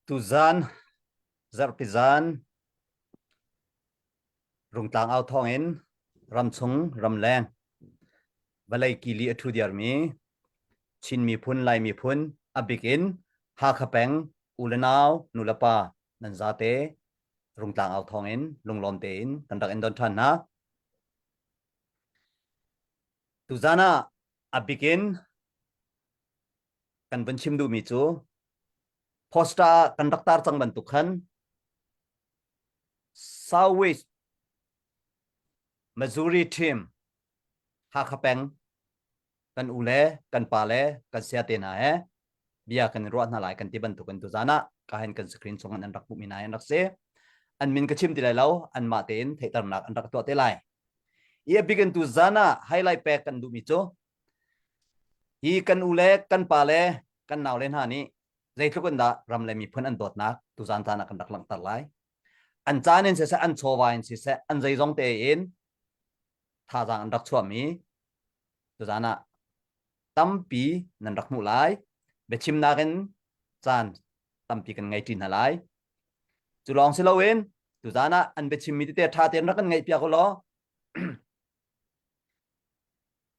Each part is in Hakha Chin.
Tuzan zarhpi zan Rungtlang au thawngin ramchung ramleng vawlei kili a ṭhu diarmi Chin miphun Lai miphun a bik in Hakha peng u le nau nu le pa nan zate Rungtlang au thawngin lunglawm tein kan rak in don ṭhan hna. Tuzan ah a bik in kan vun chim duhmi cu poster ah kan rak tar cang bantuk khan Southwest Missouri team Hakha peng kan u le kan pa le kan sia te hna he bia kan i ruah hna lai kan ti bantuk in tuzan ah ka hen kan screen chung an rak hmuhmi hna an rak si. An min ka chim ti lai lo anmah tein theihternak an rak tuah te lai. I a bik in tuzan ah highlight pek kan duhmi cu hi kan u le kan pa le kan nau le hna nih zeitluk in dah ram le miphun an dawtnak tuzan caan ah kan rak langhter lai. An caan in siseh, an chawva in siseh, an zeizong tein thazaang an rak chuahmi tuzan ah tampi nan rak hmuh lai. Biachimnak in caan tampi kan ngei ṭi hna lai. Cu lawng si loin tuzan ah an biachimmi tete ṭha tein rak kan ngaihpiak u law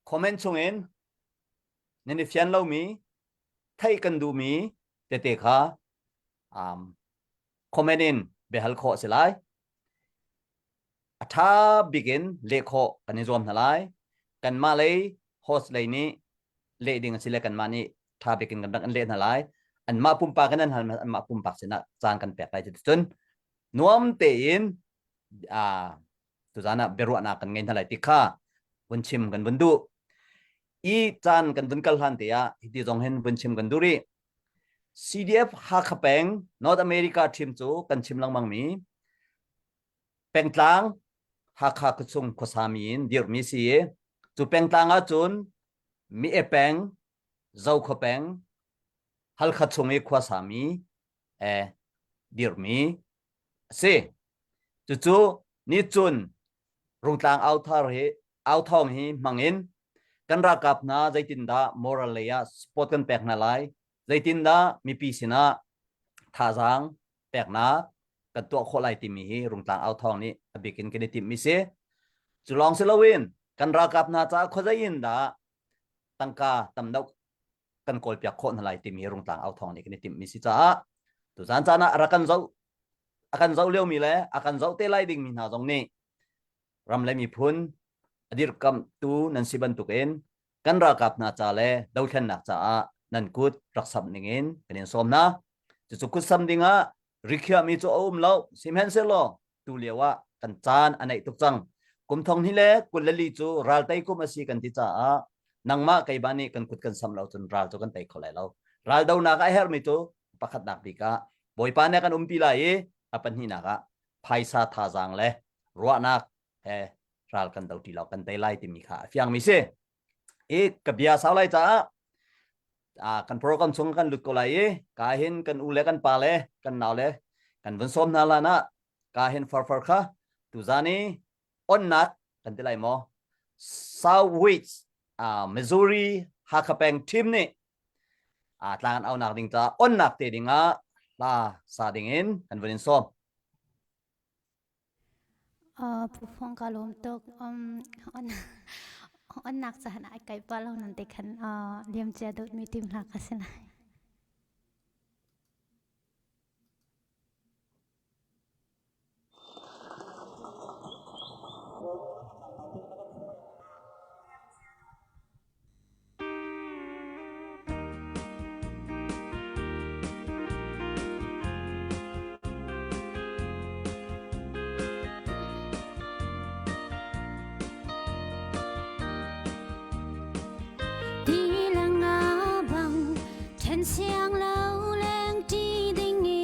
comment chungin nan i fian lomi theih kan duhmi tete kha um, comment in biahal khawh a si lai. A ṭha bik in leh khawh kan i zuam hna lai. Kanmah lei host lei nih leh ding a si le kanmah nih ṭha bik in kan rak in leh hna lai. Anmah pumpak in an hal anmah pumpak sinah caan kan pek lai. Cuticun nuam tein uh, tuzan ah biaruahnak kan ngei hna lai ti kha vun chim kan vun duh. I caan kan vun kal hlan te ah hiti zong hin vun chim kan duh rih. CDF Hakha peng North America team cu kan chim lengmang mi pengtlang Hakha khuachung khuasami in dirhmi si i cu pengtlang ahcun Mi e peng, Zokhua peng, Halkha chung i khuasami eh dirhmi a si. Cucu nicun Rungtlang authar hi authawng hi hmangin kan ralkap hna zeitindah moral lei ah support kan pek hna lai, zeitindah mipi sinah thazaang peknak kan tuah khawh lai timi hi Rungtlang authawng nih a bik in kan i timhmi si. Cu lawng si loin kan ralkap hna caah khuazei in dah tangka tam deuh kan kawlpiak khawh hna lai timi Rungtlang authawng nih kan i timhmi si caah tuzan caan ah rak kan zoh a kan zoh liomi le a kan zoh te lai dingmi hna zong nih ram le miphun a dirkamhtu nan si bantukin kan ralkap hna ca le dothlennak caah nan kut rak samh dingin kan in sawm hna. Cucu kut sam dingah rikhiahmi cu a um lo. Sihmanhsehlaw tu lio ah kan caan a naih tuk cang. Kum thong hnih le 24 cu ral tei kum a si kan ti caah nangmah keimah nih kan kut kan sam lo cun ral cu kan tei kho lai lo. Ral donak a herhmi cu pakhatnak bik ah Bawipa nih a kan umpi lai i a pahnihnak ah phaisa thazaang le ruahnak he ral kan do ti lo kan tei lai timi kha a fiangmi si. I ka bia sau lai caah ah kan program chung kan lut ko lai i ka hin kan u le kan pa le kan nau le kan vun sawm hna lan ah ka hin farfar kha tuzan i onnak kan ti lai maw South West uh, Missouri Hakha peng team nih uh, tlang an aunak ding ca onnak te ding ah hla sa ding in kan vun in sawm. Pu Phong ka lawm tuk. Um, on onnak cahan ai kai pa lo nan te khan liam cia dawt mi tim hna ka si lai. Tilang nga bang then siang lo leng ṭi ding i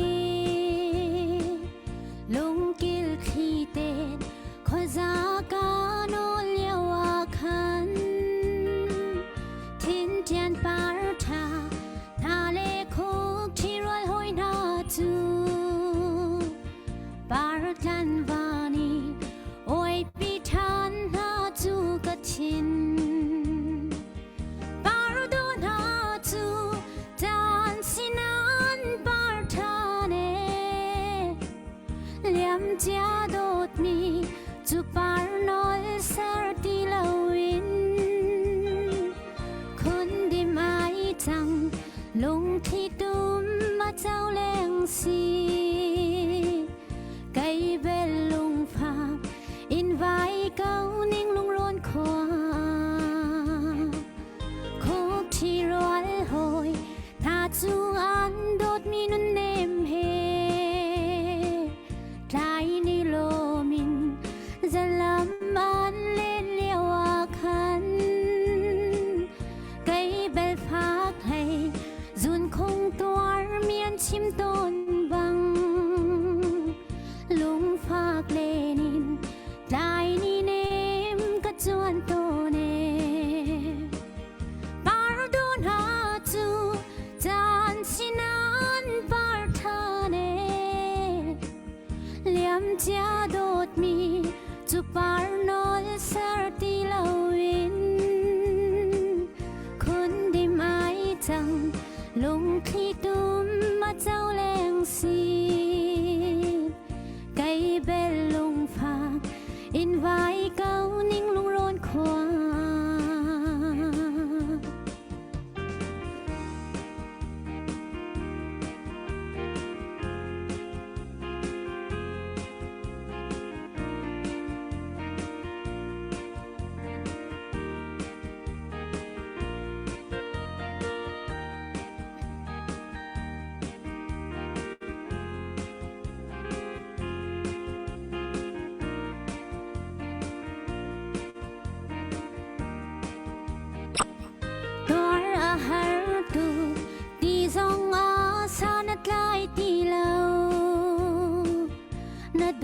lungkil thli ten khuaza ka nawl lio ah khan thintian par ṭha hna le khuk ṭhirual hawi hna cu par tlan van i oipi ṭhan hna cu ka thin par do hna cu tan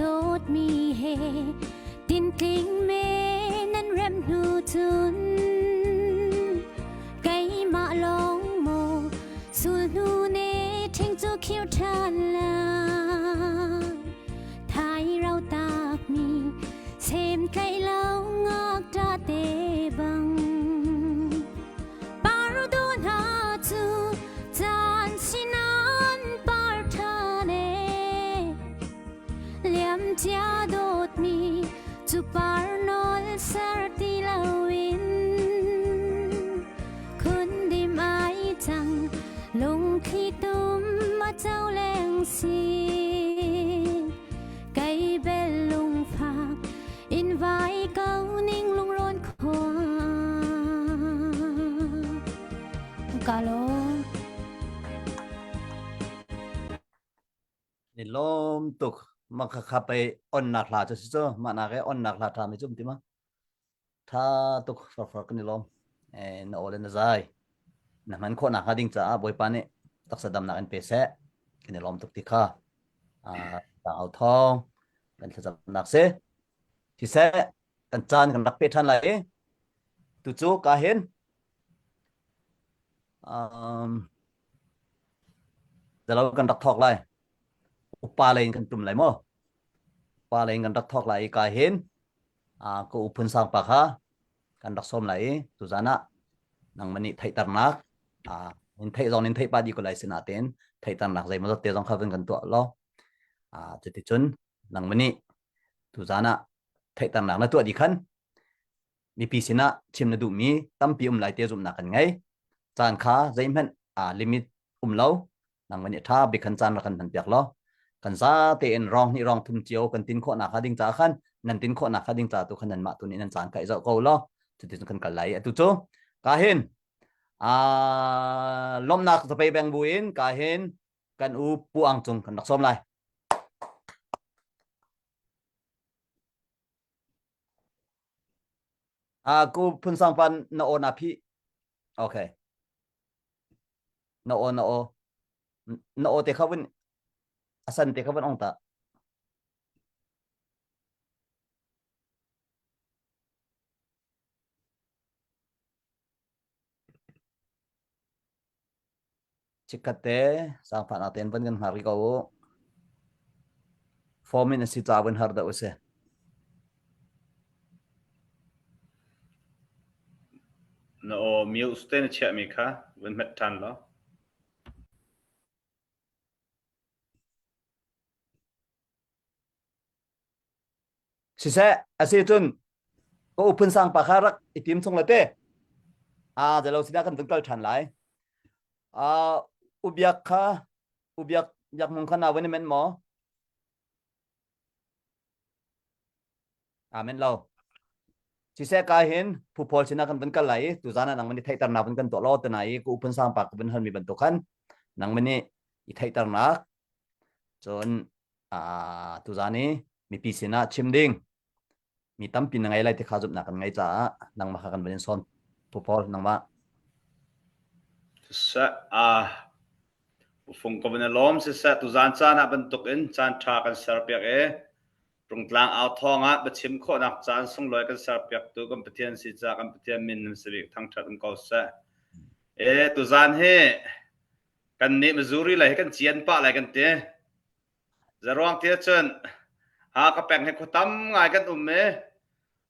dawtmi he tintling me nan rem hnu cun keimah lawng maw sul hnu ne ṭhing cu khiu ṭhan lai thai rau tak mi sem tlaih lo ngakṭah te bang Pardo hna cu caan sinan par ṭhan e. Liamcia dawtmi cu par nawl ser ti loin khundim ai cang lungthli tum a co leng si. Kei bel lungfak in vai ko ning lungrawn khua. Ka lawm. Ni lawm tuk ma kha kha pei on nak hla cu si cu ma nak e on nak hla tha mi cum ti ma tha tuk far far kan i lawm eh na ole na zai na hman khawh nak hnga ding caah Bawipa nih taksa damnak in pe seh kan i lawm tuk ti kha ah au thawng kan thlacamnak si siseh kan caan kan rak pe ṭhan lai i tu cu ka hin um, zalo kan rak thawk lai upa lei in kan tum lai maw upa lei in kan rak thawk lai i ka hin uh, ka u phun sang pa kha kan rak sawm lai i tuzan ah nangmah nih theihternak uh, in theih zong in theih pa di ko lai sinain theihternak zeimaw zat te zong kha vun kan tuah law uh, cuticun nangmah nih tuzan ah theihternak na tuah di khan mipi sinah chim na duhmi tampi um lai te zumhnak kan ngei caan kha zeihmanh uh, limit um lo nangmah nih ṭha bik khan caan rak kan hman piak law kan za tein rong hnih rong thum cio kan tin khawh nak ding ca khan nan tin khawh nak ding ca tu khan nanmah tu nih nan caan kai zoh ko law cutin kan kal lai atu cu ka hin a lomnak zapei beng bu in ka hin kan u pu ang cung kan rak sawm lai a ku phun sang pan na aw na phi okay Na aw na aw na aw te kha vun a san te kha vun ong ta. Chikkhat te zaangfahnak tein van kan hngak rih ko u. Form in a si ca vun har deuh a si. Na aw mute te na chiahmi kha vun hmet ṭhan law. Siseh, a si cun ka u phun sang pa kha rak i tim chung le te. A zalo sinah kan vun kal ṭhan lai. Uh, ubiak kha ubiak biak mung kha na vun i men maw? Amen lo. Siseh ka hin phu pawl sinah kan vun kal lai i tuzan ah nangman i theihternak vun kan tuah law tana i ka upun sang pa ka vun halmi bantuk khan nangman nih i theihternak cun tuzan i mipi sinah chim ding mi tampi na ngei lai ti kha zumhnak kan ngei caah nangmah kha kan vun in sawm phu pawl nangmah Siseh ah Ufung ka vun i lawm siseh tuzan caan ah bantuk in caan ṭha kan serpiak i Rungtlang au thawng ah biachim khawhnak caan sunglawi kan serpiaktu kan Pathian si caah kan Pathian min nan si bik thangṭhat um ko seh. E tuzan hi kan nih Missouri lei hi kan cian pah lai kan ti. Zaruang ti ahcun Hakha peng hi khua tam ngai kan um i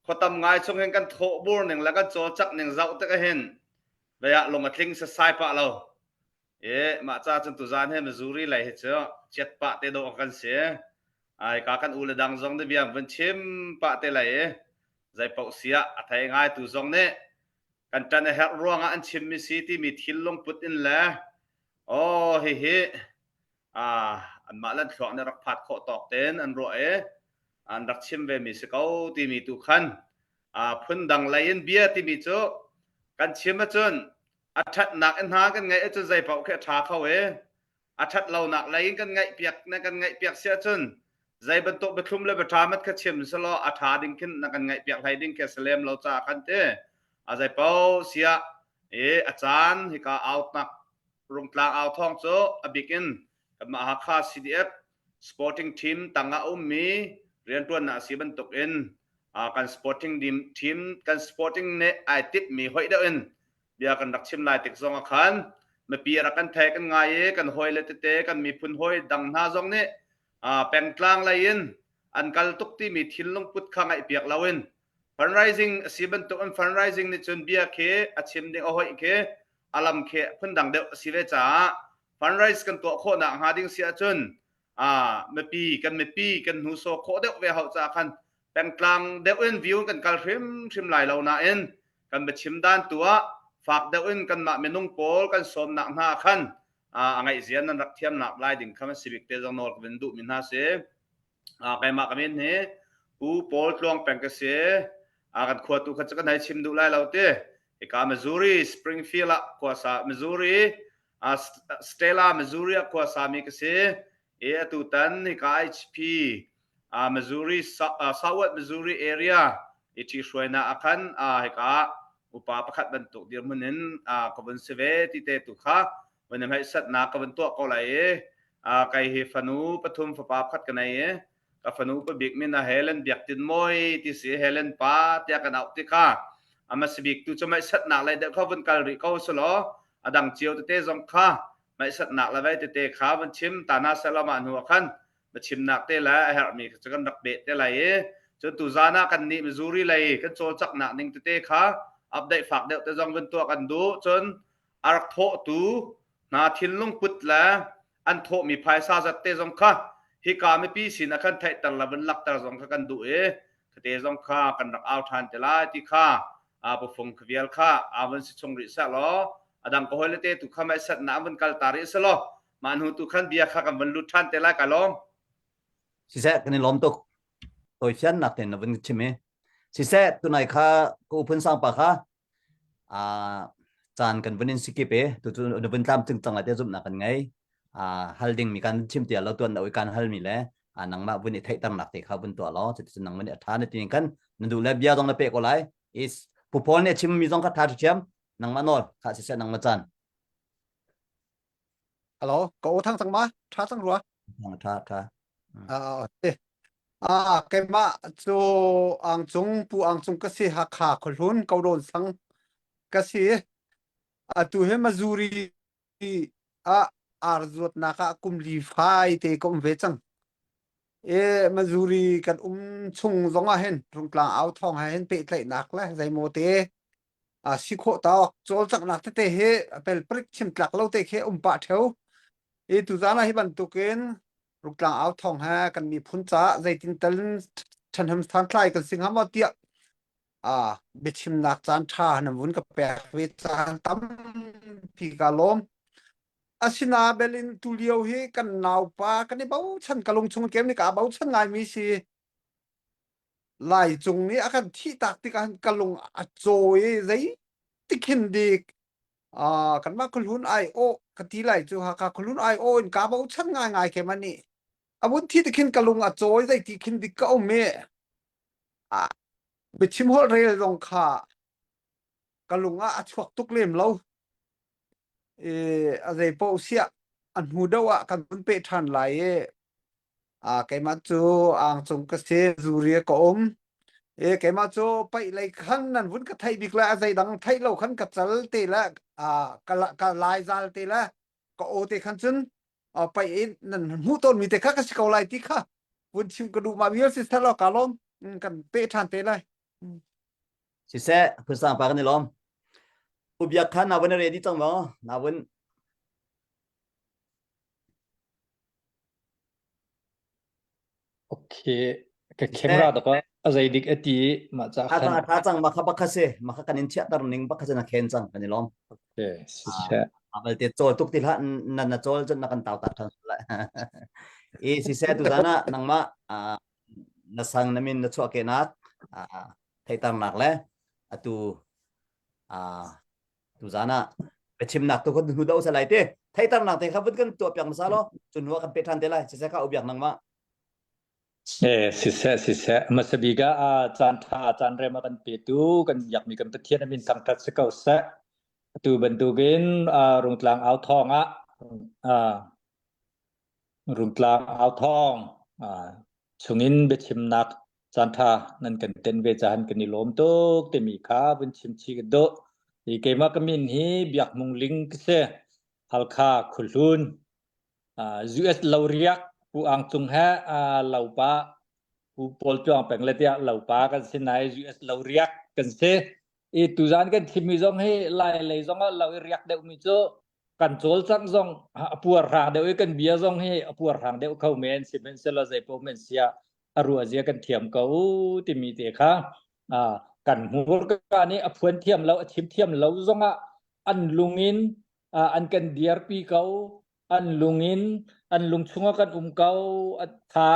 khua tam ngai chung hin kan thawhbur ning le kan cawlcangh ning zoh tik ahhin vei ah lung a tling sasai pah lo. E mah ca cun tuzan hi Missouri lei hi cu chiat pah te dawh kan si. Ai ka kan u le dang zong nih bia vun chim pah te lai i zei paoh siah a thei ngai tu zong nih kan ṭan a herh ruangah an chimmi si timi thil lungput in le aw hihi ah anmah lan thluak nih rak phat khawh tawk tein an ruah i an rak chim ve mi si ko timi tu khan a phundang lei in bia timi cu kan chim ahcun a ṭhatnak in hna kan ngaih ahcun zei paoh khi a ṭha kho i a ṭhat lonak lei in kan ngaihpiak na kan ngaihpiak si ahcun zei bantuk biathlum le biaṭha mat kha chim selaw a ṭha ding khin na kan ngaihpiak hlei ding khi a si lem lo caah khan ti a zei paoh siah i a caan hika outnak rungtlang au thawng cu a bik in kanmah Hakha CDF. Sporting team tangah a ummi rianṭuannak a si bantukin kan sporting team kan sporting nih ai timhmi hoih deuh in bia kan rak chim lai tik zong ah khan mipi rak kan thei kan ngai i kan hawile tete kan miphun hawi dang hna zong nih pengtlang lei in an kal tuk timi thinlung put kha ngaihpiak loin fundraising a si bantuk in fundraising nih cun bia khi a chim ding a hoih khi a lam khi phundang deuh a si ve caah fundraise kan tuah khawhnak hnga ding si ahcun mipi kan mipi kan hnusaw khawh deuh ve hau caah khan pengtlang deuh in view kan kal hrimhrim lai lo nain kan biachim dan tu ah fak deuh in kanmah minung pawl kan sawmnak hna khan a ngaihzia nan rak thiamnak lai ding kha si bik te zong nawl ka vin duh mi hna si. Keimah ka min hi Pu Paul Tluang Peng ka si. Kan khua tu kha cu kan hei chim duh lai lo ti. Hika Missouri Springfield ah khuasa Missouri Stella Missouri ah khuasa mi ka si. I atu tan hika HP Missouri Southwest Missouri area i ṭhihruainak ah khan hika upa pakhat bantuk dirhmun in ka vun si ve ti te tu kha vun i hmaihsatnak ka vun tuah ko lai i kei hi fanu pathum fapa pakhat ka nei i ka fanu pabik min ah Helen Biak Tin Mawi ti si Helen pa tiah kan auh ti kha ama sibik tu cu hmaihsatnak lei deuh kha vun kal rih ko selaw a dang cio tete zong kha hmaihsatnak le vei tete kha vun chim ta hna selaw mah hnu ah khan biachimnak te le a herhmi cu kan rak beh te lai i cun tuzaan ah kan nih Missouri lei kan cawlcaknak ning tete kha update fak deuh te zong vun tuah kan duh cun a rak thawhtu hna thinlung put le an thawhmi phaisa zat te zong kha hika mipi sin ah khan theihter le vun lakter zong kha kan duh i khate zong kha kan rak au ṭhan te lai ti kha a pufung vial kha a vun si chung rih seh law a dang ka hawile te tu kha mai sat na vun kal ta rih seh law mah hnu tu khan bia kha kan vun lut ṭhan te lai ka lawm. Siseh kan i lawm tuk. Tawifiannak tein na vun chim i. Siseh tunai kha ka uphun sang pa kha a caan kan vun in sikip i tu cu na vun tlam cing cang lai te zumhnak kan ngei. A hal ding mi kan chim tia lo tuan lo kan hal mi le a nangmah vun i theihternak te kha vun tuah law cuticun nang vun i a ṭha na ti kan na duh le bia zong na pe ko lai. Is Pu Paul nih a chim mi zong kha ṭha ṭhiam nangmah nawl kha siseh nangmah caan. Hello, ka aw thang cang ma? Tha cang rua? Tha tha. Ah, te. Ah, keimah cu ang cung pu ang cung ka si Hakha khuahlun Kodawn sang ka si. Atu hi Missouri ah ar zuatnak ah kum li fai te ka um ve cang. E Missouri kan um chung zong ah hin Rungtlang au thawng he hin pehtlaihnak le zeimaw te a si khawh tawk cawlcanghnak tete hi pelprik chim tlak lo te khi um pah theo i tuzan ah hi bantukin Ruktlang au thawng he kan miphun caah zeitin tal ṭhahnem santlai kan si hnga maw tiah a biachimnak caan ṭha nan vun ka pek ve caan tampi ka lawm. Asina belin tulio hi kan naupa kan i bochan ka lung chung kem ni ka bochan ngaimi si Laicung nih a kan thihtak tikah ka lung a caw i zeitik hin dik uh, kanmah khuahlun ai awh ka ti lai cu Hakha khuahlun ai awh in kaa bochan ngaingai ke man nih a vun thi tikhin ka lung a caw i zeiti khin dik ka um i ah biachim holh rel zong kha ka lung ah a chuak tuk lem lo i a zei paoh siah a hnu deuh ah kan vun peh ṭhan lai i Ah, keimah cu angcung ka si, zuri ka um. E keimah cu paih lei khan nan vun ka theih bik le a zeidang theih lo khan ka cal te le ah, ka, ka lai zal te le ka aw te khan cun ah, paih in nan hmuh tawnmi te kha ka si ko lai ti kha vun chim ka duh ma vial si seh law ka lawm Mm, kan peh ṭhan te lai. Mm. Siseh, phusang pa kan i lawm. Pu Biak kha na vun ready cang maw? Na vun Okay, ka camera dak a zei dik a ti mah ca khan. Tha cang ma kha bakha se ma kha kan in chiahter ning bakha se na khen cang kan i lawm. Okay, si seh. Abal te chawl tuk ti hlah na na chawl cun na kan tau tak than lai. I si se tu zana nangmah na sang na min na chuah ke nak theitarnak le atu tuzan ah biachimnak tu kan hnu do sa lai te theitarnak te kha vun kan tuah piak hmasa law cun hnu ah kan pe ṭhan te lai siseh kha ubiak nangmah Eh, siseh siseh hmasa bik ah caan ṭha caan rem a kan petu kan biakmi kan Pathian a min thangṭhat si ko seh atu bantukin rungtlang au thawng ah. Rungtlang Authawng chungin biachimnak caanṭha nan kan ten ve cahan kan i lawm tuk timi kha vun chim chih ka duh. Hi keimah ka min hi Biak Hmung Ling ka si. Halkha Khuahlun US Loriak Pu Ang Cung he lopa Pu Paul Tluang Peng le tiah lopa kan si nai US Loriak kan si. I tuzan kan thimmi zong hi lai lei zong ah lo i riak deuhmi cu kan cawlcangh zong a puarhrang deuh i kan bia zong hi a puarhrang deuh kho men sihmanhsehlaw zeipaoh men siah a ruah zia kan thiam ko timi te kha kan hmurka nih a phuan thiam lo a chim thiam lo zongah an lungin an kan dirpi ko an lungin an lung chungah kan um ko tha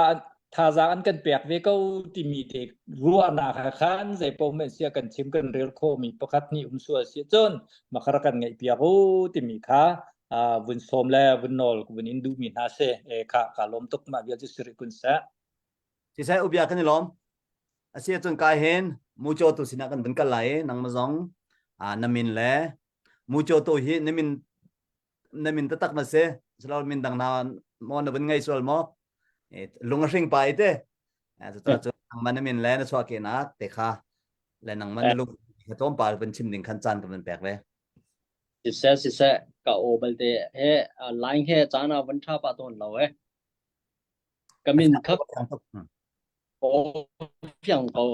thazaang an kan pek ve ko timi te ruahnak ha khan zeipaoh men sia kan chim kan rel khomi pakhat nih um sual si cun makara kan ngeih piak u timi kha vun sawm le vun nawl vun in duhmi hna si e kha ka lawm tuk mah vial cu siri kun seh Sisai ubia kan i lawm. Asi ahcun kai hin mucho tu sinah kan vun kal lai i nangmah zong na min le mucho tu hi na min na min taktak na si silo min dang na maw na vun ngei sual maw lung a hring pa i te cucaah cu nangmah na min le na chuahkehnak te kha le nangmah na lung kha tlawmpal vun chim ding khan caan ka vun pek ve Siseh siseh ka aw balte he line he caan ah van tha pah tawn lo eh. Ka min kha aw fiang ko.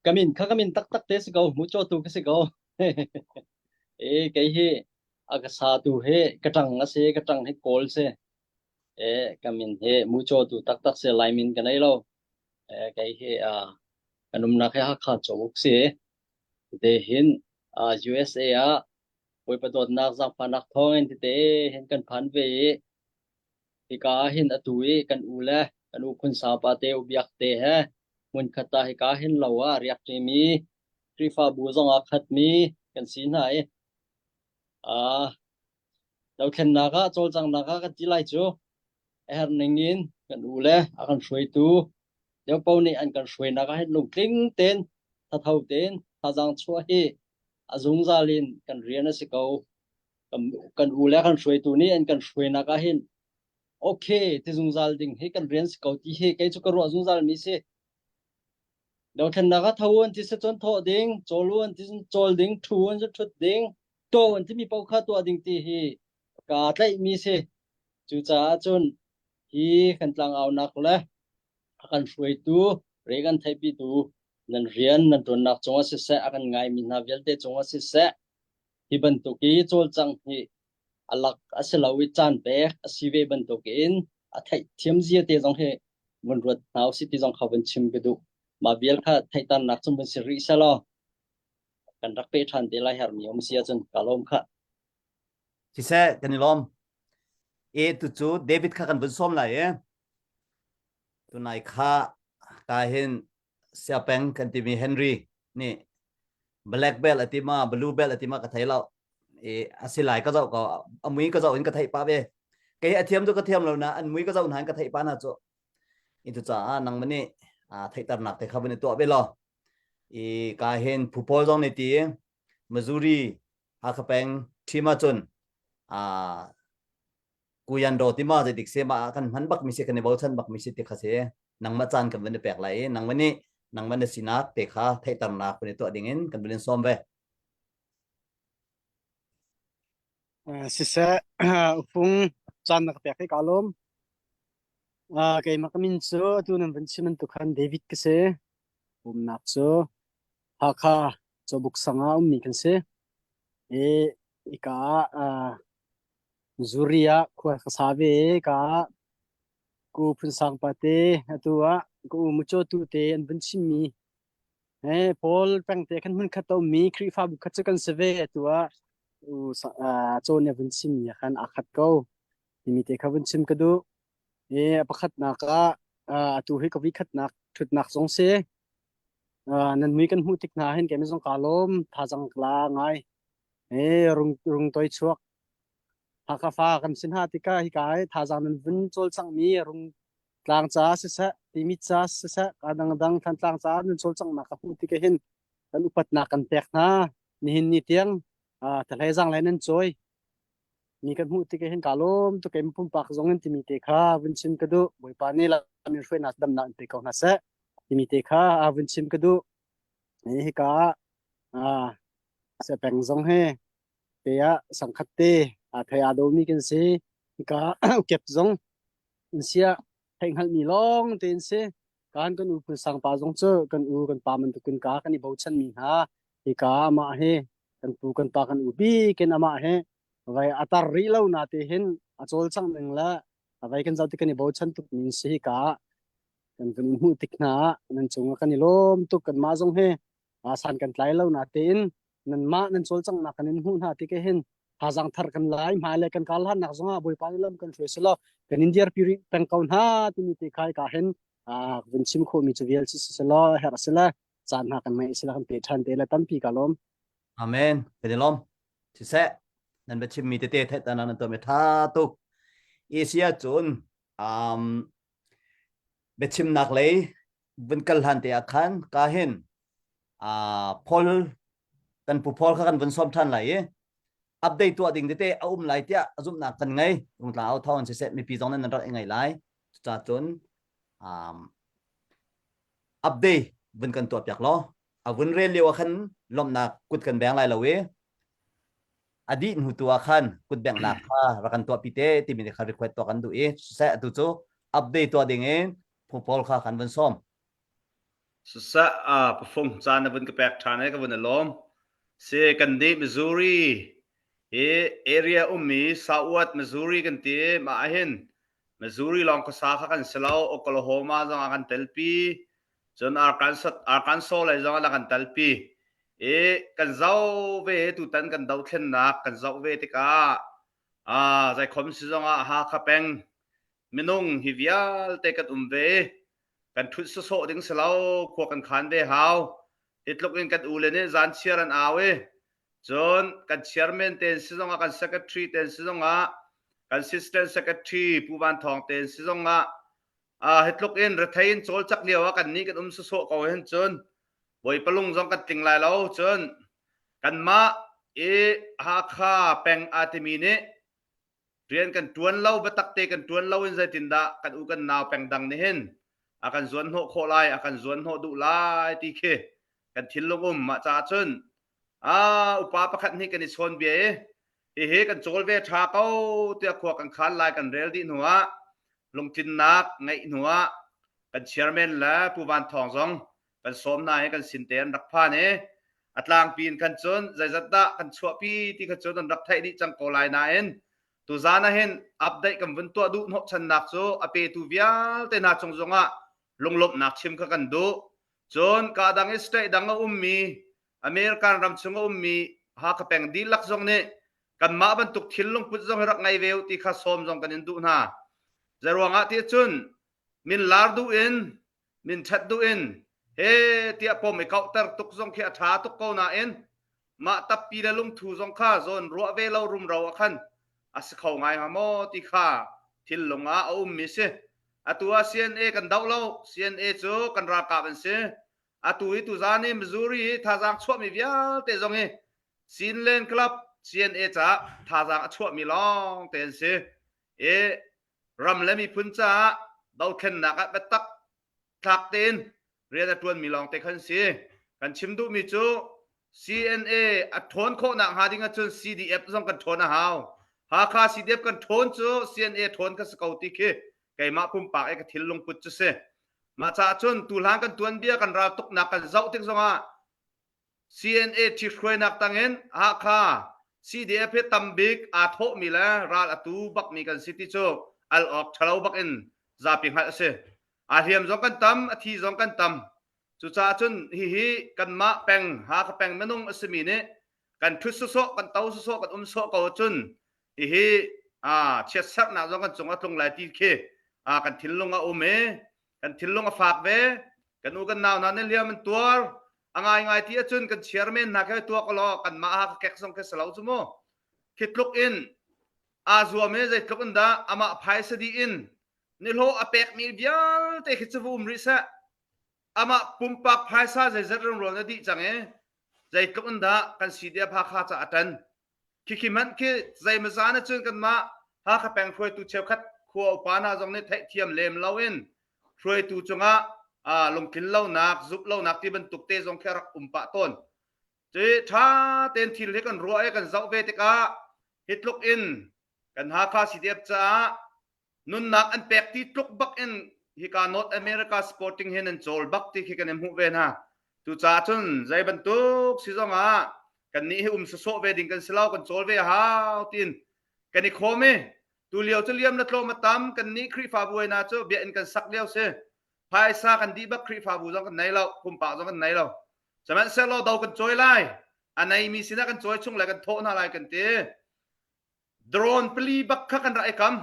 Ka min kha ka min taktak te si ko mu chaw tu ka si ko. E kei hi a ka sa tu hi ka ṭang a si ka ṭang hi kawl si. E ka min hi mu chaw tu taktak si Lai min ka nei lo. E kei hi a kan umnak hi Hakha Cawuk si. Tete hin USA ah Bawipa dawtnak zaangfahnak thawngin tete hin kan phan ve i hika ah hin atu i kan u le kan u phun saupa te u biak te he hmunkhat ah hika hin lo ah riak ṭimi Khrihfabu zong ah khatmi kan si hna i uh, dothlennak ah cawlcanghnak ah kan ti lai cu a herh ning in kan u le a kan hruaitu deuh nih an kan hruainak ah hin lungtling tein thatho tein thazaang chuah hi a zungzal in kan rian a si ko. Kan, kan u le kan hruaitu nih an kan hruainak ah hin okay ti zungzal ding hi kan rian si ko ti hi kei cu ka ruah zungzal mi si. Dothlennak ah tho an ti si cun thawh ding, cawl u an ti cun cawl ding, ṭhu an si ṭhut ding, tuah an timi paoh kha tuah ding ti hi kaa tlaihmi si. Cucaah cun hi kan tlangaunak le a kan hruaitu, re kan theihpitu nan rian nan ṭuannak cungah siseh, a kan ngaimi hna vialte cungah siseh, hi bantuk i cawlcangh hi a lak a si lo i caan pek a si ve bantukin a theihthiam zia te zong hi vun ruat hna usih ti zong kha vun chim ka duh. Mah vial kha theihternak cun vun si rih selaw kan rak peh ṭhan te lai herhmi um si ahcun ka lawm khah. Siseh kan i lawm. E tu cu David kha kan vun sawm lai e. Tunai kha ka hin Siapeng kan timi Henry nih black belt a ti ma blue belt a ti ma ka thei lo. E a si lai ka zoh ko a mui ka zoh in ka theih pa ve. Kei a thiam cu ka thiam lo na an mui ka zoh hna in ka theih pa na cu. I tu caah nangmah nih theihternak te kha vun i tuah ve law. I ka hin phu pawl zong nih ti Missouri Hakha peng ṭhim ahcun Kuyando tima zeitik se ma kan hman bak mi si kan i bochan bak mi si ti kha si nangmah caan kan van i pek lai i nangmah nih nangmah na sinak te kha theihternak vun i tuah ding in kan vun in sawm ve. Siseh, ufung caan na ka pek hi ka lawm. Keimah ka min cu atu nan van chim bantuk khan David ka si. Umnak cu Hakha Cawbuk sang ah ummi kan si. I ika ah Missouri ah khua ka sa ve i ka ah ku Phunsang pa te atu ah ka u mucaw tu te an vun chimmi he Paul peng te khan hmun khat a ummi Khrihfabu khat cu kan si ve atu ah u caw nih a vun chimmi ah khan aa khat ko timi te kha vun chim ka duh. I a pakhatnak ah atu hi ka voikhatnak ṭhutnak zong si. Nan mui kan hmuh tik hna hin keimah zong kaa lawm, thazaang ka la ngai. E rung rung toi chuak Hakha fa kan si hna tikah hika hi thazaang nan vun cawlcanghmi rung tlang ca siseh, Timit ca siseh, a dangdang Thantlang ca nan cawlcanghnak ka hmuh tikah hin kan upatnak kan pek hna. Nihin ni tiang thlahlei zaanglei nan cawi. Mi kan hmuh tik hin ka lawm tuk keimah pumpak zong in timi te kha vun chim ka duh. Bawipa nih lam in hruainak damnak in pe ko hna seh timi te kha vun chim ka duh. Hika ah sepeng zong hi te ah sangkhat te aa thei aa domi kan si. Hika ukep zong in sia theihhngalhmi lawng te in si. Kan kan u Phun Sang pa zong cu kan u kan pa bantukin ka kan i bochanmi hna. Hika amah hi kan pu kan pa kan u bikin amah hi vai a tar rih lo na te hin a cawlcangh ning le a vai kan zoh tik kan i bochan tuk mi si hika kan vun hmuh tik hna ah nan cung ah kan i lawm tuk kan mah zong hi san kan tlai lo na tein nan mah nan cawlcanghnak kan in hmuh hna tik hin thazaang thar kan lai hmai le kan kal hannak zong ah Bawipa nih lam kan hruai selaw kan in dirpi rih peng ko hna timi te khai ka hin vun chim khawhmi cu vial si selaw herh sila caan hna kan ngeih sila kan pe ṭhan te le tampi ka lawm. Amen. Kan i lawm. Siseh, nan va chimmi tete theih ta nan tuah mi tha tuk. Asia cun um, biachimnak lei vun kal hlan te ah khan ka hin uh, Paul kan pu Paul kha kan vun sawm ṭhan lai i update tuah ding tete a um lai tiah zumhnak kan ngei. Rungtlang au thawng siseh mipi zong nan rak i ngei lai. Cucaah cun um, update vun kan tuah piak law a vun rel lio ah khan lawmhnak kut kan beng lai lo i a dih hnu tu ah khan kut benghnak kha rak kan tuah pi te timi kha request tuah kan duh i siseh atu cu update tuah ding in phu pawl kha kan vun sawm Siseh a pafung caan na vun ka pek ṭhan i ka vun i lawm. Si kan nih Missouri hi area ummi Southwest Missouri kan ti mah ahhin Missouri lawng khuasa kha kan si lo Oklahoma zong ah kan telpi cun Arkansas Arkansas lei zong ah kan telpi i kan zoh ve tutan kan dothlennak kan zoh ve tikah ah zeikhom si zong ah Hakha peng minung hi vialte kan um ve kan ṭhut sawsawh ding si lo khua kan khan ve hau hi tluk in kan ule nih zan chiar an au i cun kan chairman te si zongah kan secretary te si zongah kan assistant secretary Pu Van Thawng te si zongah ah hi tluk in rethei in cawlcak lio ah kan nih kan um sawsawh ko hin cun Bawipa lung zong kan tling lai lo cun kanmah i Hakha peng aa timi nih Rian kan ṭuan lo, biatak te kan ṭuan lo in zeitindah kan u kan nau pengdang nih hin a kan zuan hnawh khawh lai, a kan zuan hnawh duh lai ti khi kan thinlung um. Mah caah cun ah upa pakhat nih kan i chawn bia i hihi kan cawl ve ṭha ko tiah khua kan khan lai kan rel dih hnu ah lungtlinnak ngeih hnu ah kan chairman le Pu Van Thawng zong kan sawm hna i kan sin te an rak phan i a tlangpi in khan cun zeizat dah kan chuahpi ti kha cun an rak theih dih cang ko lai nain tuzan ah hin update kan vun tuah duh hnawhchannak cu a petu vialte hna cung zongah lunglawmhnak chim kha kan duh cun ka dang i state dang a ummi American ram chung a ummi Hakha peng dihlak zong nih kanmah bantuk thil lungput zong hi rak ngei ve u ti kha sawm zong kan in duh hna zeiruangah ti cun min lar duh in min ṭhat duh in he tiah pom i kauhter tuk zong khi a ṭha tuk ko nain mah tappi le lungthu zong kha zawn ruah ve lo rumro ah khan a si kho ngai hnga maw ti kha thinlung ah a ummi si. Atu ah CNA kan doh lo. CNA cu kan ralkap an si. Atu hi tuzaan i Missouri hi thazaang chuahmi vialte zong hi Chinland Club CNA caah thazaang a chuahmi lawng te an si. I ram le miphun caah dothlennak ah biatak tlak tein rian a ṭuanmi lawngte khan si. Kan chim duhmi cu CNA a ṭhawn khawhnak hnga ding ahcun CDF zong kan ṭhawn a hau. Hakha CDF kan ṭhawn cu CNA ṭhawn kha si ko ti khi keimah pumpak i ka thinlung put cu si. Mah caah cun tuhlan kan tuanbia kan raltuknak kan zoh tik zongah CNA ṭhithruainak tangin Hakha CDF hi tambik aa thawhmi le ral a tu bakmi kan si ti cu al awk ṭhalo bak in zapi hngalh a si. Aa hliam zong kan tam, a thi zong kan tam. Cucaah cun hihi kanmah peng, Hakha peng minung a simi nih kan ṭhut sawsawh, kan to sawsawh, kan um sawh ko ahcun hihi aa chiatserhnak zong kan cung a tlung lai ti khi aa kan thinlung a um i kan thinlung a fak ve. Kan u kan nau hna nih hliam an tuar. A ngaingai ti ahcun kan chairman hna khi tuak law kanmah ha ka kek zong khi si lo cu mu. Khi tluk in aa zuam i zeitluk in dah amah phaisa dih in nihlawh a pekmi vialte khi cu va um rih seh. Amah pumpak phaisa zeizat rumro na dih cang i zeitluk in dah kan CDF Hakha ca a ṭan. Khikhi hmanh khi zeimazan ahcun kanmah Hakha peng hruaitu cheukhat khua upa hna zong nih theihthiam lem loin hruaitu cungah lungtlin lonak, zumh lonak ti bantuk te zong khi a rak um pah tawn. Cu ṭha tein thil hi kan ruah i kan zoh ve tikah hi tluk in kan Hakha CDF caah nunnak an pek ti tluk bak in hika North America sporting hin an cawl bak ti khi kan i hmuh ve hna. Cucaah cun zei bantuk si zong ah kannih hi um sawsawh ve ding kan si lo, kan cawl ve a hau tiin kan i khawm i tu lio cu liam le tlawm a tam kannih Khrihfabu hna cu biakinn kan sak lio si. Phaisa kan dih bak Khrihfabu zong kan nei lo, pumpak zong kan nei lo. Sihmanhsehlaw do kan cawi lai. A neimi sinah kan cawi chung le kan thawh hna lai kan ti. Drone pali bak kha kan rak i kam.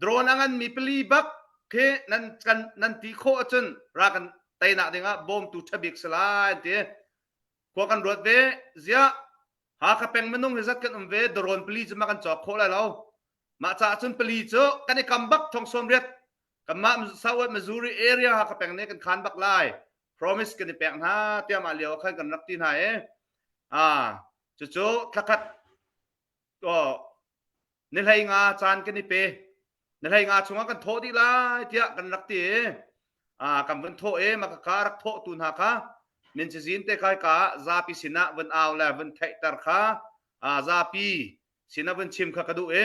Drone a nganmi pali bak khi nan kan nan ti khawh ahcun ra kan teinak dingah bawmtu ṭha bik si lai an ti. Khua kan ruat ve. Ziah Hakha peng minung hi zat kan um ve drone pali cu ma kan cawk khawh lai lo. Mah caah cun pali cu kan i kam bak thong sawm riat. Kanmah South Missouri area Hakha peng nih kan khan bak lai. Promise kan i pek hna tiah mah lio ah khan kan rak ti hna i ah cucu thlakhat oh ni hlei nga caan kan i pe ni hlei nga chungah kan thawh dih lai tiah kan rak ti i ah kan vun thawh i maka ka rak thawh tu hna kha min cazin te kai ka zapi sinah vun au le vun theihter kha ah zapi sinah vun chim kha ka duh i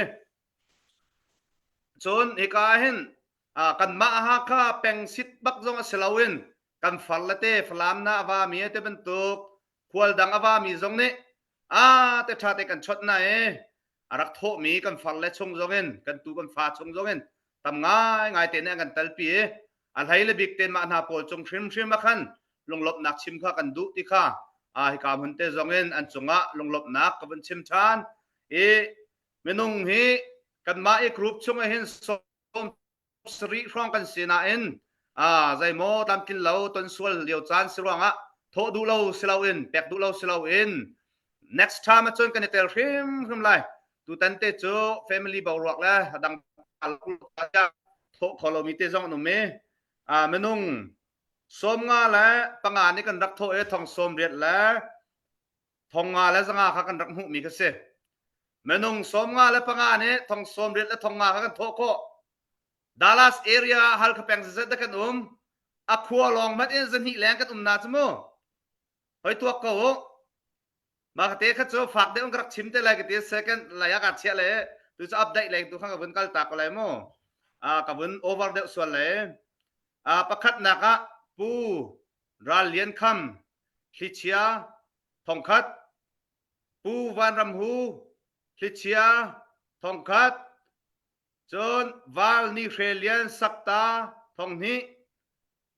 cun hika ah hin kanmah Hakha peng sit bak zong a si loin kan far le te Falam na a va mi te bantuk khual dang a va mi zong nih a te tha te kan chawt na e a rak thawh mi kan far le chung zong in kan tu kan fa chung zong in tam ngai ngai te nih an kan talpi i a hlei le bik ten mah hna pawl cung hrimhrim ah khan lunglawmhnak chim kha kan duh ti kha a hika hmun te zong in an cungah lunglawmhnak ka vun chim ṭhan i minung hi kanmah i group chung ah hin sarih hrawng kan si nain zeimaw tlamtlin lo ton sual lio caan si ruangah thawh duh lo si loin pek duh lo si loin next time ahcun kan i tel hrimhrim lai tutan te cu family boruak le dang thawh kho lomi te zong an um i minung 50 le panga nih kan rak thawh i thong sawm riat le thong nga le zanga kha kan rak hmuhmi kha si. Minung 54 nih thong 88 le thong nga kha kan thawh khawh. Dallas area ah Halkha peng zizat dah kan um. A khua lawng hmanh in zahnih leng kan um na cu mu. Hoi tuak ko u. Mah ka te kha cu fak deuh in ka rak chim te lai ka ti second lai ah ka chiah le tu cu update leng tu kha ka vun kal ta ko lai mu. Ah ka vun over deuh sual le. Ah pakhatnak ah Pu Ral Lian Kham Thlichia thongkhat, Pu Van Ram Hu thlichia thongkhat, cun Val Ni Hre Lian Sakta thonghnih,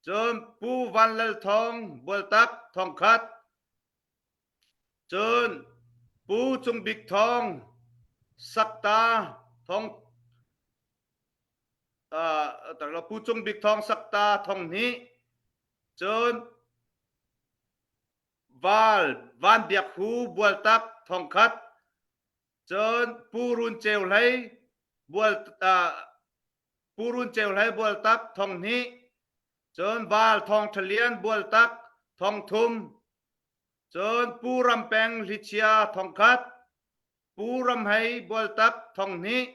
cun Pu Van Lal Thawng Bualtak thongkhat, cun Pu Cung Bik Thawng Sakta thong uh, Pu Cung Bik Thawng Sakta thonghnih, cun Val Van Biak Hu Bualtak thongkhat cun Pu Run Ceu Hlei Bual uh, Pu Run Ceu Hlei Bualtak thonghnih cun Val Thawng Ṭha Lian Bualtak thongthum cun Pu Ram Peng Hlichia thongkhat Pu Ram Hei Bualtak thonghnih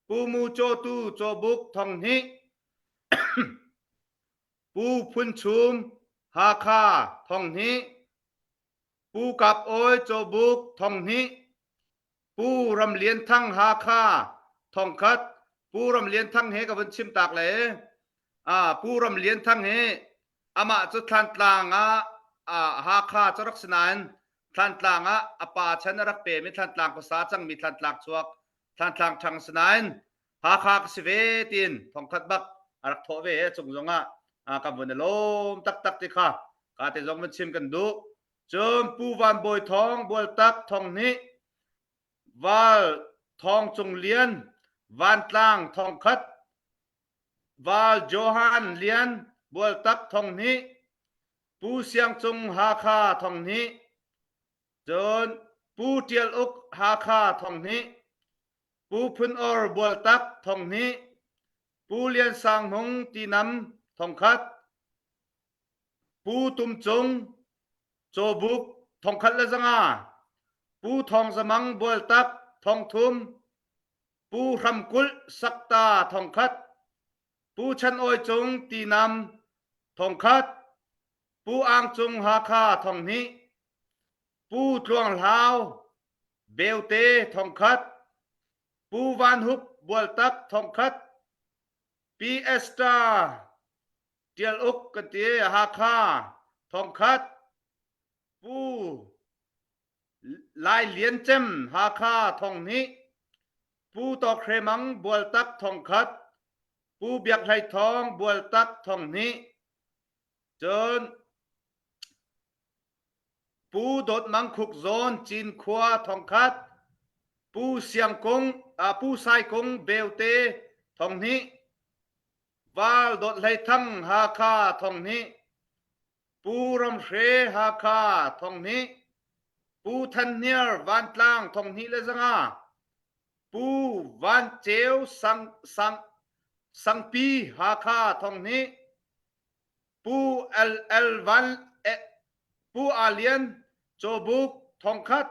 Pu Mu Cawtu Cawbuk thonghnih Pu Phun Chum Hakha thonghnih, Pu Kap Awi Cawbuk thonghnih, Pu Ram Lian Thang Hakha thongkhat, Pu Ram Lian Thang he ka vun chim tak le ah Pu Ram Lian Thang hi amah cu Thlantlang ah Hakha cu rak si nain Thlantlang ah a pa chan a rak pemi Thlantlang khuasa cangmi Thlantlang chuak Thlantlang ṭhang si nain Hakha ka si ve tiin thongkhat bak a rak thawh ve he cung zong ah kan vun i lawm taktak ti kha ka te zong vun chim kan duh. Cun Pu Van Bawi Thawng Bualtak Thong Hnih Val Thawng Cung Lian Vantlang Thongkhat Val Johan Lian Bualtak Thong Hnih Pu Siang Cung Hakha Thong Hnih Cun Pu Ṭial Uk Hakha Thong Hnih Pu Phun Or Bualtak thonghnih, Pu Lian Sang Hmung Tinam thongkhat, Pu Tum Cung Cawbuk thongkhat le zanga. Pu Thawng Za Mang Bualtak 3000, Pu Hram Kulh Sakta 1000, Pu Chan Awi Cung Tinam 1000, Pu Ang Cung Hakha 2000, Pu Tluang Hlau Beute 1000, Pu Van Hup Bualtak 1000, Pi Esther Tial Uk kan ti Hakha 1000, Pu Lai Lian Cem Hakha 2000, Pu Tawk Hre Mang Bualtak 1000, Pu Biak Hlei Thawng Bualtak 2000, cun Pu Dawt Mang Khuk Zawn Cinkhua 1000, Pu Siang Kung, Pu Sai Kung Beute 2000, Val Dawt Hlei Thang Hakha 2000, Pu Ram Hre Hakha 2000, Pu Than Hniar Vantlang 2500, Pu Van Ceu Sang, Sang, Sangpi Hakha 2000, Pu L L Van Pu A Lian Cawbuk 1000,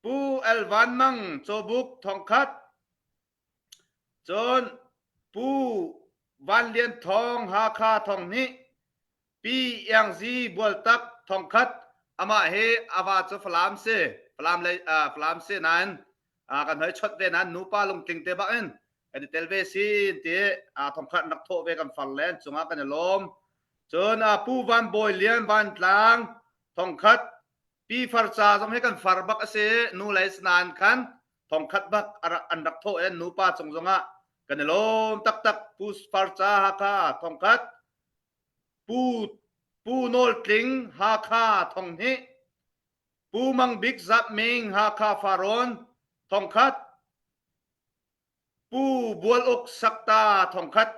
Pu L Van Mang Cawbuk 1000, Cun Pu Van Lian Thawng Hakha 2000, Pi Iang Zi Bualtak 1000, amah hi a va cu Falam si, Falam lei Falam si nain kan hoi chawt ve nain nupa lungtling te bak in kan i tel ve sin ti 1000 an rak thawh ve kan far le an cungah kan i lawm. Cun Pu Van Bawi Lian Vantlang 1000, Pi Farca zong hi kan far bak a si, nu lei nain khan 1000 bak an rak thawh i nupa cung zongah kan i lawm taktak. Pu Farca Hakha 1000, Pu Pu Nawl Tling Hakha 2000, Pu Mang Bik Zap Ming Hakha Farrawn 1000, Pu Bual Uk Sakta 1000,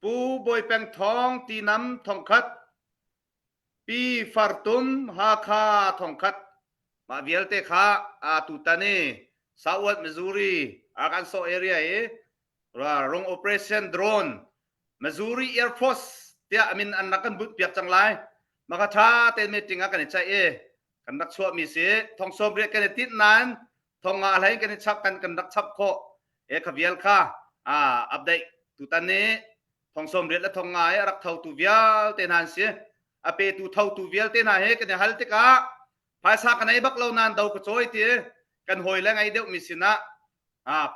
Pu Bawi Peng Thawng Tinam 1000, Pi Far Tum Hakha 1000. Mah vialte kha tutan i Southwest Missouri Arkansas area i rung operation drone Missouri Air Force tiah a min an rak kan bunh piak cang lai. Maka ṭha tein meeting ah kan i ceih i kan rak chuahmi si. Thong 80 kan i tinh nain thong nga hlei kan i chap kan kan rak chap khawh. E kha vial kha update tutan ni thong 80 le thong nga i a rak thotu vialte hna an si. A petu thotu vialte hna he kan i hal tikah phaisa ka nei bak lo nain do ka cawi ti kan hawi le ngei deuhmi sinah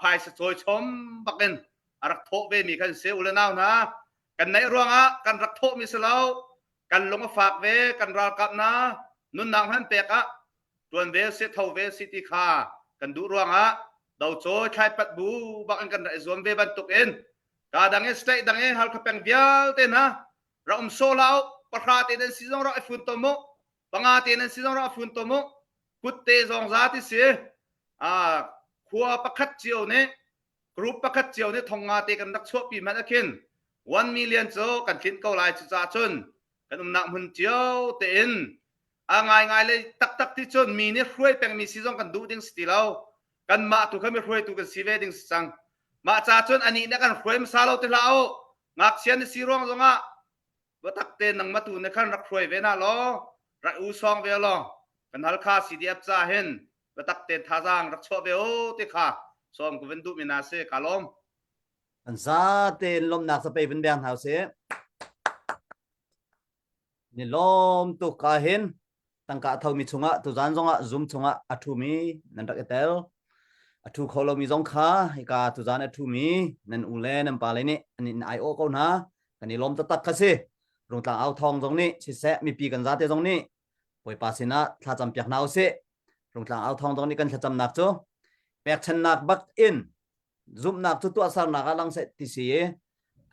phaisa cawi chom bakin a rak thawh ve mi kan si u le nau hna kan neih ruangah kan rak thawh mi si lo kan lung a fak ve kan ralkap na nunnak hman pek ah tuan ve si tho ve si ti kha kan duh ruangah do cawi thlai pat bu bak in kan rak i zuam ve bantuk in ka dang i state dang i Halkha peng vialte hna ra um so lau pahra te nan si zong rak i fun tom mu panga te nan si zong rak fun tom mu kut te zong za ti si a khua pakhat cio nih group pakhat cio nih thong nga te kan rak chuahpi hmanh ah khin 1 million cu kan tlinh ko lai cucaah cun kan umnak hmun cio tein a ngaingai le taktak ti cun mi nih hruai pengmi si zong kan duh ding si ti lo kanmah tu kha mi hruaitu kan si ve ding si cang mah ca cun anih nih kan hruai hmasa lo ti hlah u ngakchia ni si ruang zongah biatak te nangmah tu nih khan rak hruai ve na law rak u sawng ve law kan Halkha CDF ca hin biatak te thazaang rak chuah ve u ti kha sawm ku vin duh mi na si ka lawm. An za tein lawmnak zapei vin beng hna usih. Ni lawm tuk ka hin tangka a thomi chungah tuzan zongah Zoom chungah a ṭhumi nan rak i tel. A ṭhu kho lomi zong kha hika tuzan a ṭhumi nan u le nan pa le nih an in ai-awh ko hna. Kan i lawm taktak kha si. Rungtlang au thawng zong nih siseh mipi kan zate zong nih Bawipa sinah thlacam piak hna usih. Rungtlang au thawng zong nih kan thlacamnak cu pekchannak bak in zumhnak cu tuahsernak ah lang seh ti si i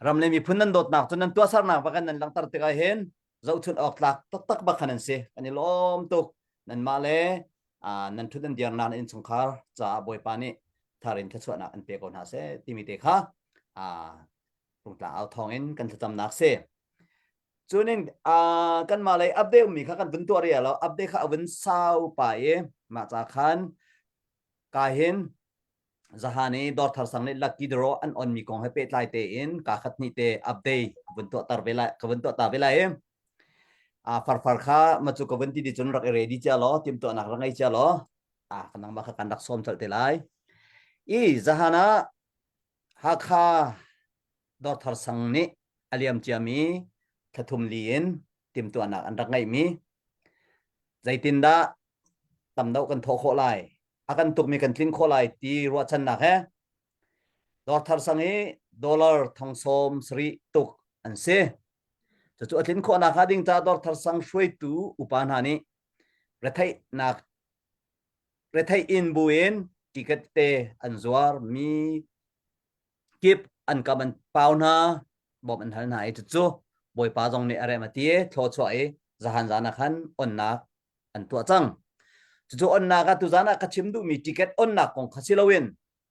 ram le miphun nan dawtnak cu nan tuahsernak bak in nan langhter tikah hin zohchunh awk tlak taktak bak khan an si kan i lawm tuk nanmah le nan ṭhut nan dirnak nan innchungkhar caah Bawipa nih thar in thluachuahnak an pe ko hna seh timi te kha rungtlang au thawng in kan thlacamnak si cunin kanmah lei update ummi kha kan vun tuah ria lo update kha a vun sau pa i mah ca khan ka hin Zahan i Dawrthar sang nih lucky draw an on mi kong he pehtlai tein ka khat hnih te update ka vun tuahter ve lai ka vun tuah ta ve lai. A farfar kha ma cu ka vun ti di cun rak i ready cia law timtuahnak rak ngei cia law. Ah nangmah kha kan rak sawm colh te lai. I zahan ah Hakha Dawrthar Sang nih a liam ciami thlathum li in timtuahnak an rak ngeihmi zeitindah tam deuh kan thawh khawh lai a kan tukmi kan tlin khawh lai ti ruahchannak he Dawrthar Sang i dollar thong sawm sarih tuk an si. Cucu a tlin khawhnak hnga ding caah Dawrthar Sang hruaitu upa hna nih retheihnak retheih in buin ticket te an zuar mi kip an kam an pau hna bawm an hal hna i cucu bawipa zong nih a rem a ti i thlawchuah i zahan zan ah khan onnak an tuah cang cucu onnak ah tuzan ah ka chim duhmi ticket onnak kong kha si loin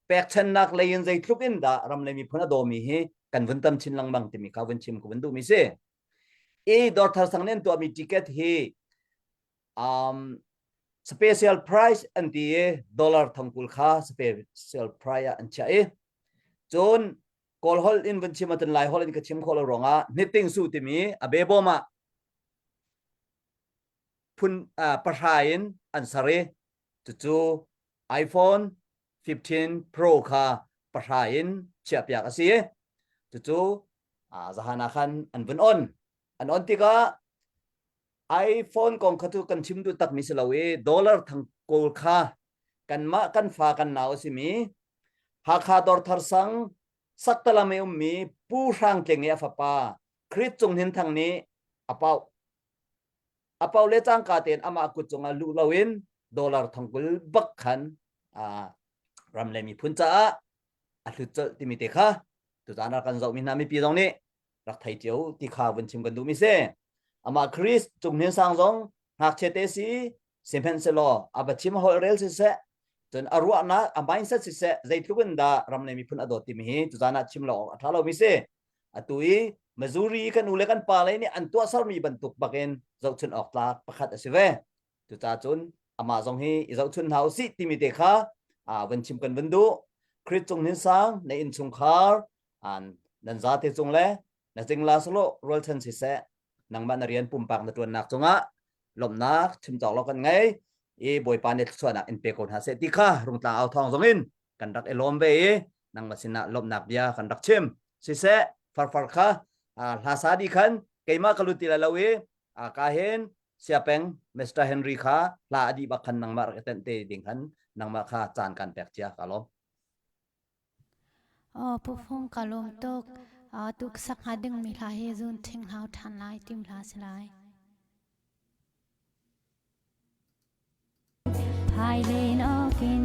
pekchannak lei in zeitluk in dah ram le miphun a dawmi hi kan vun tam chin lengmang timi kha vun chim ka vun duhmi si i dawrthar sang nih an tuahmi ticket hi um, special price an ti i dollar thongkul kha special price ah an chiah i cun kawl holh in vun chim ahcun lai holh in ka chim khawh lo ruangah hniting su timi a bebawm ah phun uh, pahra in an ser i cucu iPhone 15 Pro kha pahra in chiahpiak a si i cucu uh, zahan ah khan an vun on an on tikah iPhone kong kha cu kan chim duh takmi si lo i dollar thang kawl kha kanmah kan fa kan nau a simi Hakha Dawrthar sang Saktalam i ummi Pu Hrang Tling i a fapa Krit Cung Hnin Thang nih a pauh. A pauh le cangka tein amah kut cungah luh loin dollar thongkul bak khan ram le miphun caah a hlut colh timi te kha tuzaan ah kan zohmi hna mipi zong nih rak thei cio ti kha vun chim kan duhmi si. Amah Christ Cung Hnin Sang zong ngakchia te si sihmanhsehlaw a va chim holh rel siseh cun a ruahnak a mindset siseh zeitluk in dah ram le miphun a dawt timi hi tuzaan ah chim lo awk a ṭha lomi si. Atu i Missouri kan u le kan pa le nih an tuahsermi bantuk bakin zohchun awk tlak pakhat a si ve. Cucaah cun amah zong hi i zohchun hna usih timi te kha van chim kan vun duh. Christ Cung Hnin Sang na innchungkhar nan zate cung le na cingla salo rualchan siseh nangmah na rian pumpak na tuannak cungah lawmhnak chim cawk lo kan ngei i bawipa nih thluachuahnak in pe ko hna seh ti kha rungtlang au thawng zong in kan rak i lawm ve i nangmah sinah lawmhnak bia kan rak chim siseh farfar kha hla sa di khan keimah ka lut ti lai lo i ka hin siapeng Mr. Henry kha hla a dih bak khan nangmah rak i tenh te ding khan nangmah kha caan kan pek cia ka lawm Aw Pu Fung ka lawm tuk. Tuk sak hnga dingmi hla hi zun ṭhing hlau ṭhan lai tim hla si lai. Phai len awkin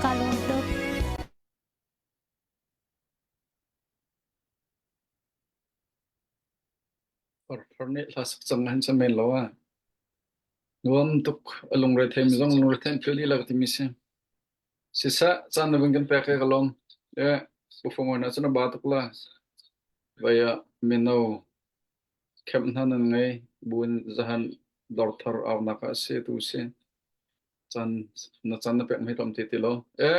Ka lawm tuk. Farfar nih hla sak cang han men lo ah. Nuam tuk a lungre them zong lungre them phil lila timi si. Sisa caan na vun kan pek he ka lawm. E pu na cun a ba tuk la. Vaya mino khem hna nan ngei buin zahan dor thar au nak ah se tu si. Caan na caan na pek mi tlawm te ti lo. E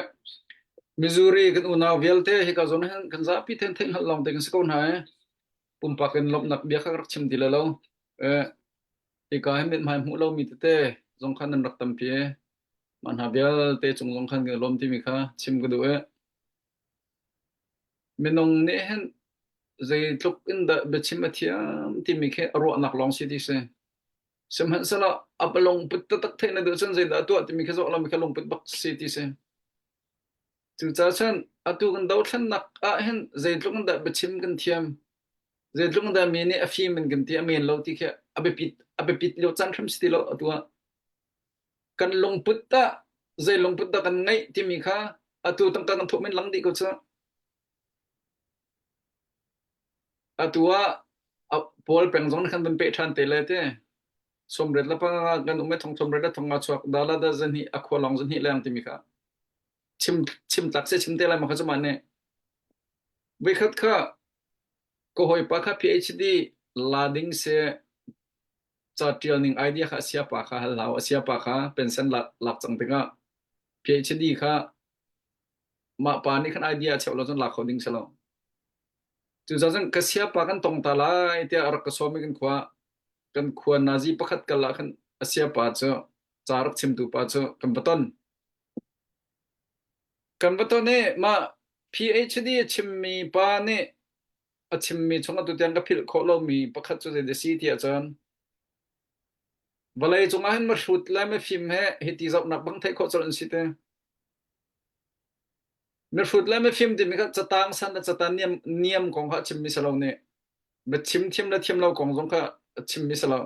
Missouri kan unau vialte hika zawn hin kan zapi then theih hngalh lawng te kan si ko hna e. Pumpak in lawmhnak bia kha rak chim ti le lo. E hika hin mithmai hmuh lomi tete zong khan nan rak tampi e. Mah hna vialte cung zong khan kan i lawm timi kha chim ka duh e. Minung nih hin zeitluk in dah biachim a thiam timi khi a ruahnak lawng si ti si. Sihmanhsehlaw a lungput taktak theih na duh cun zeidah a tuah timi kha zoh lomi kha lungput bak si ti si. Cucaah cun atu kan dothlennak ah hin zeitluk in dah biachim kan thiam, zeitluk in dah mi nih a fim in kan ti, a men lo ti khi a biapit a biapit lio caan hrim si ti lo atu ah. Kan lungput tah zei lungput dah kan ngeih timi kha atu tangka kan thawh men lang dih ko cu. Atu ah Paul peng zong khan van peh ṭhan te le te. Sawmriat le panga kan um i thong sawmriat le thong nga chuak dala da zahnih a khua lawng zahnih leng timi kha chim chim tlak se chim te lai ma kha cu mah nih voikhat kha ka hawipa kha PhD la ding se ca ṭial ning idea kha a siapa kha hal hau a siapa kha pension lak lak cang tikah. PhD kha mah pa nih khan idea a cheuh lo cun lak kho ding si lo. Cucaah cun ka siapa kan tong ta lai tiah a rak ka sawm i kan khua kan khua nazi pakhat kal ah khan a siapa cu ca rak chimtu pa cu kan va ton. Kan va ton i mah PhD a chimmi pa nih a chimmi chung atu tiang ka philh khawh lomi pakhat cu zei si tiah cun vawlei cungah hin mihrut le mifim he hiti zohnak bang theih khawh colh an si te. Mihrut le mifim timi kha catang san le catang niam, niam kong kha a chimmi si lo nih biachim thiam le thiam lo kong zong kha a chimmi si lo.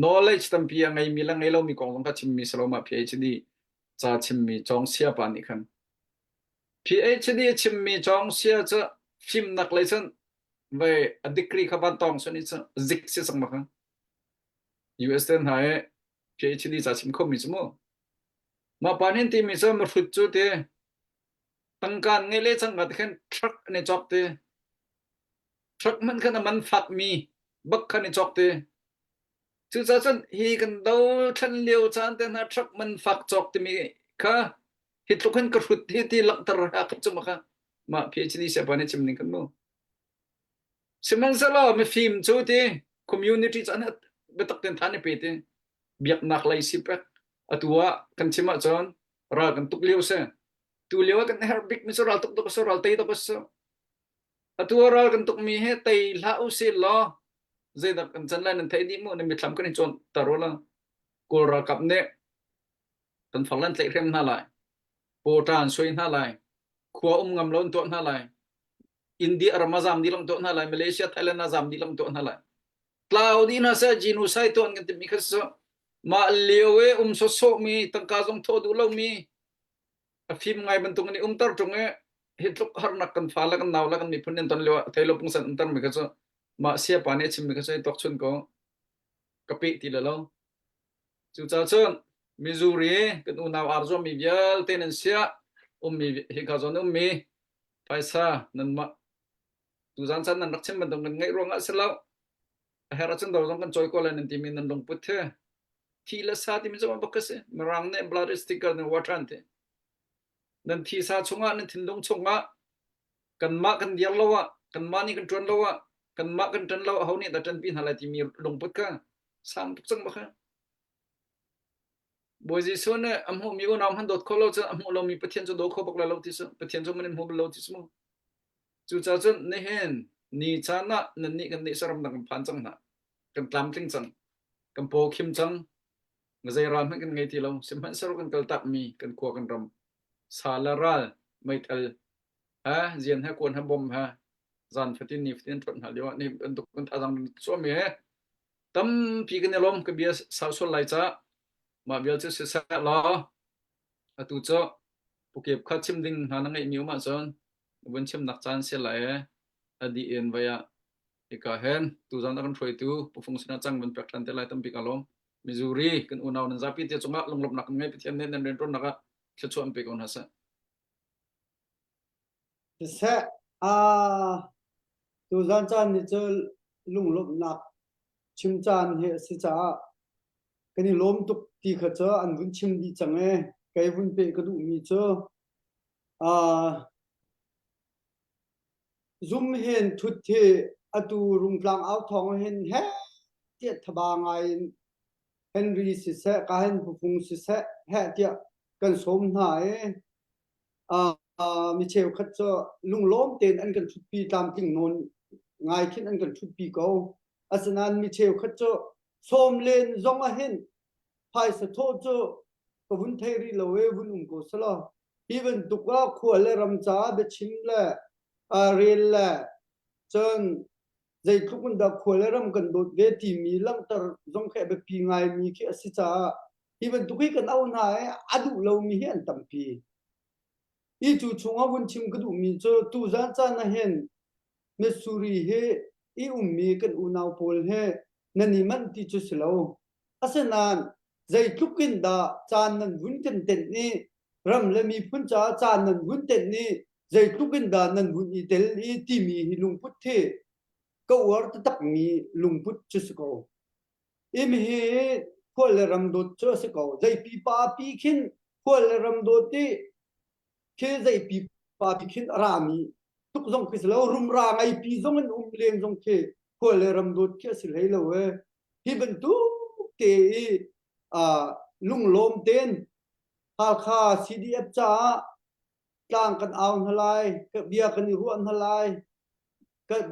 Knowledge tampi a ngeimi le ngei lomi kong zong kha chimmi si lo mah PhD ca chimmi cawng sia pa nih khan. PhD a chimmi cawng sia cu fimnak lei cun vai a degree kha van tawng sun i cu zik si cang ma kha. US te hna i PhD ca chim khomi cu mu. Mah pa nih timi cu mihrut cu ti tangka an ngeih le cangka te khan truck an i cawk ti. Truck hmanh khan a man fakmi bak khan i cawk ti. Cucaah cun hi kan dothlan lio caan te hna truck man fak cawk timi kha hi tluk hin ka hrut hi ti langhter ha kha cu ma kha mah PhD siapa nih chim ning kan mu. Sihmanhsehlaw mifim cu ti community cu an biatak ten than i pe ti. Biaknak lei si pek atu ah kan chim ahcun ral kan tuk lio si. Tu lio ah kan herh bik mi cu ral tuk tuk a si, ral tei tuk a si. Atu ah ral kan tuk mi hi tei hlah usih law zeidah kan can lai nan theih dih mu nan mithlam kan i cawnter u law Kawl ralkap nih kan far lan tlaihhrem hna lai. Pawṭa an suai hna lai. Khua um ngam lo an tuah hna lai. India ram a zam dih lang tuah hna lai. Malaysia, Thailand a zam dih lang tuah hna lai. Tlau dih hna seh genocide tuah an kan timhmi kha cu mah lio i um sawsawh mi tangka zong thawh duh lomi a fim ngai bantuk in i umter ṭung i hi tluk harnak kan fa le kan nau le kan miphun nih an ton lio ah thei lo pungsan umter mi kha cu mah siapa nih a chimmi kha cu i tuak chun ko ka peh ti le lo. Cucaah cun Missouri kan unau ar zuammi vialte nan siah ummi hika zawn ummi phaisa nanmah tuzan caan nan rak chim bantuk kan ngaih ruangah si lo a herh ahcun do zong kan cawi ko lai nan timi nan lungput he thi le sa timi cu bak si mirang nih blood is thicker than water an ti nan thi sa chungah nan thinlung chungah kanmah kan dir lo ah kanmah nih kan ṭuan lo ah kanmah kan ṭan lo aho nih dah ṭanpi hna lai timi lungput kha sang tuk cang bak Bawi Jesuh nih a hmuhmi unau hmanh dawt kho lo cun a hmuh lomi Pathian cu daw kho bak lai lo ti cu Pathian cu man in hmu bal lo ti cu mu. Cucaah cun nihin ni caan ah nannih kan nih saram dang kan phan cang hna. Kan tlamtling cang. Kan paw khim cang. Zei ral hmanh kan ngei ti lo. Sihmanhsehlaw kan kaltakmi kan khua kan ram sa le ral meithal ha zian he kuan he bom he zan fatin ni fatin ṭhuat hna lio ah ni bantuk kan thazaang chuahmi he tampi kan i lawm ka bia sau sual lai ca mah vial cu siseh law atu cu pukep kha chim ding hna na ngeihmi um ahcun vun chimnak caan si lai e a dih in vai ah hika hen tuzan a kan hruaitu pufung sinah cang van pek ṭhan te lai tampi ka lawm Missouri kan unau nan zapi te cungah lunglawmhnak kan ngei Pathian nih nan rianṭuannak ah thluachuah an pe ko hna seh. Siseh, aa tuzan caan ni cu lunglawmhnak chim caan hi a si caah kan i lawm tuk ti kha cu an vun chim dih cang i kei vun peh ka duhmi cu aa zum hin thut hi atu Rungtlang au thawng hin heh tiah thaba ngai in Henry siseh ka hen Pufung siseh heh tiah kan sawm hna i mi cheukhat cu lunglawm tein an kan ṭhutpi tlamtling nawn ngai khin an kan ṭhutpi ko. Asinain mi cheukhat cu sawm len zong ah hin phaisa thawh cu ka vun thei rih lo i vun um ko selaw hi bantuk ah khua le ram caah biachim le rel le cun zeitluk in dah khua le ram kan dawt ve timi langhter zong khi a biapi ngaimi khi a si caah hi bantuk hi kan auh hna i a duh lomi hi an tampi. Hi cu chungah vun chim ka duhmi cu tuzan caan ah hin Missouri hi i ummi kan unau pawl he nan i manh ti cu si lo. Asinain zeitluk in dah caan nan vun kan tenh i ram le miphun caah caan nan vun tenh i zeitluk in dah nan vun i tel i timi hi lungput hi ka uar taktakmi lungput cu si ko. Imi hi khual le ram dawt cu a si ko. Zei pipa pi khin. Khual le ram dawt i thil zei pipa ti khin a rami tuk zong khi si lo rumra ngei pi zong in um len zong khi khual le ram dawt khi a si hlei lo e. Hi bantuk te i lunglawm ten Hakha CDF caah tlang kan au hna lai, bia kan i ruah hna lai,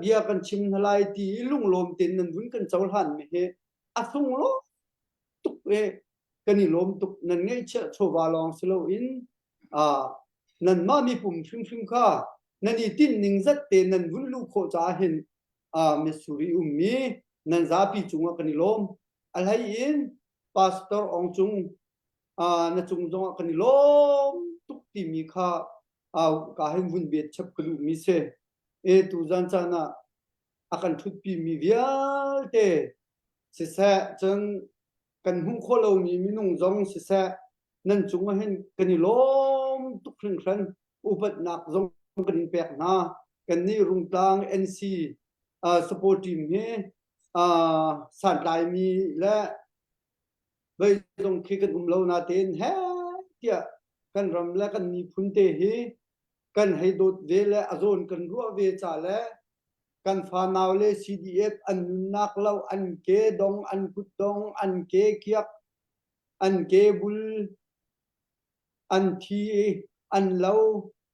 bia kan chim hna lai ti i lunglawm tein nan vun kan cohlan mi hi a sunglawi tuk e kan i lawm tuk nan ngeihchiah chawva lawng si loin nanmah mipum hrimhrim kha nan i tinh ning zat te nan vun luh khawh caah hin Missouri ummi nan zapi cungah kan i lawm. A hlei in Pastor Ong Cung na cung zongah kan i lawm tuk timi kha ka hin vun bet chap ka duhmi si. E tu zan caan ah a kan ṭhutpi mi vialte siseh cun kan hmuh khawh lomi minung zong siseh nan cung ah hin kan i lawm tuk hringhran upatnak zong kan in pek hna kannih Rungtlang NC uh, support team hi uh, santlaimi le vei zong khi kan um lo natein he tiah kan ram le kan miphun te hi kan hei dawt ve le a zawn kan ruah ve ca le kan fanau le CDF an nunnak lo an ke dong an kut dong an ke kiak an ke bul an thi an lo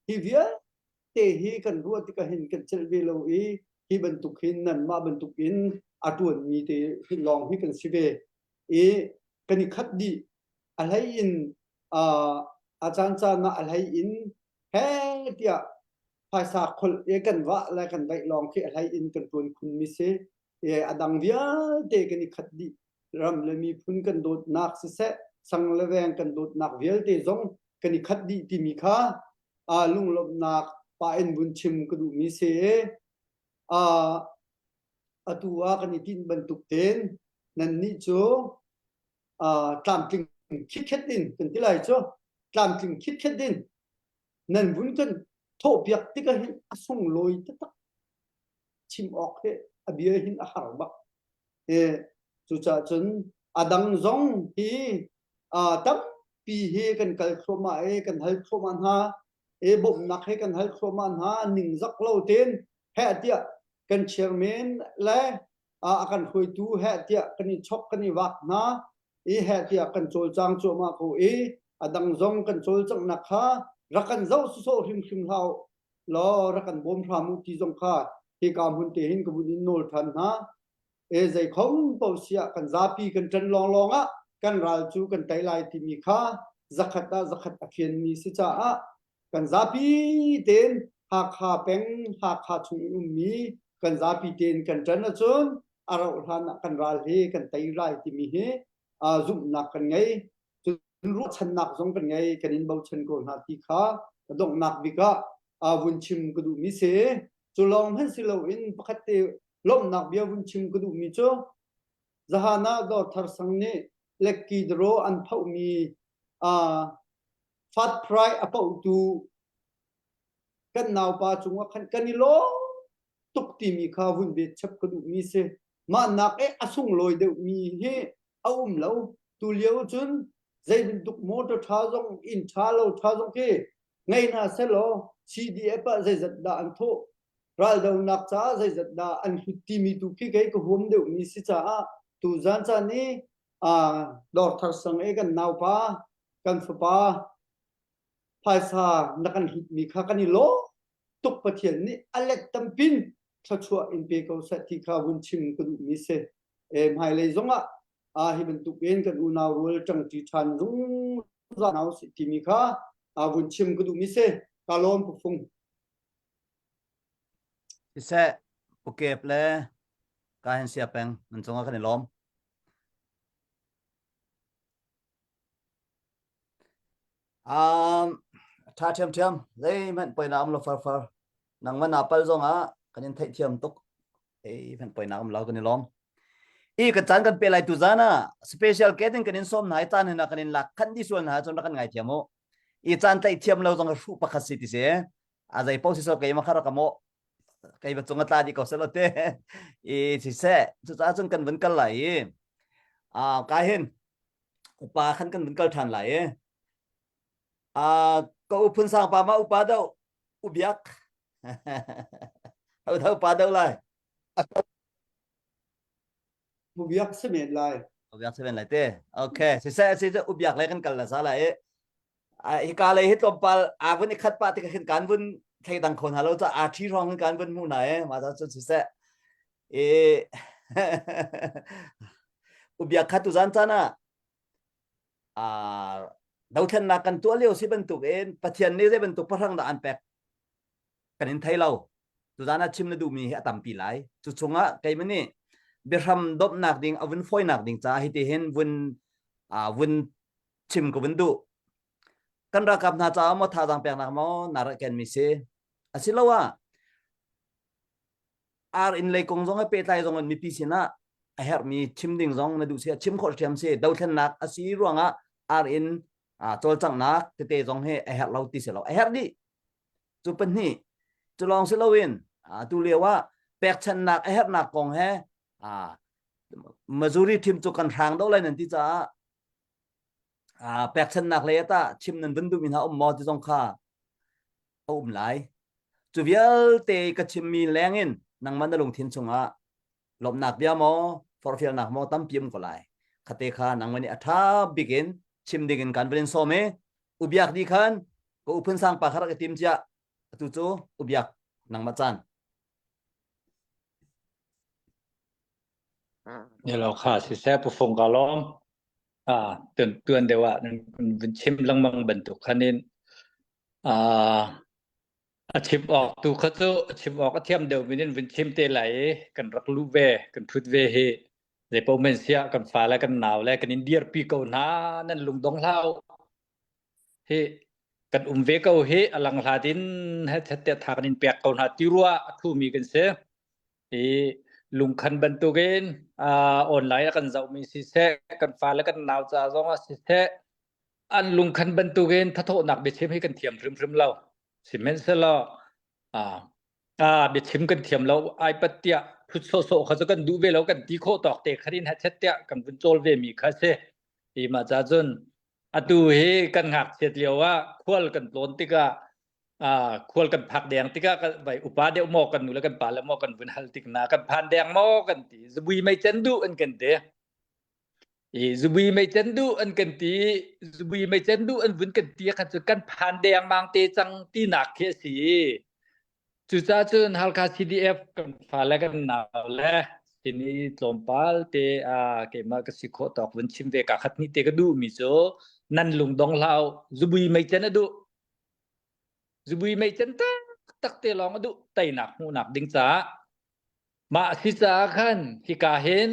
hi vialte hi kan ruah tikah hin kan celh ve lo i hi bantuk hin nanmah bantuk in a ṭuanmi te lawng hi kan si ve i kan i khat dih a hlei in a caan caan ah a hlei in he tiah phaisa kholh i kan vah le kan vaih lawng khi a hlei in kan ṭuan khun mi si i a dang vialte kan i khat dih ram le miphun kan dawtnak siseh sang le veng kan dawtnak vialte zong kan i khat dih timi kha lunglawmhnak pa in vun chim ka duhmi si atu ah kan i tinh bantuk tein nannih cu tlamtling khitkhet in kan ti lai cu tlamtling khitkhet in nan vun kan thawhpiak tikah hin a sunglawi taktak chim awk hi a bia hin a har bak e cucaah cun a dang zong hi tampi hi kan kal thluahmah i kan hal thluahmah hna e bawmhnak he kan hal thluahmah hna ningzak lo tein heh tiah kan chairman le a kan hruaitu heh tiah kan i chok kan i vak hna i heh tiah kan cawlcang cuahmah ko i a dang zong kan cawlcanghnak kha rak kan zoh sawsawh hrimhrim hlah law rak kan bawm hram u ti zong kha hika hmun te hin ka vun in nawl ṭhan hna e zei khom paoh siah kan zapi kan ṭan lawnglawng ah kan ral cu kan tei lai timi kha zakhat ah zakhat a fianmi si caah kan zapi tein Hakha peng Hakha chung in ummi kan zapi tein kan ṭan ahcun a rauh hlan ah kan ral hi kan tei lai timi hi zumhnak kan ngei cun ruahchannak zong kan ngei kan in bochan ko hna ti kha donghnak bik ah vun chim ka duhmi si cu lawng hmanh si loin pakhat te lawmhnak bia vun chim ka duhmi cu zahan ah Dawrthar sang nih lekki dro an phohmi fat fry a pohtu kan naupa cungah khan kan i lawm tuk timi kha vun bet chap ka duhmi si mah nak e a sunglawi deuhmi hi a um lo tu lio cun zei bantuk motor tha zong inn tha lo tha zong khi ngei hna selaw CDF ah zeizat dah an thawh raldonak caah zeizat dah an hlut timi tu khi kei ka huam deuhmi si caah tu zan caan i dawr thar sang e kan naupa kan fapa phaisa na kan hlutmi kha kan i lawm tuk Pathian nih a let tampin thluachuah in pe ko seh ti kha vun chim ka duhmi si. E hmailei zongah a hi bantuk in kan unau rual ṭangṭi ṭhan zungzal hna usih timi kha a vun chim ka duhmi si. Ka lawm Pufung. Siseh, Pukep le Kahen Sia peng nan cungah kan i lawm. Um, ṭha ṭhiamṭhiam zeihmanh poinak um lo farfar nangmah naa pal zongah kan in theihthiam tuk zeihmanh poinak um lo kan i lawm i kan caan kan pe lai tu zan ah special guest in kan in sawm hna i caan hin kan in lak khan di sual hna cun rak kan ngaithiam u i caan tlaih thiam lo zong hruh pakhat si ti si a zei paoh si so keimah kha rak ka mawh keimah cung a tla dih ko seh lo te i siseh cucaah cun kan vun kal lai i ah ka hin upa khan kan vun kal ṭhan lai i. Uh, ka u phun sang pa ma upa do ubiak. Hau tho pa do lai. Ubiak si men lai. Ubiak si men lai te. Okay, si se si ubiak le kan kal la sa lai. Hika lei hi tlawmpal aa vun i khat pah tikah khin kan vun thleidang kho hna lo ca aa ṭhi hrawng in kan vun hmuh hna e mah ca cun siseh i ubiak kha tuzan caan ah aa dothlennak kan tuah lio si bantuk in Pathian nih zei bantuk pahrang dah an pek kan in thei lo tuzan ah chim na duhmi hi a tampi lai cu chungah keimah nih biahram domhnak ding a vun fawinak ding caah hiti hin vun vun chim ka vun duh. Kan ralkap hna caah maw thazaang peknak maw na rak kenmi si? Asiloah ar in lei kong zong he pehtlai zong in mipi sinah a herhmi chim ding zong na duh si chim khawh ṭhiam si dothlennak a si ruangah ar in cawlcanghnak tete zong hi a herh lo ti si lo a herh dih cu pahnih cu lawng si loin tu lio ah pekchanhnak a herhnak kong he Missouri thim cu kan hrang do lai nan ti caah pekchanhnak lei ah tah chim nan vun duhmi hna um maw ti zong kha a um lai. Cu vialte ka chimmi lengin nangmah na lungthin chungah lawmhnak bia maw forhfialnak maw tampi um ko lai. Khate kha nangmah nih a ṭha bik in chim ding in kan van in sawm i ubiak di khan ka u phun sang pa kha rak i tim cia atu cu ubiak nangmah caan. Nilo kha siseh pufung ka lawm. Ah, tuan tuan deuh ah nan vun chim lengmang bantuk khan in ah a chim awk tu kha cu a chim awk a thiam deuh min in vun chim te lai i kan rak luh ve kan thut ve hi zeipaoh men siah kan fa le kan nau le kan in dirpi ko hna nan lungdong hlah u hi kan um ve ko hi a lang hlat in he te tha kan in pek ko hna ti rua a thumi kan si i lungkhan bantukin uh, online a kan zohmi siseh kan fale kan nau ca zong ah siseh an lungkhan bantukin thathawhnak biachim hi kan thiam hrimhrim lo sihmanhsehlaw uh, ah biachim kan thiam lo iPad tiah phut sawhsawh kha cu kan duh ve lo kan ti khawh tawk te kharin ha chet tiah kan vun cawl ve mi kha si i mah ca cun atu hi kan ngakchiat lio ah khual kan tlawn tikah khual kan phak deng tikah vai upa deuh maw kan nu le kan pa le maw kan vun hal tik na kan phan deng maw kan ti zubui mei cen duh an kan ti i zubui mei cen duh an kan ti zubui mei cen duh an vun kan ti khan cu kan phan deng mang te cang ti nak khi a si cucaah cun Halkha CDF kan fa le kan nau le tini tlawmpal te a keimah ka si khawh tawk vun chim ve ka khat ni te ka duh mi cu nan lung dong hlau zubui mei cen a duh Zubui meicen taktak te lawng a duh teinak hmuhnak ding caah mah si caah khan hika hin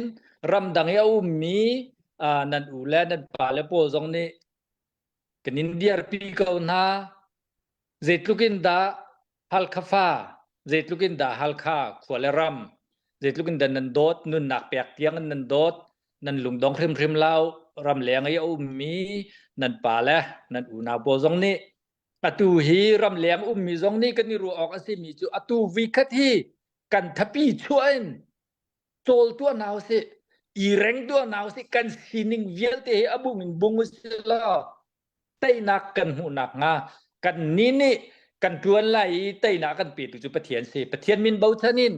ramdang i a ummi nan u le nan pa le pawl zong nih kan in dirpi ko hna zeitluk in dah Halkha fa zeitluk in dah Halkha khua le ram zeitluk in dah nan dawt nunnak pek tiang in nan dawt nan lungdong hrimhrim lo ramleng i a ummi nan pa le nan unau pawl zong nih Atu hi ramleng ummi zong nih kan i ruah awk a simi cu atu vikhat hi kan thapi chuah in cawl tuah hna usih, i reng tuah hna usih, kan sining vialte hi a bung in bung usih law teinak kan hmuh nakhnga kan nih nih kan ṭuan lai i teinak kan petu cu Pathian si. Pathian min bochan in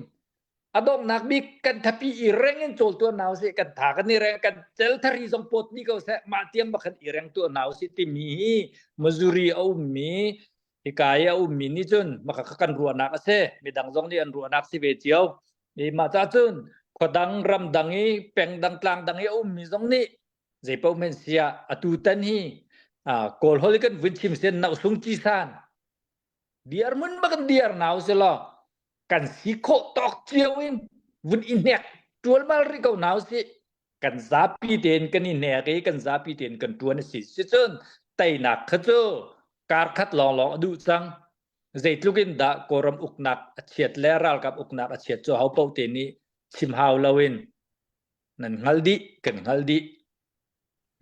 a donghnak bik kan thapi i reng in cawl tuah hna usih kan tha kan i reng kan cel thari zong pawt ni ko seh mah tiang bak khan i reng tuah hna usih timi hi Missouri a ummi hika i a ummi nih cun maka kan ruahnak a si midang zong nih an ruahnak si ve cio i mah ca cun khuadang ramdang i pengdang tlangdang i a ummi zong nih zeipaoh men sia atu tan hi kawl hol kan vun chim sen nausung ci san diar mun bak diar nau se law kan si khawh tawk cio in vun i hnek ṭualmal rih ko hna usih kan zapi tein kan i hnek i kan zapi tein kan ṭuan a si sicun teinak kha cu kar khat lawnglawng a duh cang zeitluk in dah kawlram uknak a chiat le ralkap uknak a chiat cu ho paoh te nih chim hau loin nan hngal dih kan hngal dih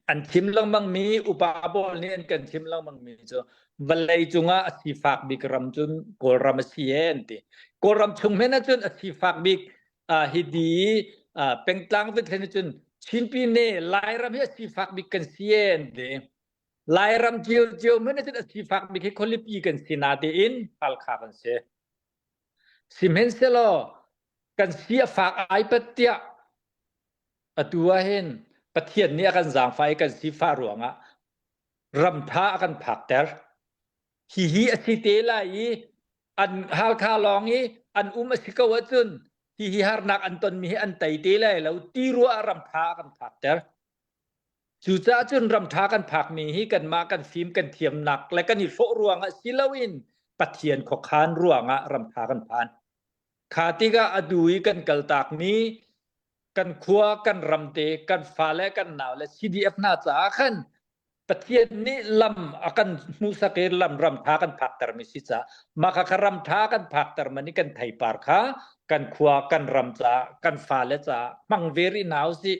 An chim lengmang mi upa pawl nih an kan chim lengmang mi cu vawlei cungah a sifak bik ram cu Kawlram a si e an ti. Kawlram chung men ahcun a sifak bik uh, hiti uh, pengtlang vithlen cun Chinpi ne Lairam hi a sifak bik kan si e an ti. Lairam cio men cun a sifak bik hi khualipi kan si natein Halkha kan si. Sihmanhsehlaw kan si a fak ai pat tiah atu ah hin Pathian nih a kan zaangfah i kan sifah ruangah ramtha a kan phakter. Hihi a si te lai i an Halkha lawng i an um a si ko ahcun hihi harnak an tonmi hi an tei te lai lo ti ruah ah ramtha a kan phakter. Cucaah cun ramtha kan phakmi hi kanmah kan fim kan thiamnak le kan i hlawh ruangah si loin Pathian khuakhan ruangah ramtha kan phan. Kha tikah a du i kan kaltakmi kan khua kan ramte kan fale kan naule CDF hna caah khan Pathian nih lam a kan hmuhsak i lam ramtha kan phaktermi si caah mah kha kha ramtha kan phakter man i kan theipar kha kan khua kan ram caah kan fale caah hmang ve rih hna usih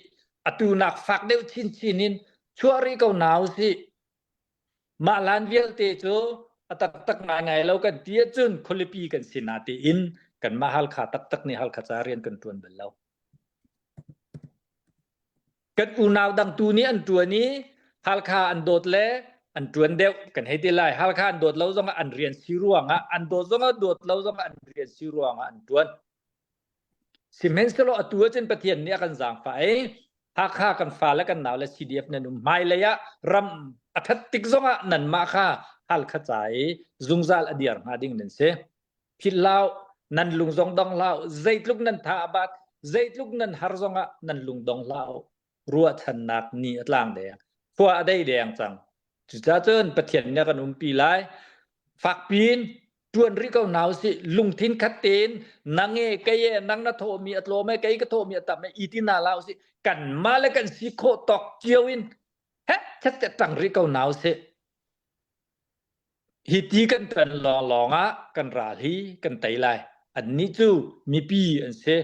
atu nak fak deuh chinchin in chuah rih ko hna usih mah lan vialte cu a taktak ngaingai lo kan ti ahcun khualipi kan si na tiin kanmah Halkha taktak nih Halkha ca rian kan ṭuan bal lo. Kan unau dang tu nih an ṭuan i Halkha an dawt le an ṭuan deuh kan hei ti lai. Halkha an dawt lo zongah an rian si ruangah an dawt zongah dawt lo zongah an rian si ruangah an ṭuan. Sihmanhsehlaw atu ahcun Pathian nih a kan zaangfah i Hakha kan fale kan naule CDF nan um hmailei ah ram a ṭhat tik zongah nanmah kha Halkha ca i zungzal a diar hnga ding nan si. Philh hlah nan lung zong dong hlah zeitluk nan tha a bat zeitluk nan har zongah nan lung dong hlah ruahchannak ni a tlang deng khua a dei deng cang cucaah cun Pathian nih a kan umpi lai fakpiin ṭuan rih ko hna usih lungthin khat tein nang e kei e nang na thawhmi a tlawm e kei ka thawhmi a tam e i ti hna hlah usih kanmah le kan si khawh tawk cio in heh chet te ṭang rih ko hna usih Hi ti kan ṭan lawnglawng ah kan ral hi kan tei lai. Annih cu mipi an si.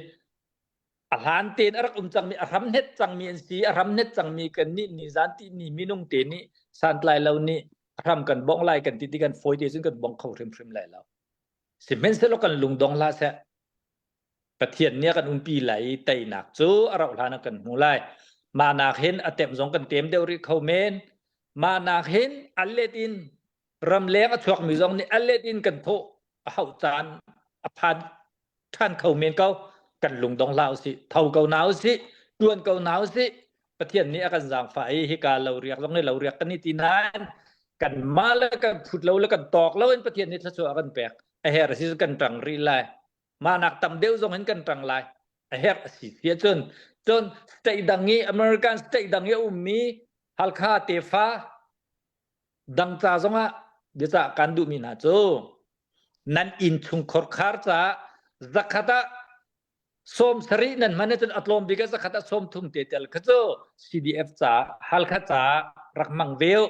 A hlan tein a rak um cangmi, a hram hnet cangmi an si. A hram hnet cangmi kannih nizan tihni minung te nih santlai lo nih a hram kan bongh lai kan ti ti kan fawi te cun kan bong kho hrimhrim lai lo. Sihmanhsehlaw kan lungdong hlah seh. Pathian nih a kan umpi lai i teinak cu a rauh hlan ah kan hmu lai. Mah nak hin a tem zong kan tem deuh rih kho men. Mah nak hin a let in ramleng a chuakmi zong nih a let in kan thawh a hauh caan a phan ṭhan kho men ko. Kan lungdong hlah usih, tho ko hna usih, ṭuan ko hna usih. Pathian nih a kan zaangfah i hika lo riak zong nih lo riak kan i ti nain kanmah le kan phut lo le kan tawk lo in Pathian nih thluachuah a kan pek. A herh a si cu kan ṭang rih lai. Mah nak tam deuh zong in kan ṭang lai. A herh a si si ahcun cun state dang i American state dang i a ummi Halkha tefa dang ca zongah biacah kan duhmi hna cu nan inn chungkhar khar caah zakhat ah sawm sarih nan hman ahcun a tlawm bik ah zakhat ah sawm thum te tel kha cu CDF ca Halkha ca rak hmang ve u.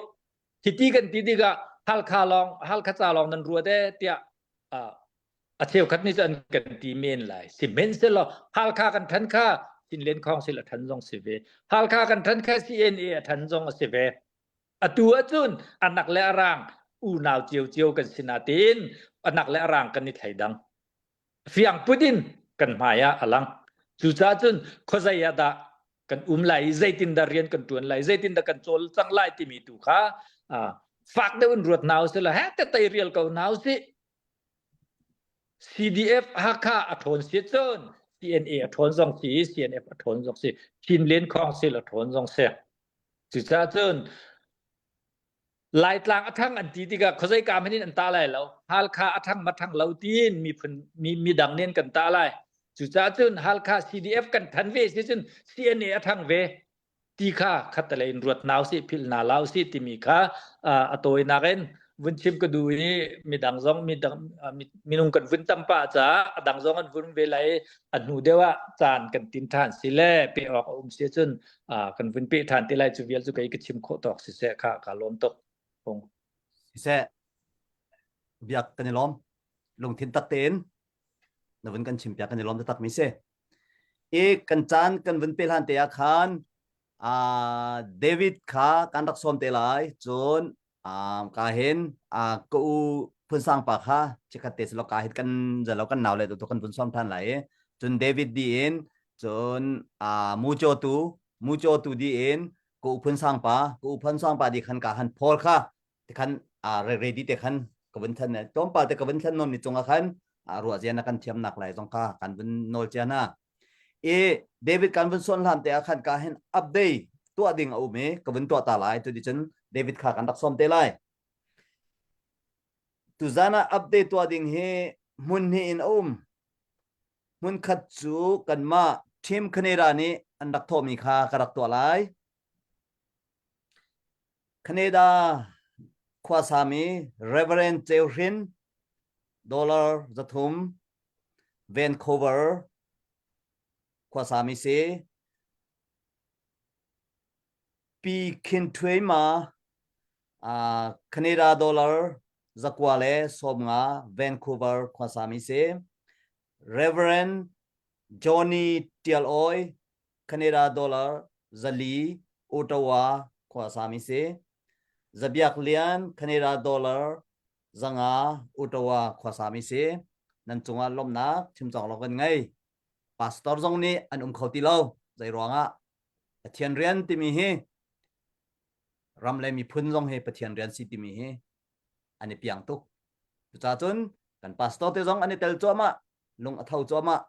Hiti kan ti tikah Halkha lawng Halkha ca lawng nan ruat ee tiah a cheukhat nih cun an kan ti men lai. Sihmanhsehlaw Halkha kan ṭhan kha Chinland Council a ṭhan zong si ve. Halkha kan ṭhan kha CNA a ṭhan zong a si ve. Atu ahcun anak le arang unau ciocio kan si nain anak le arang kan i thleidang. Fiang put in kan hmai ah a lang. Cucaah cun khuazei ah dah kan um lai i zeitindah rian kan ṭuan lai, zeitindah kan cawlcangh lai timi tu kha fak deuh in ruat hna usih law heh te rial ko hna usih. CDF Hakha a ṭhawn si cun CNA a ṭhawn zong si, CNF a ṭhawn zong si, Chinland Council a ṭhawn zong si. Cucaah cun Laitlang a ṭhang an ti tikah khuazei ka hmanh in an tah lai lo. Halkha a ṭhang ma ṭhang lo tiin miphun mi, midang nih an kan tah lai. Cucaah cun Halkha CDF kan ṭhan ve si cun CNA a ṭhang ve ti kha khattelei in ruat hna usih philh hna la usih timi kha a tawinak in vun chim ka duh i midang zong midang minung kan vun tam pah caah a dang zong an vun ve lai a hnu deuh ah caan kan tin ṭhan si le pe awk a um si cun kan vun peh ṭhan te lai cu vial cu kei ka chim khawh tawk siseh kha ka lawm tuk hung siseh biak kan i lawm lungthin tak tein na vun kan chim piak kan i lawm taktak mi si i kan caan kan vun pe hlan te ah khan David kha kan rak sawm te lai cun ka hin ka u phunsang pa kha chikhat te silo ka hin kan zalo kan nau le tu kan vun sawm than lai i cun David di in cun mu cho tu mu cho tu di in. Ka u Phun Sang pa, ka u Phun Sang pa di khan ka han Paul kha te khan a ready te khan ka vun than tlawmpal te ka vun thlen non ni cungah khan a ruah zia na kan thiam nak lai zong kha kan vun nawl cia na i David kan vun suan hlan te ah khan ka hin update tuah ding a um i ka vun tuah ta lai tu di cun David kha kan rak som te lai tuzan ah update tuah ding hi hmun hnih in a um hmun khat cu kanmah Team Canada nih an rak thawhmi kha ka rak tuah lai Canada khuasami Reverend Ceu Hrin dollar 300 Vancouver khuasami si. Pi Khin Thwe Ma uh, Canada dollar zakua le 50 Vancouver khuasami si. Reverend Johnny Tial Oi Canada dollar 400 Ottawa khuasami si. Zabiak Lian Canada dollar 500 Ottawa khuasami si. Nan cungah lawmhnak chimcawk lo kan ngei. Pastor zong nih an um kho ti lo. Zei ruangah Pathian rian timi hi ram le miphun zong hi Pathian rian si timi hi an i piang tuk. Cucaah cun kan pastor te zong an i tel cuahmah, lung a tho cuahmah.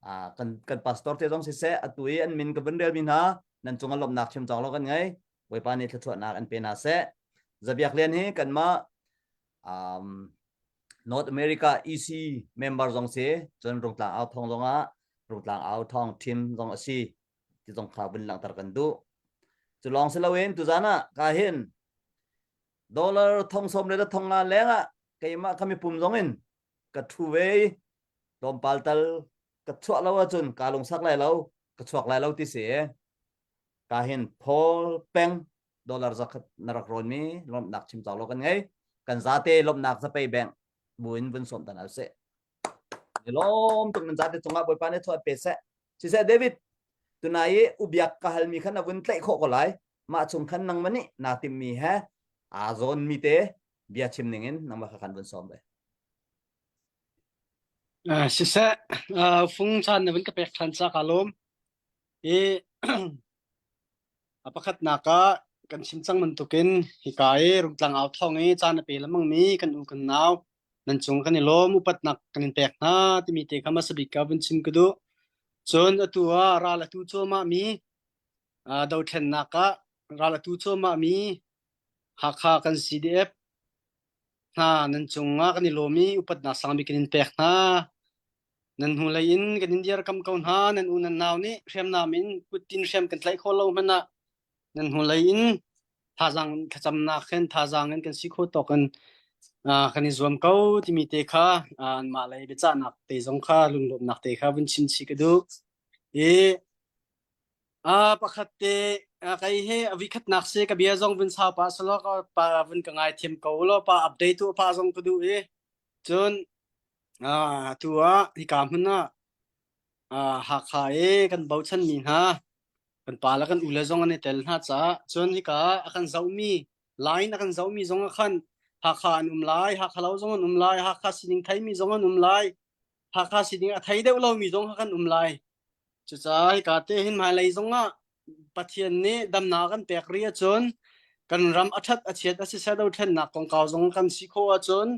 Ah, kan kan pastor te zong siseh atu i an min ka vun relmi hna nan cungah lawmhnak chim cawk lo kan ngei. Bawipa nih thluachuahnak an pe hna seh. Zabiak Lian hi kanmah um, North America EC member zong si, cun Rungtlang Au Thong zong ah Rungtlang Au Thong team zong a si ti zong kha vun langhter kan duh. Cu lawng si loin tuzan ah ka hin dollar thong som le thong nga leng ah keimah kha mipum zong in ka thu ve i tlawmpal tal ka chuah lo ahcun kaa lungsak lai lo ka chuak lai lo ti si ka hin Paul peng dollar zakhat na rak rawn mi lawmhnak chim cawk lo kan ngei kan zate lawmhnak zapei bank buin vun sawm tan al seh ni lawm tuk nan zate cungah bawipa nih thuat pe seh siseh David tunai i ubiak ka hal mi khan na vun tlaih khawh ko lai mah chung khan nangmah nih naa tim mi he aa zawn mi te bia chim ning in nangmah kha kan vun sawm ve Uh, siseh, uh, fung caan na vun ka pek ṭhan ca ka lawm. I a pakhatnak ah kan chim cang bantukin hika i Rungtlang au thawng i caan a pe lengmang mi kan u kan nau nan cung kan i lawm upatnak kan in pek hna timi te kha hmasa bik ka vun chim ka duh. Cun atu ah ral atu cuahmah mi uh, dothlennak ah ral atu cuahmah mi Hakha kan CDF hna nan cungah kan i lawm i upatnak sangbik kan in pek hna. Nan hnulei in kan in dirkam ko hna. Nan u nan nau nih hriamnam in kuttin hriam kan tlaih khawh lo hmanh ah nan hnulei in thazaang thlacamnak hin thazaang in kan si khawh tawk in uh, kan i zuam ko timi te kha uh, anmah lei biacahnak te zong kha lunglawmhnak te kha vun chim chih ka duh. I Ah pakhat te kei hi a vikhatnak si ka bia zong vun sau pah selaw ka pa vun ka ngai thiam ko law pa update tu pa zong ka duh i cun ah tu ah hika hmun ah ah Hakha i kan bochan mi hna kan pa le kan u le zong an i tel hna caah cun hika a kan zohmi line a kan zohmi zong ah khan Hakha an um lai Hakha lo zong an um lai Hakha sining theimi zong an um lai Hakha sining a thei deuh lomi zong kha kan um lai Cucaah hika te hin hmailei zongah Pathian nih damnak kan pek rih ahcun kan ram a ṭhat a chiat a siseh dothlennak kongkau zong kan si khawh ahcun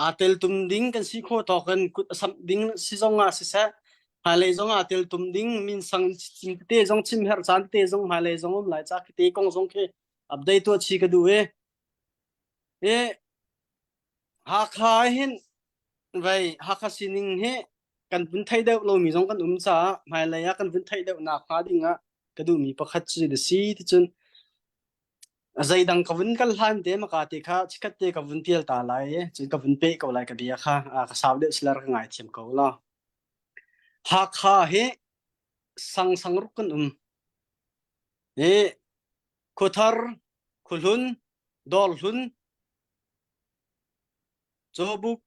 aa teltum ding kan si khawh tawk in kut a samh ding si zongah siseh hmailei zongah aa teltum ding minsang tete zong chim herh caan tete zong hmailei zong um lai ca khi te kong zong khi update tuah chi ka duh i i Hakha hin vei Hakha sining hi kan vun theih deuh lomi zong kan um caah hmailei ah kan vun theih deuh nakhnga ding ah ka duhmi pakhat cu a si ticun zeidang ka vun kal hlan te maka te kha chikkhat te ka vun pial ta lai i cun ka vun peh ko lai ka bia kha ka sau deuh silar ka ngai thiam ko la Hakha hi sang sang ruk kan um i khuathar khuahlun dawrhlun Cawbuk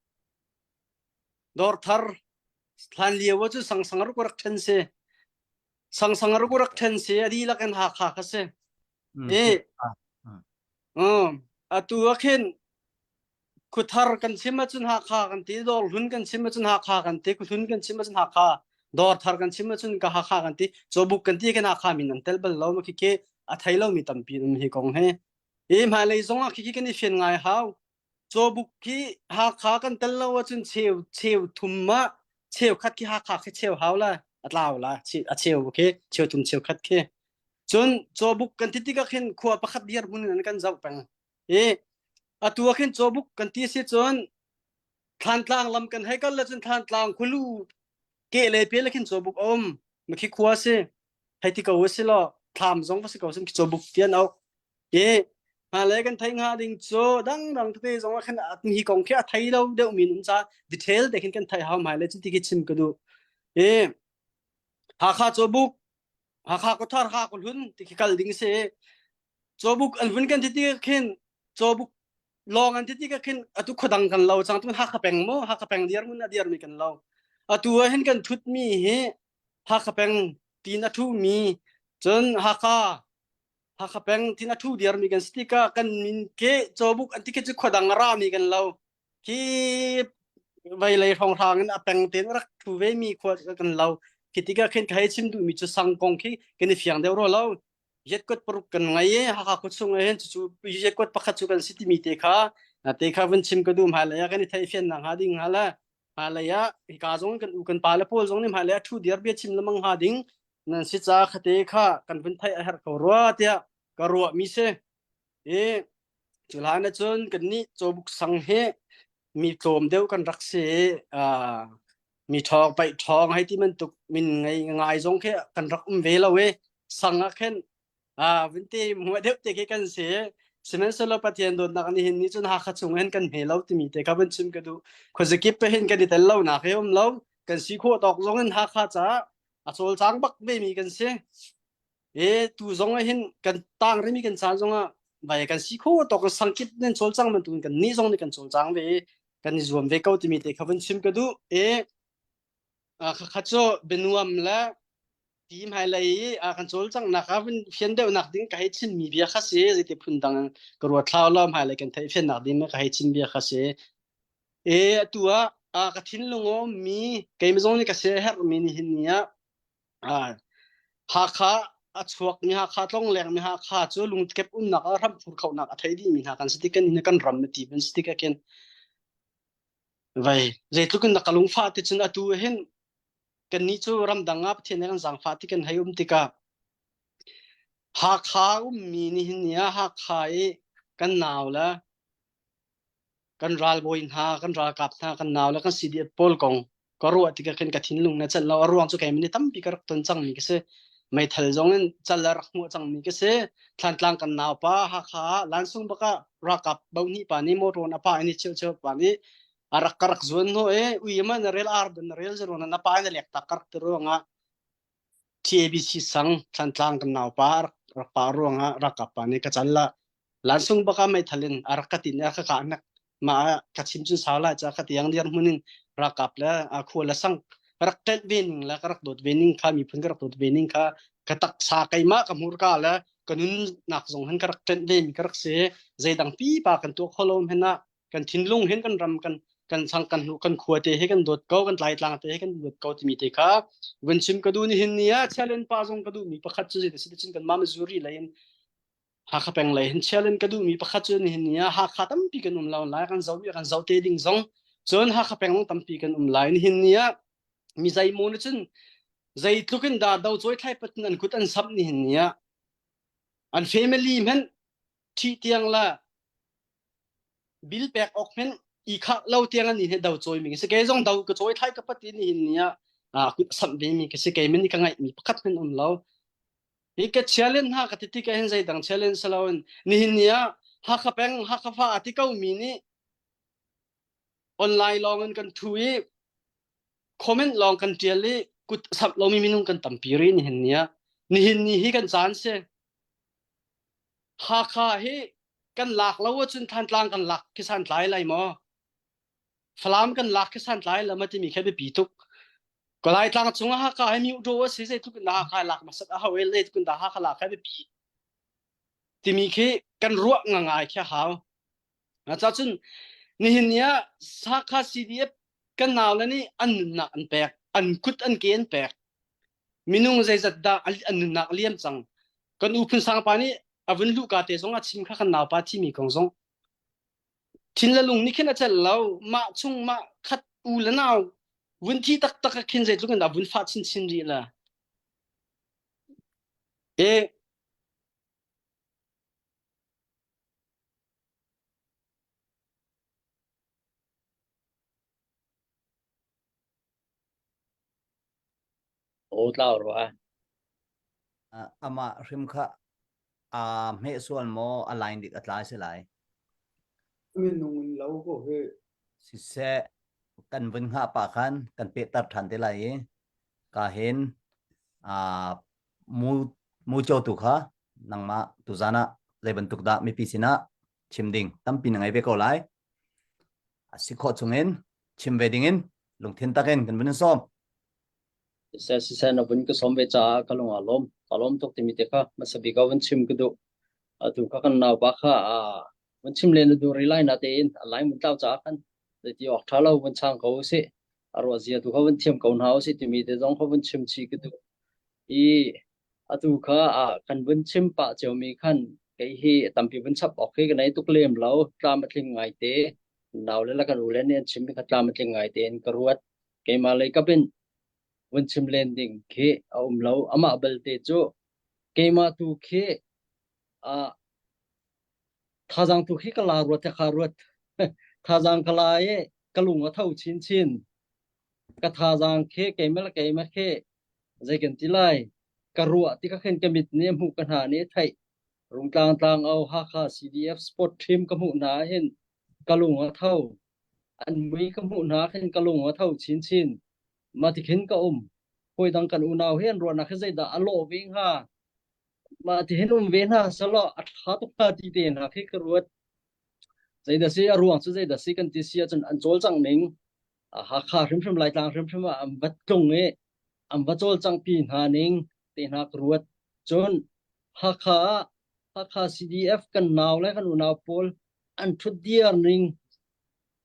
Dawrthar hlan lio ah cun sangsang ruk rak ṭhen si. Sangsang ruk rak ṭhen si a dihlak in Hakha kha si. I um, atu ah khin khuthar kan chim ahcun Hakha kan ti, Dawrhlun kan chim ahcun Hakha kan ti, Khuhlun kan chim ahcun Hakha, Dawrthar kan chim ahcun ka Hakha kan ti, Cawbuk kan ti kan Hakha min an tel bal lo ma khi khi. A thei lomi tampi an um hi kong hi. Hi hmailei zong ah khikhi kan i fian ngai hau. Cawbuk khi Hakha kan tel lo ahcun cheu cheu thum ah cheu khat khi Hakha khi cheu hau la a tlau la a cheu khi cheu thum cheu khat khi. Cun cawbuk kan ti tikah khin khua pakhat dirhmun in an kan zoh peng. I atu ah khin cawbuk kan ti si cun Thlantlang lam kan hei kal le cun Thlantlang khualu ke le pe le khin cawbuk a um. Makhi khua si. Hei ti ko si law thlam zong va si ko sin khi cawbuk ti an auh. I hmailei kan theih hnga ding cu dangdang tete zong ah khin hi kong khi a thei lo deuh mi um ca detail te khin kan theih hau hmailei cu ti khi chim ka duh. I Hakha cawbuk Hakha khuathar Hakha khuahlun ti khi kal ding si. Cawbuk an vun kan ti ti khin cawbuk lawng an ti ti khin atu khuadang kan lo cang tun Hakha peng mu Hakha peng dir mun a dir mi kan lo. Atu ah hin kan thut mi hi Hakha peng tin a thu mi cun Hakha Hakha peng tin a thu dir mi kan si tikah kan min ke cawbuk an ti khi cu khuadang a ra mi kan lo. Khi veilei hrawnghrang in a peng tein rak thu ve mi khua kan lo. Khi tikah khin ka hei chim duh mi cu sang kong khi kan i fiang deuh ro lo. Yetkot paruk kan ngei i Hakha khuachung ah hin cucu yetkot pakhat cu kan si timi te kha te kha vun chim ka duh hmailei ah kan i theihfian nak hnga ding hnga le hmailei ah hika zong kan u kan pa le pawl zong nih hmailei ah thu dir bia chim lemang hnga ding nan si ca khate kha kan vun theih a herh ko rua tiah ka ruah mi si i cu hlan ahcun kan nih cawbuk sang hi mi tlawm deuh kan rak si i mi ṭhawng paih ṭhawng hei ti bantuk min ngei ngai zong khi kan rak um ve lo i sang ah khin vun ti mua deuh te khi kan si. Sihmanhsehlaw Pathian dawtnak nih hin nih cun Hakha chung hin kan hme lo timi te kha vun chim ka duh. Khuazakip pe hin kan i tel lonak hi um lo. Kan si khawh tawk zong in Hakha caah a cawlcang bak ve mi kan si. E tu zong ah hin kan tang rimi kan caan zong ah vai kan si kho tawk sangkip nan cawlcang bantukin kan nih zong nih kan cawlcang ve i kan i zuam ve ko timi te kha vun chim ka duh. E khakha cu bianuam le ti hmailei i kan cawlcanghnak ah vun fian deuhnak ding ka hei chimmi bia kha si zeiti phun dang ka ruat thlau lo hmailei kan theih fiannak ding ka hei chim bia kha si. E atu ah ka thinlung a ummi keimah zong nih ka sia herhmi nihin ni ah Hakha a chuakmi Hakha tlonglengmi Hakha cu lungkep umnak ah hramphur khonak a thei dihmi hna kan si tik kan kan ram ti ban si tik ah khin vai zeitluk in na ka lungfah ti cun atu hin kannih cu ramdang ah Pathian nih kan zaangfah ti kan hei um tikah Hakha ummi nihin ni ah Hakha i kan nau le kan ralbawi hna kan ralkap hna kan nau le kan CDF pawl kong ka ruah tikah khin ka thinlung na celh lo a ruang cu keimah nih tampi ka rak ton cangmi ka si meithal zong in cal a rak hmuh cangmi ka si Thlantlang kan naupa Hakha ah Lansung bak ah ralkap bohnih pa nih motor a pa in i cheu cheu pa nih a rak ka rak zuan hno i ui ma na rel ar na rel zero na pa in a lek tak ka rak ti ruangah TABC sang Thlantlang kan naupa rak rak pa ruangah ralkap pa nih ka cal la Lansung baka meithal in a rak ka tin a ka kahnak mah ka chim cun sau lai ca ka tiang dir hmun in ralkap le khua le sang ka rak ṭelh ve ning le ka rak dawt ve ning kha miphun ka rak dawt ve ning kha ka taksa keimah ka hmurka le ka nunnak zong hin ka rak ṭenh ve mi ka rak si zeidang pipa kan tuah kho lo hen ah kan thinlung hin kan ram kan kan sang kan kan khua te hi kan dawt ko kan tlaitlang te hi kan dawt ko timi te kha vun chim ka duh ni hin ni ah challenge pa zong ka duh mi pakhat cu zei te cun kan ma Missouri lei in Hakha peng lei hin challenge ka duhmi pakhat cu nihin ni ah Hakha tampi kan um lo lai kan zoh kan zoh te ding zong cun Hakha peng zong tampi kan um lai nihin ni ah mi zeimaw nih cun zeitluk in dah do cawi thlai pat in an kut an samh nihin ni ah an family hmanh ṭhih tiang la bil pek awk hmanh i khah lo tiang an ni do cawi mi si kei zong do ka cawi thlai ka pat i nihin ni ah kut samh ve mi ka si kei min ka ngaih mi pakhat hmanh um lo Hi ka challenge hna ka ti tik ah hin zeidang challenge si loin nihin ni ah Hakha peng Hakha fa a ti ko mi nih online lawng in kan thu i comment lawng kan tial i kut samh lomi minung kan tampi rih nihin ni ah nihin ni hi kan caan si Hakha hi kan lak lo ahcun Thantlang kan lak khi santlai lai maw Falam kan lak khi santlai la ma timi khi biapi tuk. Kalay tlang cung ah Hakha hi myu a si zeitluk in dah Hakha lak hmasat a hau i zeitluk in dah Hakha lak hi biapi timi khi kan ruah ngangai khi a hau. Cacun nihin ni ah Hakha CDF kan nau le nih an nunnak an pek, an kut an ke an pek. Minung zeizat dah an nunnak liam cang. Kan u Phun Sang pa nih a vun luh ka te zong a chim kha kan naupa thimi kong zong thin le lung nih khin a celh lo mah chung mah khat u le nau vun thi taktak a khin zeitluk in dah vun fah chinchin rih la e O tlau rua. Amah hrim kha aa hmeh sual maw a line dik a tlai si lai. Minung in lo ko hi. Siseh kan vun hngah pah khan kan pehter ṭhan te lai i ka hin aa mu mu tu kha nangmah tuzan ah zei bantuk dah mipi sinah chim ding tampi na ngei ve ko lai. A si khawh chungin chim ve dingin lungthin takin kan vun in sawm. Siseh siseh na vun ka sawm ve caah ka lung aa lawm. Ka lawm tuk timi te kha hmasa bik ah vun chim ka duh. Atu kha kan naupa kha vun chim len na duh rih lai natein a lai mun tlau caah khan zeiti awk ṭha lo vun chang ko usih. A ruah zia tu kha vun thiam ko hna usih timi te zong kha vun chim chih ka duh. I atu kha kan vun chim pah ciomi khan kei hi tampi vun chap awk hi ka nei tuk lem lo. Tlam a tling ngai te. Nau le la kan u le nih an chimmi kha tlam a tling ngai tein ka ruat. Keimah lei kap in vun chim len ding khi a um lo. Amah belte cu keimah tu khi uh, thazaang tu khi ka la ruat kha ruat. Thazaang ka la i ka lung a tho chinchin. Ka thazaang khi keimah le keimah khi zei kan ti lai. Ka ruah ti ka khin ka mit nih a hmuh ka hna nih a theih. Rungtlang tlang au Hakha CDF sport team ka hmuh hna hin ka lung a tho. An mui ka hmuh hna khin ka lung a tho chinchin. Mah ti khin ka um. Hawi dang kan unau hi an ruahnak hi zeidah a lawh ve hnga? Mah ti hin um ve hna selaw a ṭha tuk hnga ti te hna khi ka ruat. Zeidah si a ruang cu zeidah si kan ti si ahcun an cawlcangh ning Hakha hrimhrim Laitlang hrimhrim ah an va tlung i an va cawlcanghpi hna ning te hna ka ruat. Cun Hakha ah Hakha CDF kan nau le kan unau pawl an ṭhutdir ning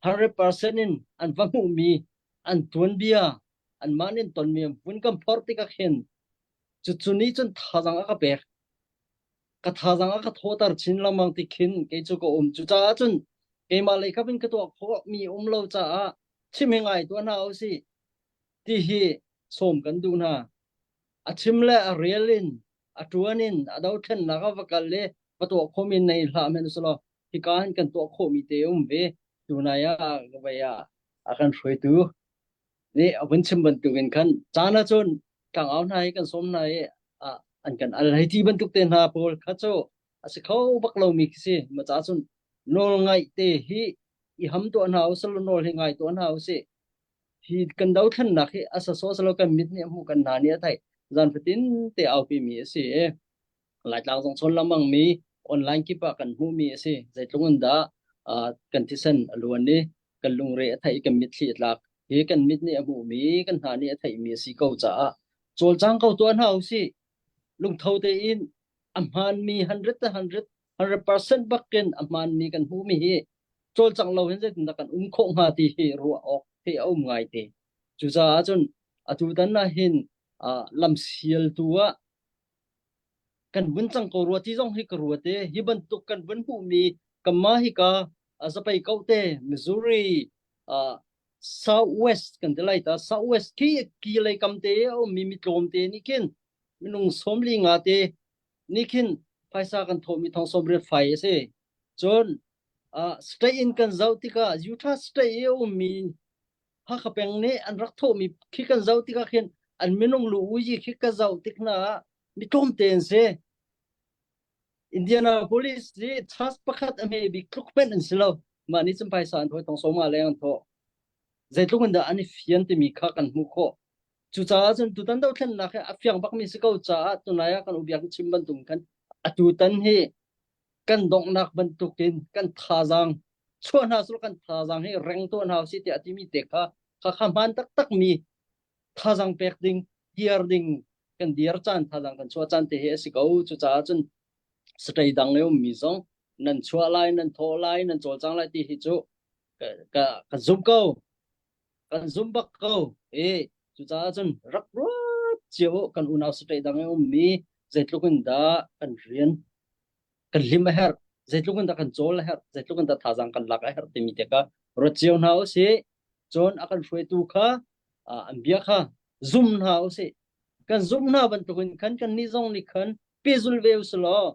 100% in an va hmuhmi an tuanbia anmah nih an tonmi an vun kan phorh tikah khin cucu nih cun thazaang a ka pek. Ka thazaang a ka thawter chin lengmang ti khin kei cu ka um. Cucaah cun keimah lei kap in ka tuah khawhmi um lo caah chim hi ngai tuah hna usih ti hi sawm kan duh hna. A chim le a rel in a ṭuan in a dothlennak ah va kal i va tuah khawhmi nei hlah hmanh usih law hika hin kan tuah khawhmi te um ve. Tunai ah vei ah a kan hruaitu nih a vun chim bantukin khan caan ahcun tlangau hna hi kan sawm hna i an kan al hei ti bantuk te hna pawl kha cu a si kho bak lomi khi si. Mah caah cun nawl ngaih te hi i ham tuah hna usih law nawl hi ngai tuah hna usih. Hi kan dothlennak hi a sasaw salo kan mit nih a hmuh kan hna nih a theih zan fatin te aupi mi a si i Laitlang zong chawn lengmang mi online kip ah kan hmuh mi a si. Zeitluk in dah kan thisen a luan i kan lungre a theih i kan mitthli a tlak. Hi kan mit nih a hmuh mi kan hna nih a theih mi a si ko caah cawlcang ko tuah hna usih. Lungtho tein a hmaanmi 100 to 100 100% bakin a hmaanmi kan hmuh mi hi cawlcangh lo hin zeitindah kan um khawh hnga ti hi ruah awk hi a um ngai te. Cucaah cun atutan ah hin lamsialtu ah kan vun cang ko rua ti zong hi ka ruat i hi bantuk kan vun hmuhmi kanmah hika zapei ko te Missouri uh, South West kan ti lai ta South West khi ki lei kam te a ummi mi tlawm te nih khin minung sawmli nga te nih khin phaisa kan thawhmi thong 80 fai a si. Cun uh, state in kan zoh tikah Utah state i a ummi Hakha peng nih an rak thawhmi khi kan zoh tikah khin an minung lu uyi khi ka zoh tik hna ah mi tlawmte an si. Indianapolis hi church pakhat a hme bik tluk hmanh an si lo. Mah nih cun phaisa an thawh i thong sawma leng an thawh. Zeitluk in dah an i fian timi kha kan hmuh khawh. Cucaah cun tutan dothlennak hi a fiang bakmi si ko caah tunai ah kan ubiak chim bantuk khan atutan hi kan donghnak bantukin kan thazaang chuah hna sul kan thazaang hi reng tuah hna usih tiah a timi te kha kha kha hmaan taktak mi thazaang pek ding diar ding kan diar caan thazaang kan chuah caan te hi a si ko cucaah cun state dang le ummi zong nan chuah lai nan thawh lai nan cawlcang lai ti hi cu ka ka ka zum ko kan zum bak ko e cucaah cun rak ruat cio kan unau state dang i ummi. Zeitluk in dah kan rian kan lim a herh, zeitluk in dah kan cawl a herh, zeitluk in dah thazaang kan lak a herh timi te kha ruat cio hna usih. Cun a kan hruaitu kha an bia kha zum hna usih. Kan zumh hna bantukin khan kannih zong nih khan pehzul ve usih law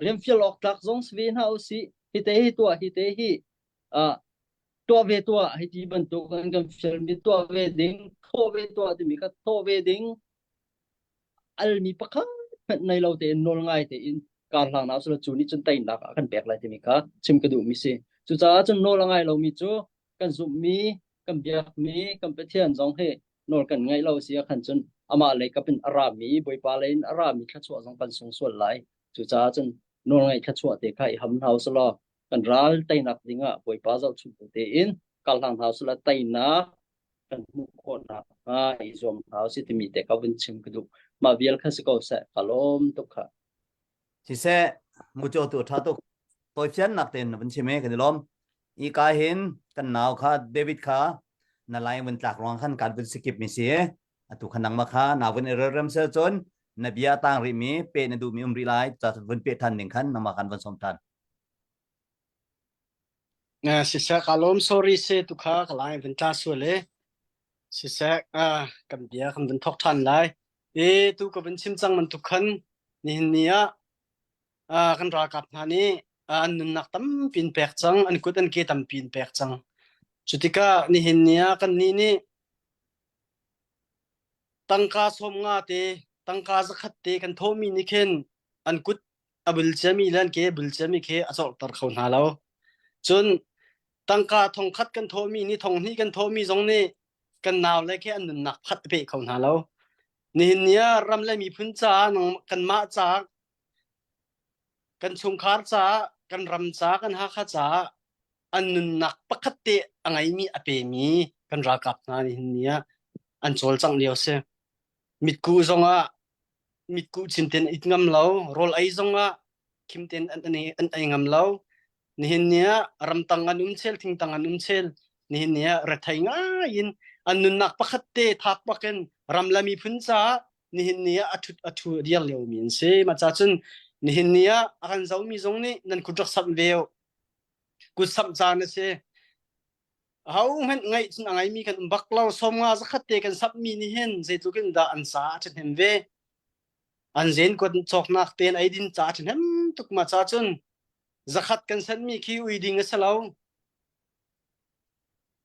rian fial awk tlak zong si ve hna usih. Hi te hi tuah, hi te hi tuah ve tuah, hei ti bantuk an kan fialmi tuah ve ding, thawh ve tuah timi kha thawh ve ding, almi pakhat hmanh nei lo tein nawl ngai tein kar hlang na usila cu nih cun teinak a kan pek lai timi kha chim ka duhmi si. Cucaah cun nawl a ngai lomi cu kan zumhmi, kan biakmi, kan Pathian zong hi nawl kan ngaih lo si ah khan cun amah lei kap in a rami, Bawipa lei in a rami thluachuah zong kan sung sual lai. Cucaah cun nawl ngaih thluachuah te kha i ham hna usulaw kan ral teinak dingah Bawipa zohchunh bu tein kal hlang hna usulaw teinak kan hmuh khawh nakhnga i zuam hna usih timi te kha vun chim ka duh. Mah vial kha si ko seh, ka lawm tuk kha. Siseh, muco tu ṭha tuk. Tawifiannak tein na vun chim i kan i lawm. I ka hin kan nau kha David kha na lai vun tlak ruang khan kan vun sikip mi si. Atu kha nangmah kha na vun i relrem sel cun na bia tang rih mi pe na duh mi um rih lai ca vun pe than ding khan nangmah kan vun som than. Siseh ka lawm sorry se tu kha ka lai vun tla sual e. Siseh kan bia kan vun thok than lai. E tu ka vun chim cang bantuk khan nihin ni ah kan ralkap hna nih an nunnak tampi in pek cang, an kut an ke tampi in pek cang. Cutikah nihin ni ah kannih nih tangka 50 te, tangka 100 te kan thawhmi nih khin an kut a bul ciami le an ke a bul ciami khi a cawlhter kho hna lo. Cun tangka thongkhat kan thawhmi nih thonghnih kan thawhmi zong nih kan nau le khi an nunnak phat a pe kho hna lo. Nihin ni ah ram le miphun caah kanmah caah kan chungkhar caah kan ram caah kan Hakha caah an nunnak pakhat te a ngeimi a pemi kan ralkap hna nihin ni ah an cawlcangh lio si. Mitkuh zongah mitkuh chin tein it ngam lo, rawl ei zongah khim tein an, an, an ei ngam lo. Nihin ni ah ramtang an um chel, thingtang an um chel. Nihin ni ah rethei ngai in an nunnak pakhat te thak bakin ram le miphun caah nihin ni ah a thut a thu a dir liomi an si. Mah ca cun nihin ni ah a kan zomi zong nih nan kut rak samh ve u. Kut samh caan a si. Ahohmanh ngaih cun a ngaimi kan um bak lo. 50 zakhat te kan samhmi nih hin zeitluk in dah an ca a ṭhahnem ve. An zen kuat cawknak tein eidin ca a ṭhahnem tuk ma ca cun zakhat kan sanhmi khi ui ding a si lo.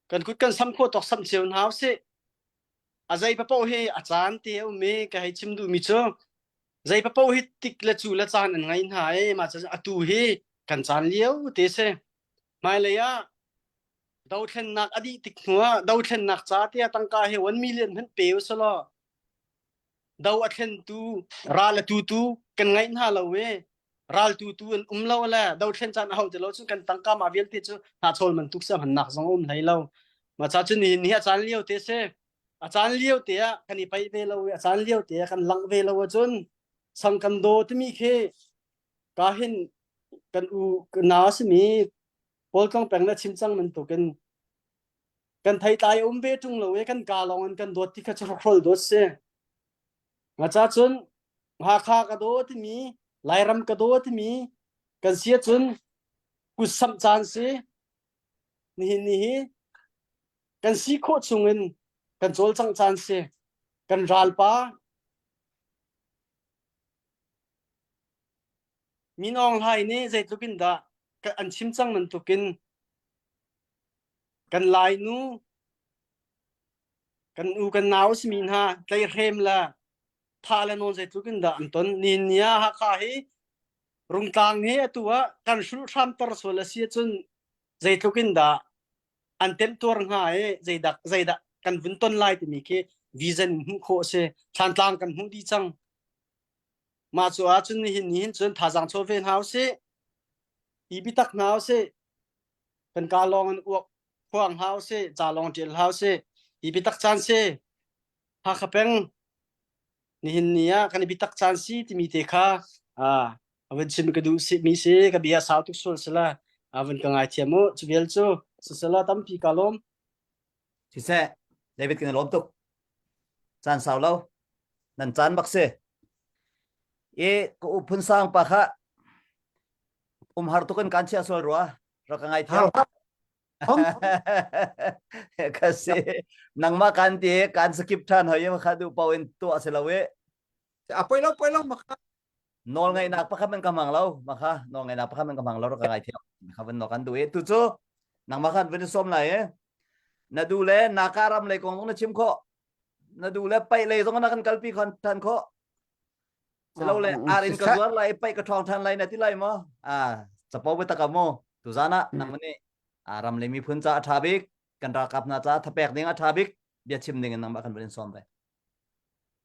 Kan kut kan sam khawh tawk samh cio hna usih. A zei papoh hi a caan te a um i ka hei chim duhmi cu zei papoh hi tik le cu le caan an ngei hna i mah cu atu hi kan caan lio te si. Hmailei ah dothlennak a dih tik hnu ah dothlennak ca tiah tangka hi 1 million hmanh pe usih law do a thlentu ral a tutu kan ngaih hna lo i ral tutu an um lo le dothlen caan a hau ti lo cun kan tangka mah vialte cu hnachawl bantuk si hmannak zong a um hlei lo mah ca cun nihin ni a caan lio te si a caan lio te ah kan i paih ve lo i a caan lio te ah kan langh ve lo ahcun sang kan daw timi khi ka hin kan u na simi Paul Tlong peng na chim cang bantukin kan theitlai um ve ṭung lo i kan ka lawng in kan dawt ti kha cu hrokhrawl dawt si. Nga ca cun Hakha ka daw timi Lairam ka daw timi kan si ahcun kut samh caan si. Nihin ni hi kan si khawh chungin kan cawlcangh caan si. Kan ralpa Min Aung Hlaing nih zeitluk in dah an chim cang bantukin kan Lainu kan u kan nau simi hna tleihrem le thah le nawn zeitluk in dah an ton ni ni ah Hakha hi Rungtlang hi atu ah kan hrulh hram tor sual a si ahcun zeitluk in dah an temtuar hnga i zeidah zeidah kan vun ton lai timi khi vision in hmuh khawh a si Thlantlang kan hmuh dih cang Mah cu ahcun nihin ni hin cun thazaang chaw ve hna usih. I biatak hna usih. Kan ka lawng in uak phuang hna usih. Ca lawng ṭial hna usih. I biatak caan si. Hakha peng nihin ni ah kan i biatak caan si timi te kha ah a vun chim ka duh si mi si ka bia sau tuk sual sila a vun ka ngaithiam u cu vial cu sisela tampi ka lawm Siseh, David kan i lawm tuk. Caan sau lo. Nan caan bak si. I ka u phun sang pa kha umhar tukin kan chia sual rua rak ka ngai thiam. Ka si nangmah kan ti kan skip than hoi ma kha du pau in tuah si lo i. A poi lo poi lo ma kha. Nawl ngaihnak pakhat man ka hmang lo ma kha nawl ngaihnak pakhat man ka hmang lo rak ka ngai thiam. Kha van no kan du i tu cu nangmah khan van som lai i na du le naka ram lei kong zong na chim khawh na du le paih lei zong na kan kalpi khon than khawh silo le ar in ka zuar lai paih ka ṭhawng ṭhan lai na ti lai maw a capo be taka mu tuzan ah nang ni a ram le miphun ca a ṭha bik kan ralkap hna ca thapek ding a ṭha bik bia chim ding in nangmah kan van in sawm ve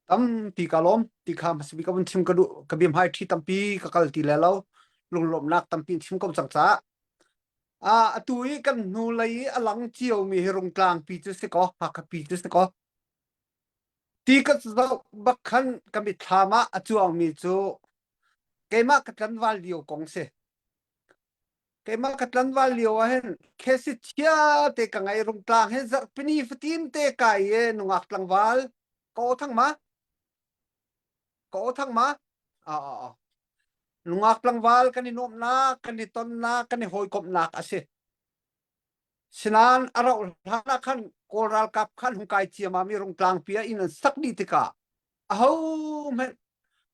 tampi ka lawm ti kha hmasabik ka vun chim ka duh ka bia hmai ṭhi tampi ka kal ti le lo lunglawmhnak tampi in chim ko cang caah a atu i kan hnu lei i a lang cio mi hi Rungtlang pi cu si ko Hakha pi cu si ko ti ka zoh bak khan ka mitthlam ah a cuang mi cu keimah ka tlanval lio kong si keimah ka tlanval lio ah hin khesit chia te ka ngei Rungtlang he zarhpini fatin te kai e nungak tlangval ka aw thang ma ka aw thang ma a a a nungak tlangval kan i nuamhnak kan i tonnak kan i hawikomhnak a si sinain a rauh hlan ah khan kawl ralkap khan hung kai ciamam i rungtlang pi ah inn an sak dih tikah aho hmanh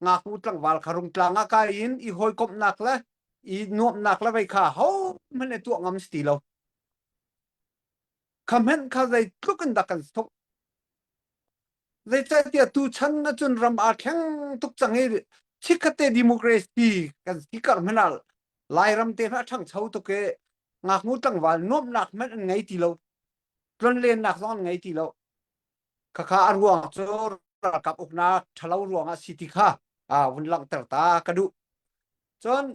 ngaknu tlangval kha rungtlang ah kai in i hawikomhnak le i nuamhnak le vei kha ho hmanh i tuah ngam si ti lo kha hmanh kha zeitluk in dah kan thuk Zeicahtiah tuchan ahcun ram aa thleng tuk cang i chikkhatte democracy kan si kar hmanh ah Lairam te hmanh a ṭhangcho tuk i ngaknu tlangval nuamhnak hmanh an ngei ti lo. Tlonlennak zong an ngei ti lo. Khakha a ruang cu ralkap uknak ṭhalo ruang ah si ti kha vun langhter ta ka duh. Cun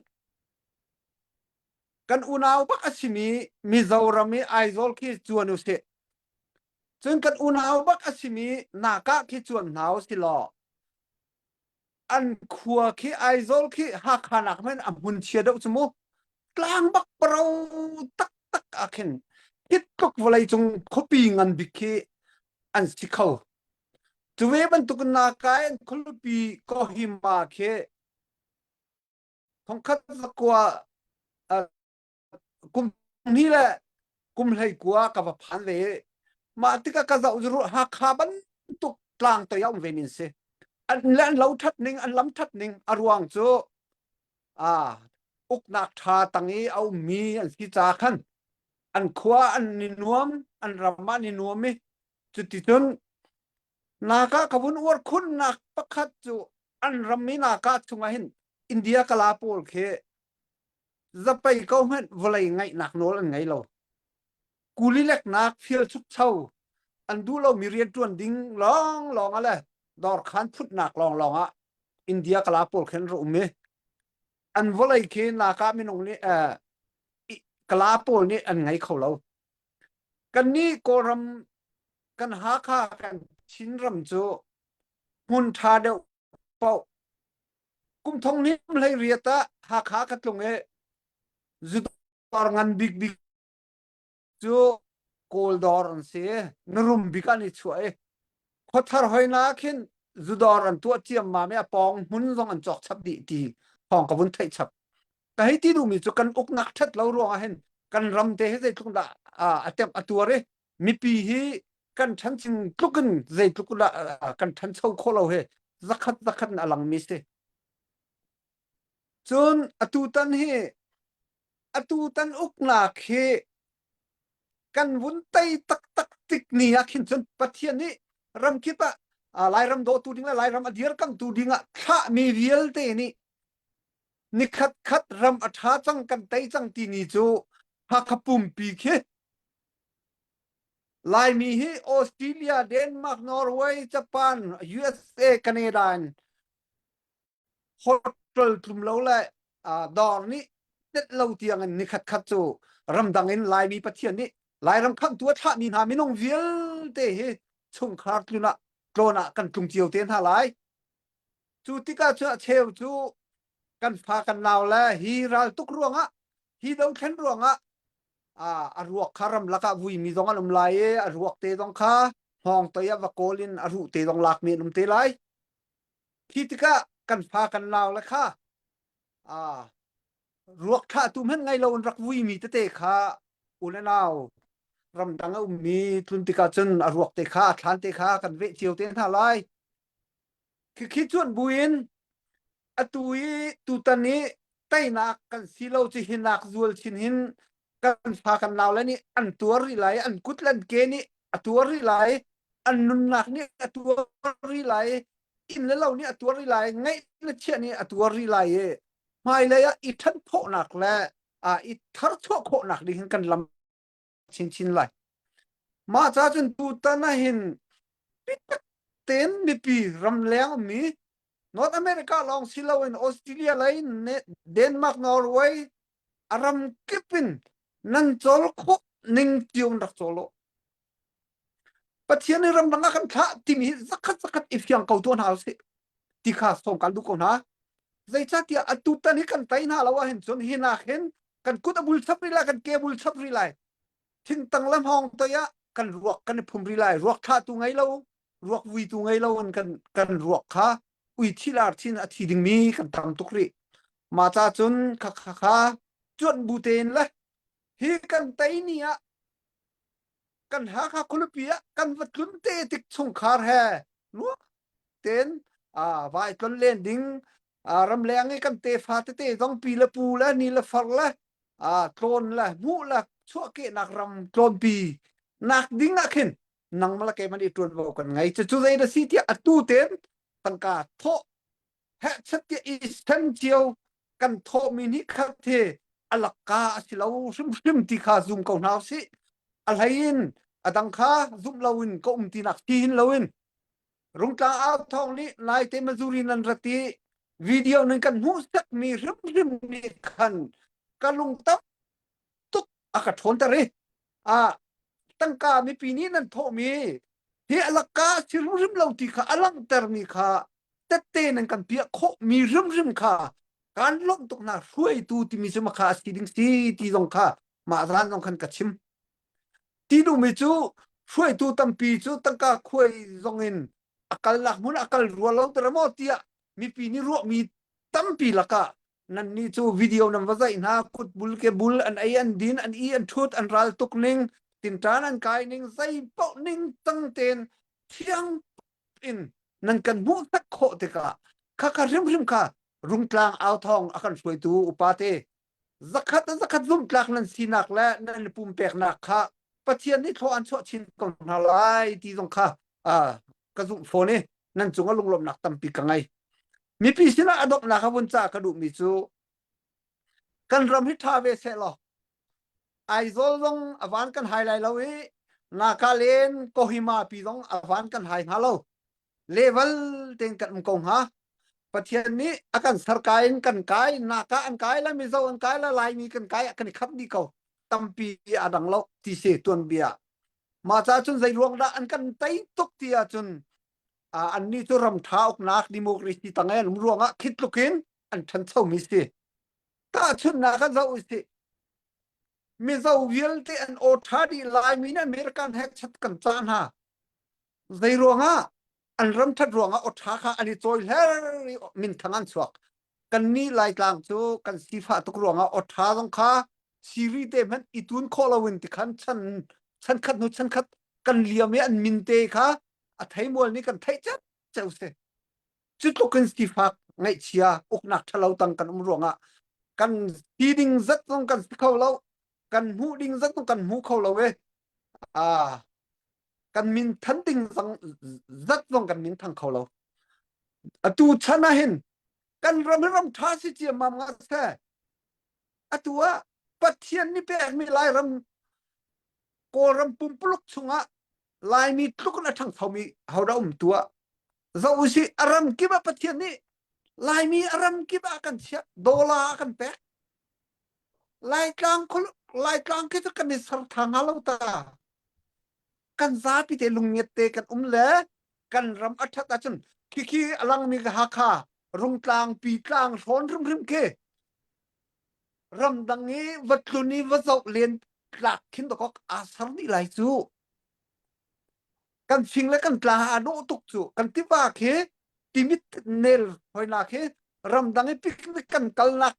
kan unau bak a simi Mizoram i Aizawl khi cuan usih. Cun kan unau bak a simi Naka khi cuan hna u si law an khua khi Aizawl khi Hakha nak hmanh a hmun chia deuh cu mu tlang bak paro taktak ah khin hitluk vawlei cung khuapi ngan bik khi an si kho. Cu ve bantuk Naka in khualipi Kohima khi thongkhat zakua kum hnih le kum 19 ka va phan ve mah tikah ka zoh zu Hakha bantuk tlang toi a um ve min si an le an lo that ning an lam that ning a ruang cu a uknak tha tang i a ummi an si ca khan an khua an ni nuam an ram ah ni nuam i cuticun naka ka vun uar khunnak pakhat cu an ram i naka chungah hin India kala pawl khi zapei ko hmanh vawlei ngaihnak nawl an ngei lo. Kuli leknak fial chukcho an duh lomi rianṭuan ding lawnglawng ah le dawrkhan phutnak lawnglawng ah India kala pawl khin ra um i an vawlei khi naka minung nih eh, kala pawl nih an ngei kho lo. Kannih Kawlram kan Hakha kan Chinram cu hmun ṭha deuh paoh kum thong hnih hlei riat ah Hakha ka tlung i zudawr ngan bikbik cu Kawl dawr an si na rum bik an i chuah i khuathar hoina khin zudawr an tuah ciammam i a pawng hmun zong an cawk chap dih ti thawng ka vun theih chap ka hei ti duhmi cu kan uknak ṭhat lo ruangah hin kan ram te hi zeitluk dah a temh a tuar i mipi hi kan ṭhanching tluk in zeitluk dah kan ṭhancho khawh lo hi zakhat zakhat in a langmi si. Cun atutan hi atutan uknak hi kan vun tei taktak tik ni ah khin cun Pathian nih ramkip ah Lairam dawtu ding le Lairam a dirkamtu ding ah thlahmi vialte nih nikhat khat ram a ṭha cang kan tei cang ti ni cu Hakha pumpi khi Laimi hi Australia, Denmark, Norway, Japan, USA, Canada in hotel tlum lo le dawr nih tet lo tiang in nikhat khat cu ramdang in Laimi Pathian nih Lairam khamhtu a thlahmi hna minung vialte hi chungkhar tlun ah tlawn ah kan tlung cio te hna lai. Cu tikah cun a cheu cu kan fa kan nau le hi raltuk ruangah hi dothlen ruangah a ruak kha ramlak ah vuimi zong an um lai i a ruak te zong kha hngawng toi ah va kawl in a ruh te zong lakmi an um te lai. Khi tikah kan fa kan lau le kha ah ruak thlah tu hmanh ngei lo in rak vui mi tete kha u le nau ramdang a ummi tlun tikah cun a ruak te kha a thlan te kha kan veh cio te hna lai. Khikhi cuan buin atu i tutan i teinak kan si lo ci hinak zual chin hin kan fa kan nau le nih an tuar rih lai an kut le an ke nih a tuar rih lai an nunnak nih a tuar rih lai inn le lo nih a tuar rih lai ngaih le chiah nih a tuar rih lai i hmailei ah i ṭhan khawhnak le i tharchuah khawhnak ding hin kan lam chinchin lai. Mah ca cun tutan ah hin biatak tein mipi ramleng ummi North America lawng si loin Australia lei Denmark, Norway a ram kip in nan cawl khawh ning cio in rak cawl u. Pathian nih ramdang ah kan thlah timi hi zakhat zakhat i fiang ko tuah hna usih ti kha sawm kan duh ko hna. Zeicahtiah atu tan hi kan tei hna lo ahhin cun hi nak hin kan kut a bul chap rih lai, kan ke a bul chap rih lai. Thingtang le hmawng toi ah kan ruak kan i phum rih lai. Ruak thlahtu ngei lo, ruak vuitu ngei lo in kan kan ruak kha ui thi lar thin a thi dingmi kan tam tuk rih. Mah ca cun kha kha kha cuanh bu tein le hi kan tei ni ah kan Hakha khualipi ah kan va tlun te tik chungkhar he nuam tein vai tlon len ding ramleng i kan tefa tete zong pi le pu le ni le far le tlawn le hmuh le chuahkehnak ram tlawnpi nak ding ah khin nangmah le keimah nih ṭuanvo kan ngei. Cucu zei na si tiah atu tein tangka thawh hehchat tiah i sen cio kan thawhmi nih khat hi a lakka a si lo hrimhrim ti kha zum ko hna usih. A hlei in a dang kha zumh loin ka um tinak si hin loin Rungtlang au thawng nih Laite Missouri nan rat i video nan kan hmuhsakmi hrimhrim nih khan ka lung tam tuk a ka ṭhawnter i a tangka mipi nih nan thawhmi hi a lakka a si hrimhrim lo ti kha a langhtermi kha tette nan kan piah khawhmi hrimhrim kha kan lawmh tuk hna hruaitu timi cu makha a si ding si ti zong kha mah zan zong khan ka chim ti duhmi cu hruaitu tampi cu tangka khuai zong in a kalnak hmun a kal rua lo tara maw tiah mipi nih ruahmi tampi lakah nannih cu video nan va zaih hna kut bul ke bul an ei an din an i an thut an ral tuk ning tinṭan an kai ning zei paoh ning cang tein thiang in nan kan hmuhsak khawh tikah khakha hrimhrim kha rungtlang au thawng a kan hruaitu upa te zakhat a zakhat zumhtlak nan sinak le nan pumpeknak kha Pathian nih thlaw an chuah chin ko hna lai ti zong kha ka zumh fawn i nan cung a lunglawmhnak tampi ka ngei. Mipi sinah a donghnak a vun ca ka duhmi cu kan ram hi ṭha ve seh law Aizawl zong a van kan hai lai lo i Nagaland Kohima pi zong a van kan hai hnga lo. Level tein kan um ko hnga. Pathian nih a kan serkai in kan kai, Naka an kai la, Mizo an kai la, Laimi kan kai kan i khat dih ko. Tampi a dang lo ti si tuanbia. Mah ca cun zei ruang dah an kan tei tuk ti ahcun annih cu ram ṭha uknak democracy tang an um ruangah khi tluk in an ṭhanchomi si. Tahchunhnak ah zoh usih. Mizo vialte an aw ṭha dih Laimi nih American he chat kan ca hna. Zei ruangah an ram ṭhat ruangah aw ṭha kha an i cawi hler i minthang an chuak. Kannih Laitlang cu kan sifah tuk ruangah aw ṭha zong kha siri te hmanh i tun khawh loin tikhan chan chan khat hnu chan khat kan liam i an min te kha a theimual nih kan theih ceu ceu si cu tluk in sifak ngaihchia uknak ṭhalo tang kan um ruangah kan si ding zat zong kan si kho lo kan hmuh ding zat zong kan hmu kho lo e ah kan min than ding zong zat zong kan min thang kho lo atu chan ah hin kan ram hi ram ṭha si ciammam nga se Atu ah Pathian nih pekmi Lairam Kawlram pumpuluk chungah Laimi tluk in a ṭhangchomi hodah um tu ah zoh usih a ram kip ah Pathian nih Laimi a ram kip ah kan chiah dawla a kan pek Laitlang Laitlang khi cu kan i ser ṭha hnga lo ta kan zapi te lungnget te kan um le kan ram a ṭhat ahcun khikhi a langmi ka Hakha Rungtlang Pitlang hrawn hrimhrim khi ramdang i va tlun i va zoh len tlak khin dawk aa ser dih lai cu kan fing le kan tla aa dawh tuk cu kan tiva khi. Timit nel hoinak hi ramdang i picnic kan kalnak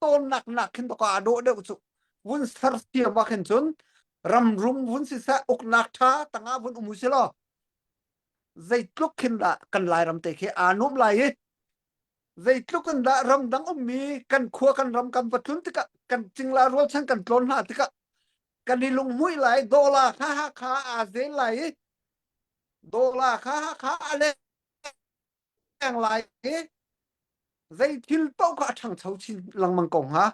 tawnnak nak khin to ka dawh deuh cu vun sersiam ah khin cun ramrum vun siseh uknak tha tangah vun um usih law zeitluk khin dah kan Lairam te khi aa nuam lai i zeitluk in dah ramdang ummi kan khua kan ram kan va tlun tikah kan cingla rualchan kan tlawn hna tikah kan i lunghmuih lai dawla kha Hakha aa zel lai i dawla kha Hakha a leng lai i zei thil paoh kha a ṭhangcho chin lengmang ko hnga.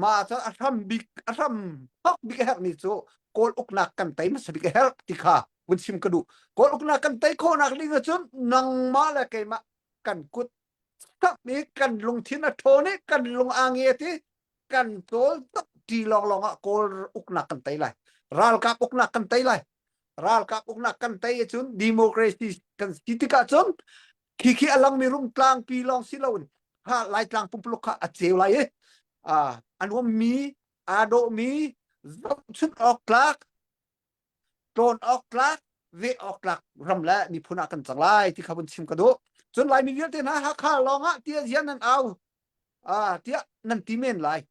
Mah cu a hram bik a hram thawk bik a herhmi cu Kawl uknak kan tei hmasa bik a herh ti kha vun chim ka duh. Kawl uknak kan tei khawhnak ding ahcun nangmah le keimah kan kut tak i kan lungthin a ṭhawn i kan lung aa ngiat i kan cawl tak ṭi lawnglawng ah Kawl uknak kan tei lai. Ralkap uknak kan tei lai. Ralkap uknak kan tei ahcun democracy kan si tikah cun khi khi a langmi rungtlangpi lawng si loin ha Laitlang pumpuluk kha a ceu lai i a nuammi aa dawhmi zohchunh awk tlak tlawn awk tlak veh awk tlak ram le miphun ah kan cang lai ti kha vun chim ka duh. Cun Laimi vialte hna Hakha lawng ah tiah zian nan au tiah nan ti men lai.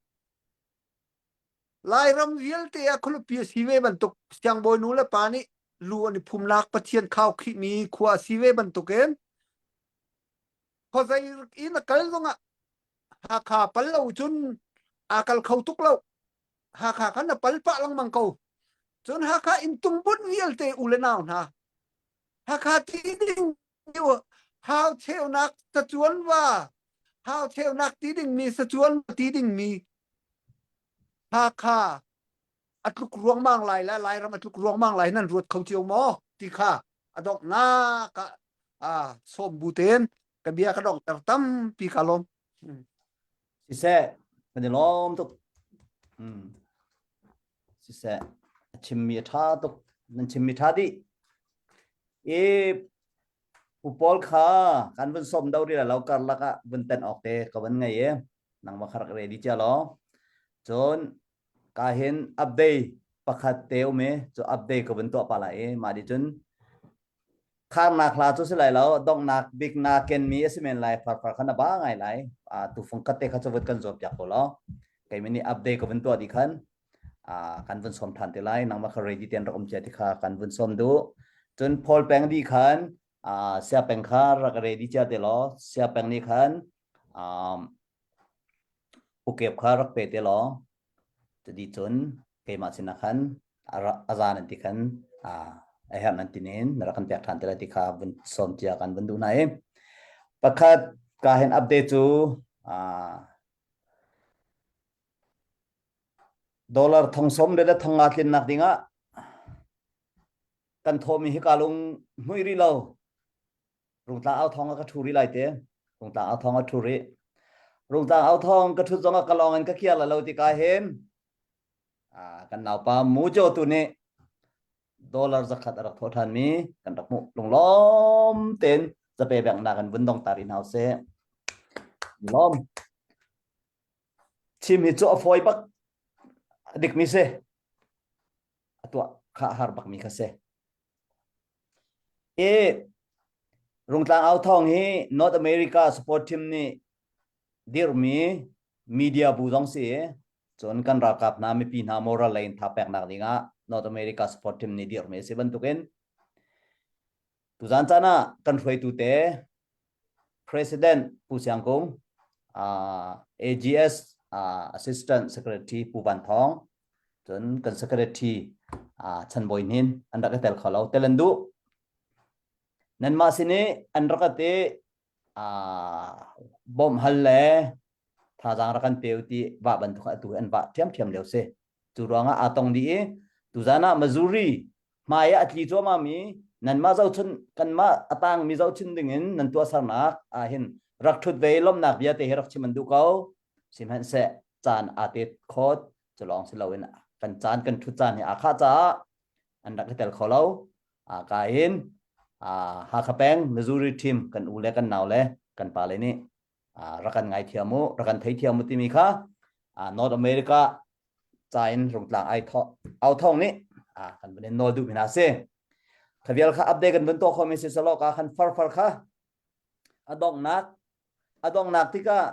Lairam vialte ah khualipi a si ve bantuk siangbawi nu le pa nih lu an i phumnak Pathian khaukhihmi khua a si ve bantukin khuazei in a kal zongah Hakha pal lo cun aa kal kho tuk lo. Hakha khan a pal pah lengmang ko. Cun Hakha inn tungbunh vialte u le nau hna Hakha ti ding hau cheunak sacuan va hau cheunak ti dingmi sacuan ti dingmi Hakha a tluk ruangmang lai le Lairam a tluk ruangmang lai nan ruat kho cio maw ti kha a donghnak ah ah sawm bu tein ka bia ka donghter tampi ka lawm. Siseh, kan i lawm tuk. Mm. Siseh, a chimmi a ṭha tuk. Nan chimmi ṭha dih. I Pu Paul kha kan vun sawm do rih lo karlak ah vun ten awk te ka van ngei i nangmah kha rak ready cia law. Cun ka hin update pakhat te um i cu update ka vun tuah pa lai i mah di cun kharnak hla cu si lai lo donghnak bik na kenmi a si men lai farfar kha na ba ngai lai tufung khat te kha cu vun kan zuam piak ko law keimi nih update ka vun tuah dih khan kan vun sawm than te lai nangmah kha ready ten rak um cia ti kha kan vun sawm duh cun Paul peng di khan sia peng kha rak ready cia te law sia peng nih khan ukep kha rak pe te law Cuti cun keimah sinah khan a za nan ti khan a herh nan ti nin na rak kan pek ṭhan te lai ti kha vun sawm cia kan vun duh hna i pakhat ka hin update cu dollar thong som le thong nga tlinnak dingah kan thawhmi hi ka lung hmui rih lo. Rungtlang au thawng ah ka ṭhu rih lai te. Rungtlang au thawng a ṭhu rih. Rungtlang au thawng ka ṭhut zong ah ka lawng in ka kiar la lo tikah hin kan naupa Mujo tu nih dollar zakhat a rak thawh ṭhan mi kan rak hmuh lunglawm tein zape bengnak in vun dong ta rih hna usih. Lawm. Chim hi cu a fawi bak a dikmi si. A tuah kha har bakmi kha si. I Rungtlang Au Thawng hi North America support team nih dirhmi media bu zong si i cun kan ralkap hna mipi hna moral lei in tha peknak dingah North America support team nih dirhmi a si bantukin tuzan caan ah kan hruaitu te President Pu Siang Kung, uh, AGS uh, Assistant Secretary Pu Van Thawng, cun kan secretary uh, Chan Bawi Hnin an rak i tel kho lo tel an duh. Nanmah sin i an rak ati uh, bawmh hal le thazaang rak kan pe u ti vah bantuk atu an vah ṭhiamṭhiam lio si. Cu ruangah aa tong dih i tuzan ah Missouri hmai ah a tli cuahmah mi nanmah zohchun kanmah a tangmi zohchun dingin nan tuahsernak ah hin rak ṭhut ve i lawmhnak bia te hi rak chim an duh ko. Sihmanhseh caan aa tet khawt cu lawng si loin kan caan kan ṭhut caan hi aa khah caah an rak i tel kho lo. Aa ka hin Hakha peng Missouri team kan u le kan nau le kan pa le nih rak kan ngaithiam u rak kan theithiam u timi kha North America ca in rungtlang ai tho au thong nih kan vun in nawl duh mi hna si kha vial kha update kan vun tuah khomi si salo ka khan far far kha. A donghnak a donghnak tikah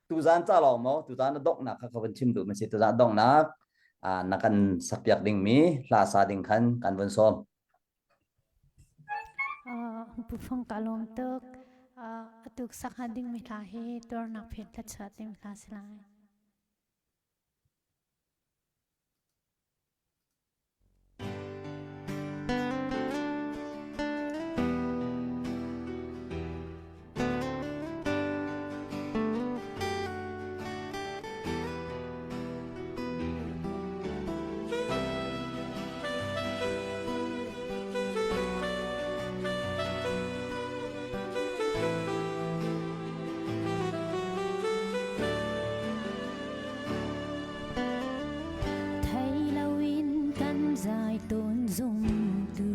tuzan ca lawng maw tuzan a donghnak kha ka vun chim duh mi si tuzan a donghnak na kan sakpiak ding mi hla sa ding khan kan vun sawm. Pu Fung ka lawm tuk. Atuk sak hnga ding mi hla hi tuarnak phen thla timi hla si lai. Thei loin kan zai tawn zumtu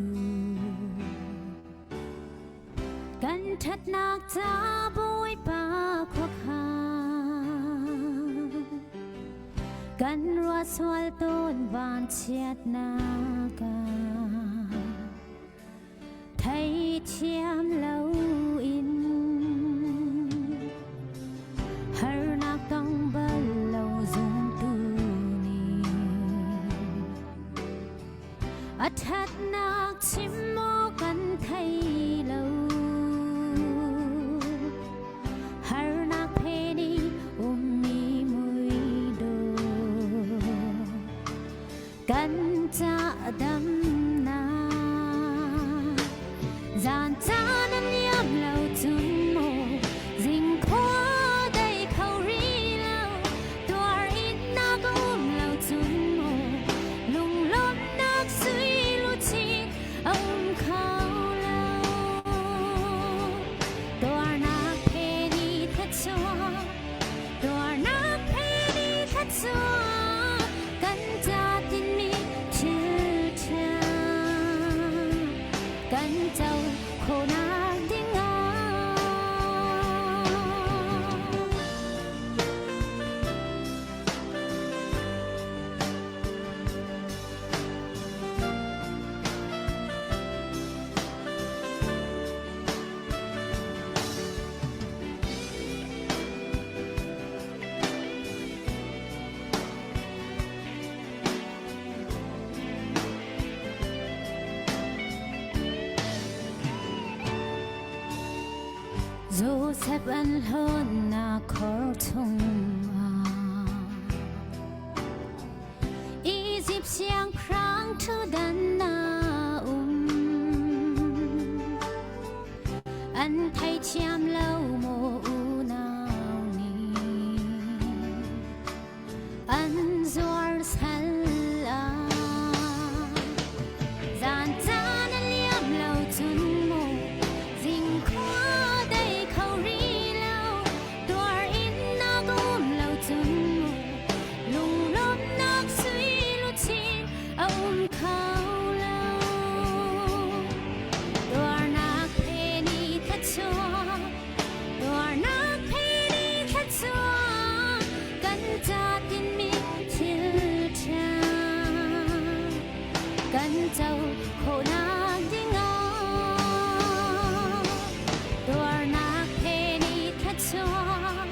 Kan ṭhatnak ca Bawipa khuakhan Kan ruah sual tawn vanchiatnak ah Theithiam loin harnak tong bal lo zumtu nih a ṭhatnak chim maw kan thei lo. Harnak phen i ummi mui dawh Kan ca damnak zan caan an liam lo cun maw zing khua dei kho rih lo tuar in nak um lo cun maw lunglawmhnak sui luchin a um kho lo tuarnak phe ni thluachuah Tuarnak he ni thluachuah kan ca tinmi thil ṭha kan co khawhnak dingah. Joseph an hlawnnak khor chungah Izipt siangpahrang ṭhutdan a um. An theithiam lo maw unau nih an zuar sal ah zan caan a liam lo cun mu zing khua dei kho rih lo tuar in nak um lo cun mu lunglawmhnak sui luchin a um kho lo Tuarnak phe ni thluachuah, tuarnak phe ni thluachuah, kan ca tinmi thil ṭha kan co khawhnak dingah. Tuarnak phe ni thluachuah,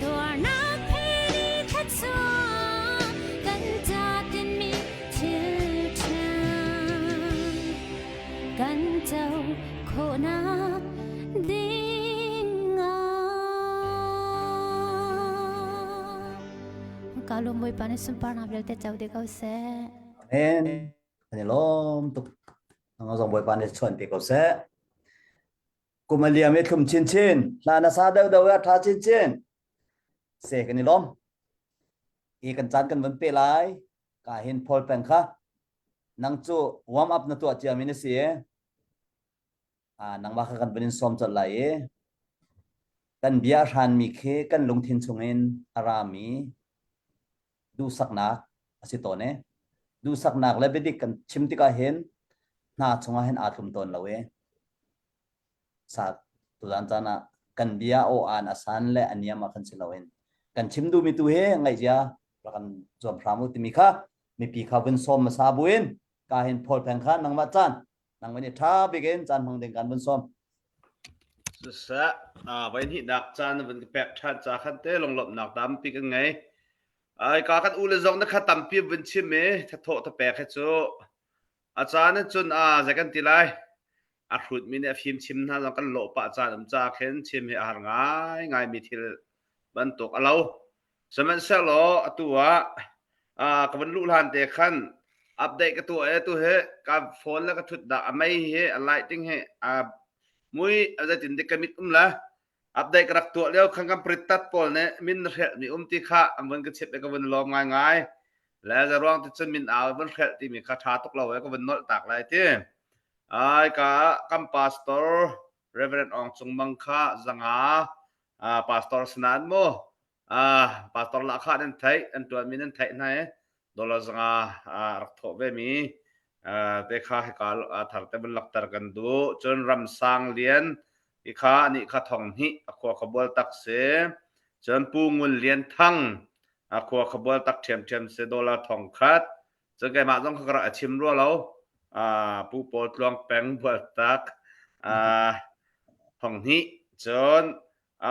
tuarnak phe ni thluachuah, kan ca tinmi thil ṭha kan co khawhnak ding ah Ka lawm Bawipa nih sunparnak vialte co dih ko seh. Amen. Kan i lawm tuk. Nang zong Bawipa nih chuan pe ko seh. Kum a liam i thlum chinchin, hla na sa deuh deuh a ṭha chinchin. Se kan i lawm. I kan caan kan vun pe lai. Ka hin Paul peng kha nang cu warm up na tuah ciami na si i nangmah kha kan vun in sawm colh lai i kan bia a hranmi khi kan lungthin chungin a rami duhsaknak a si tawn i duhsaknak le biadik kan chim tikah hin hna chungah hin aa tlum tawn lo i sa tuzan caan ah kan bia aw aan a san le a niam ah khan si loin kan chim duhmi tu hi ngaihzia rak kan zuam hram u timi kha mipi kha vun sawm hmasa buin ka hin Paul peng kha nangmah caan nangmah nih ṭha bik in caan hmang ding kan vun sawm. Siseh, voi hnihnak caan na vun ka pek ṭhan ca khan te lunglawmhnak tampi kan ngei. Ai ka kan u le zong na kha tampi vun chim i thathawh thapek hi cu a caan in cun a zei kan ti lai a hrutmi nih a fim chim hna zong kan lawh pah caan um ca khin chim hi a har ngai ngai mi thil bantuk a lo. Sihmanhsehlaw atu ah ah ka van luh hlan te khan update ka tuah i atu hi ka phone le ka thutnak a mei hi a lighting hi a mui a zeitin dik ka mit um le update ka rak tuah lio khan kan prittat pawl nih min na hrelh mi um ti kha an vun ka chip i ka vun lawm ngaingai le zaruang ti cun min au vun hrelh timi kha tha tuk lo e ka vun nolh tak lai ti ai ka kan pastor Reverend Ong Cung Mang kha zanga pastor sanan mu pastor lah kha nan theih an tuan mi nan theih hna i dollar zanga rak thawh ve mi te kha hika thar te vun lakter kan du cun ramsang lian i kha ani kha thong hnih a khua kha bual tak si cun pu ngun lian thang a khua kha bual tak ṭhiam ṭhiam si dollar thong khat cun keimah zong kha ka rak a chim rua lo pu pawl tluang peng bual tak thong hnih cun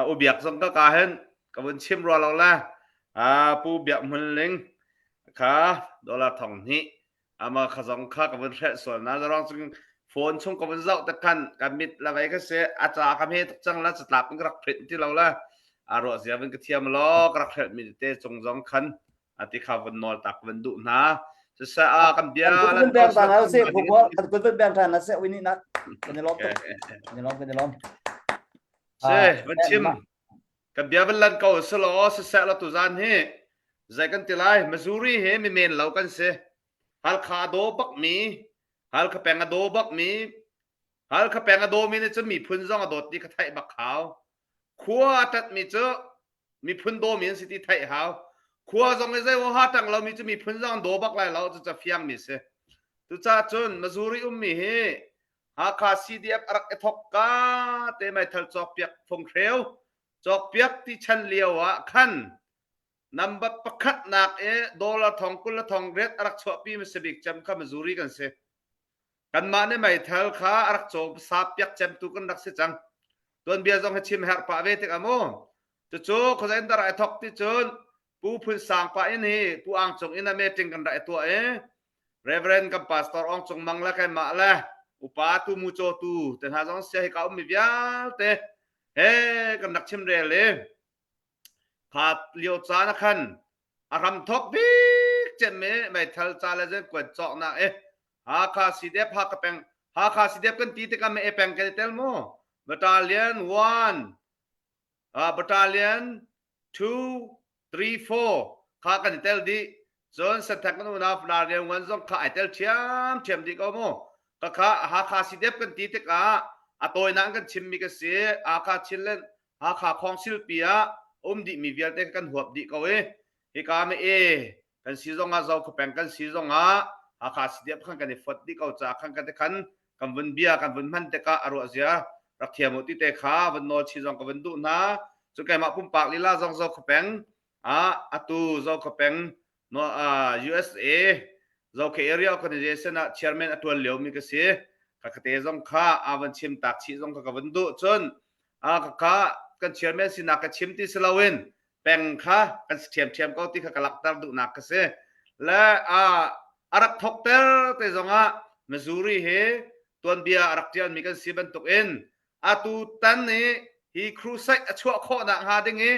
u biak zong ka ka hin ka vun chim rua lo le pu biak hmun ling kha dollar thong hnih ama kha zong kha ka vun hrelh sual na zarong chung phone chung ka vun zoh te khan ka mit la vei ka se a ca ka me tuk cang la catlap in ka rak print ti lo la a ruah zia vun ka thiam lo ka rak hrelh mi te cung zong khan ati kha vun nawl tak vun duh hna siseh a kan bia lan beng ta na se phu kan kun vun beng ta na se wini nak kan i lawm tuk kan i lawm kan i lawm se van chim kan bia van lan ko selo siseh la tu zan hi zai kan ti lai Missouri he mi men lo kan si Halkha do bak mi Halkha peng a do bak mi Halkha peng a do mi nih cun miphun zong a dawt ti ka theih bak hau khua a tat mi cu miphun dawmi an si ti theih hau khua zong i zei ha tang lomi cu miphun zong an daw bak lai lo cu ca fiang mi si tucaah cun Missouri ummi hi Hakha CDF a rak i thok ka te meithal cawkpiak funghreu cawkpiak ti chan lio ah khan number pakhat nak i dollar thong kul le thong riat a rak chuahpi mi bik cem kha Missouri kan si kanmah nih meithal kha a rak caw sap piak cemtu kan rak si cang tuanbia zong hi chim herh pah ve tikah mu cucu khuazei in dah i thok ti cun pu phun sang pa in hi pu ang cung in a meeting kan rak i tuah i Reverend kan pastor Ong Cung Mang le keimah le upa tu mu caw tu te hna zong sia hi ka ummi vialte he kan rak chim rel i kha lio caan ah khan a ram thok bik cem i meithal ca le zen kuan cawknak i Hakha CDF Hakha peng Hakha CDF kan ti tikah me e peng kan i tel mu battalion 1 uh, battalion 2 3 4 kha kan i tel dih cun Senthek kan unau Fnar Lian Ngan zong kha ai tel ṭhiam ṭhiam dih ko mu ka kha Hakha CDF kan ti tikah a tawinak kan chimmi ka si Hakha Chinland Hakha Khawngsilpi ah um dihmi vialte kan huap dih ko i hika me e kan si zong ah Zokhua peng kan si zong ah Hakha CDF khan kan i fot dih ko ca khan kan te khan kan vun bia kan vun hman tikah a ruah zia rak thiam u ti te kha vun nawl chi zong ka vun duh hna cu keimah pumpak lila zong Zokhua peng ah atu Zokhua peng no USA Zokhua Area Organization ah chairman a tuan lio mi ka si ka kate zong kha a van chim tak chi zong kha ka vun duh cun a ka ka kan chairman sinak ka chim ti si loin peng kha kan si ṭhiamṭhiam ko ti kha ka langhter duhnak ka si. Le a a rak thokter te zongah Missouri hi tuanbia a rak ṭialmi kan si bantukin atu tan i hi crusade a chuah khawhnak hnga ding i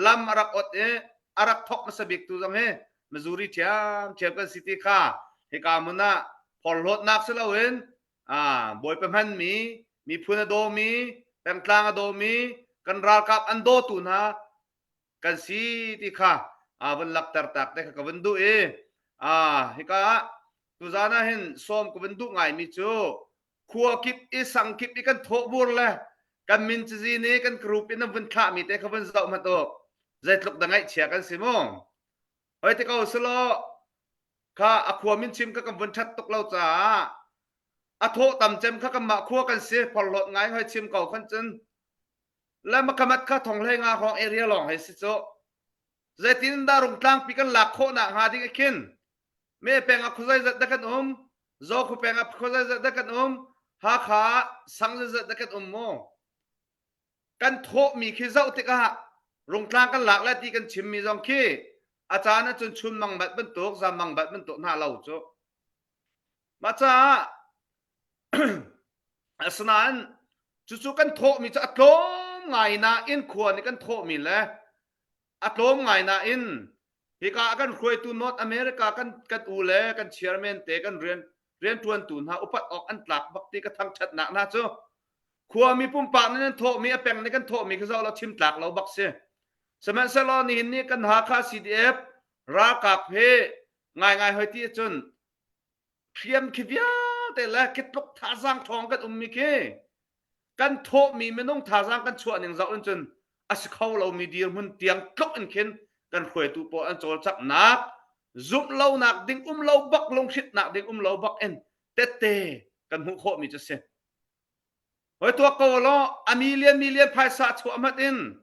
lam a rak ot i a rak thok hmasa bik tu zong hi Missouri ṭhiamṭhiam kan si ti kha hika hmun ah phorhlawtnak si loin Bawipa hmanmi miphun a dawmi pengtlang a dawmi kan ralkap an dawtu hna kan si ti kha vun lakter tak te kha ka vun duh i hika ah tuzan ah hin sawm ka vun duh ngaimi cu khua kip i sang kip i kan thawhbur le kan min cazin i kan group in an vun thlahmi te kha vun zoh hmanh u zeitluk da ngaihchia kan si mu hoi te ko selaw kha a khua min chim kha kan vun ṭhat tuk lo caah a thawh tam cem kha kanmah khua kan si phorhlawt ngai hoi chim ko khan cun le makamat kha thong hlei nga hrawng area lawng hei si cu zeitin dah rungtlangpi kan lak khawh nak hnga ding khin me peng ah khuazei zat dah kan um zo khu peng ah khuazei zat dah kan um hakha sang zat dah kan um mu. Kan thawhmi khi zoh tikah Rungtlang kan lak le ti kan chimmi zong khi a caan ahcun chunmang bat bantuk zammang bat bantuk hna lo cu. Mah caah asinain cucu kan thawhmi cu a tlawm ngai nain khua nih kan thawhmi le a tlawm ngai nain hika ah kan hruaitu North America kan kan u le kan chairman te kan rian rianṭuantu hna upat awk an tlak bak ti ka thangṭhatnak hna cu khuami pumpak nih nan thawhmi a peng nih kan thawhmi khi zoh lo chim tlak lo bak si sihmanhsehlaw nihin ni kan Hakha CDF ralkap he ngaingai hoi ti cun hriam khi vialte le khi tluk thazaang ṭhawng kan ummi khi kan thawhmi minung thazaang kan chuah ning zoh in cun a si kho lomi dirhmun tiang tluk in khin kan hruaitu pawl an cawlcanghnak zumh lonak ding um lo bak lunghritnak ding um lo bak in tette kan hmuh khawhmi cu si. Hoi tuak ko law a million million phaisa chuah hmat in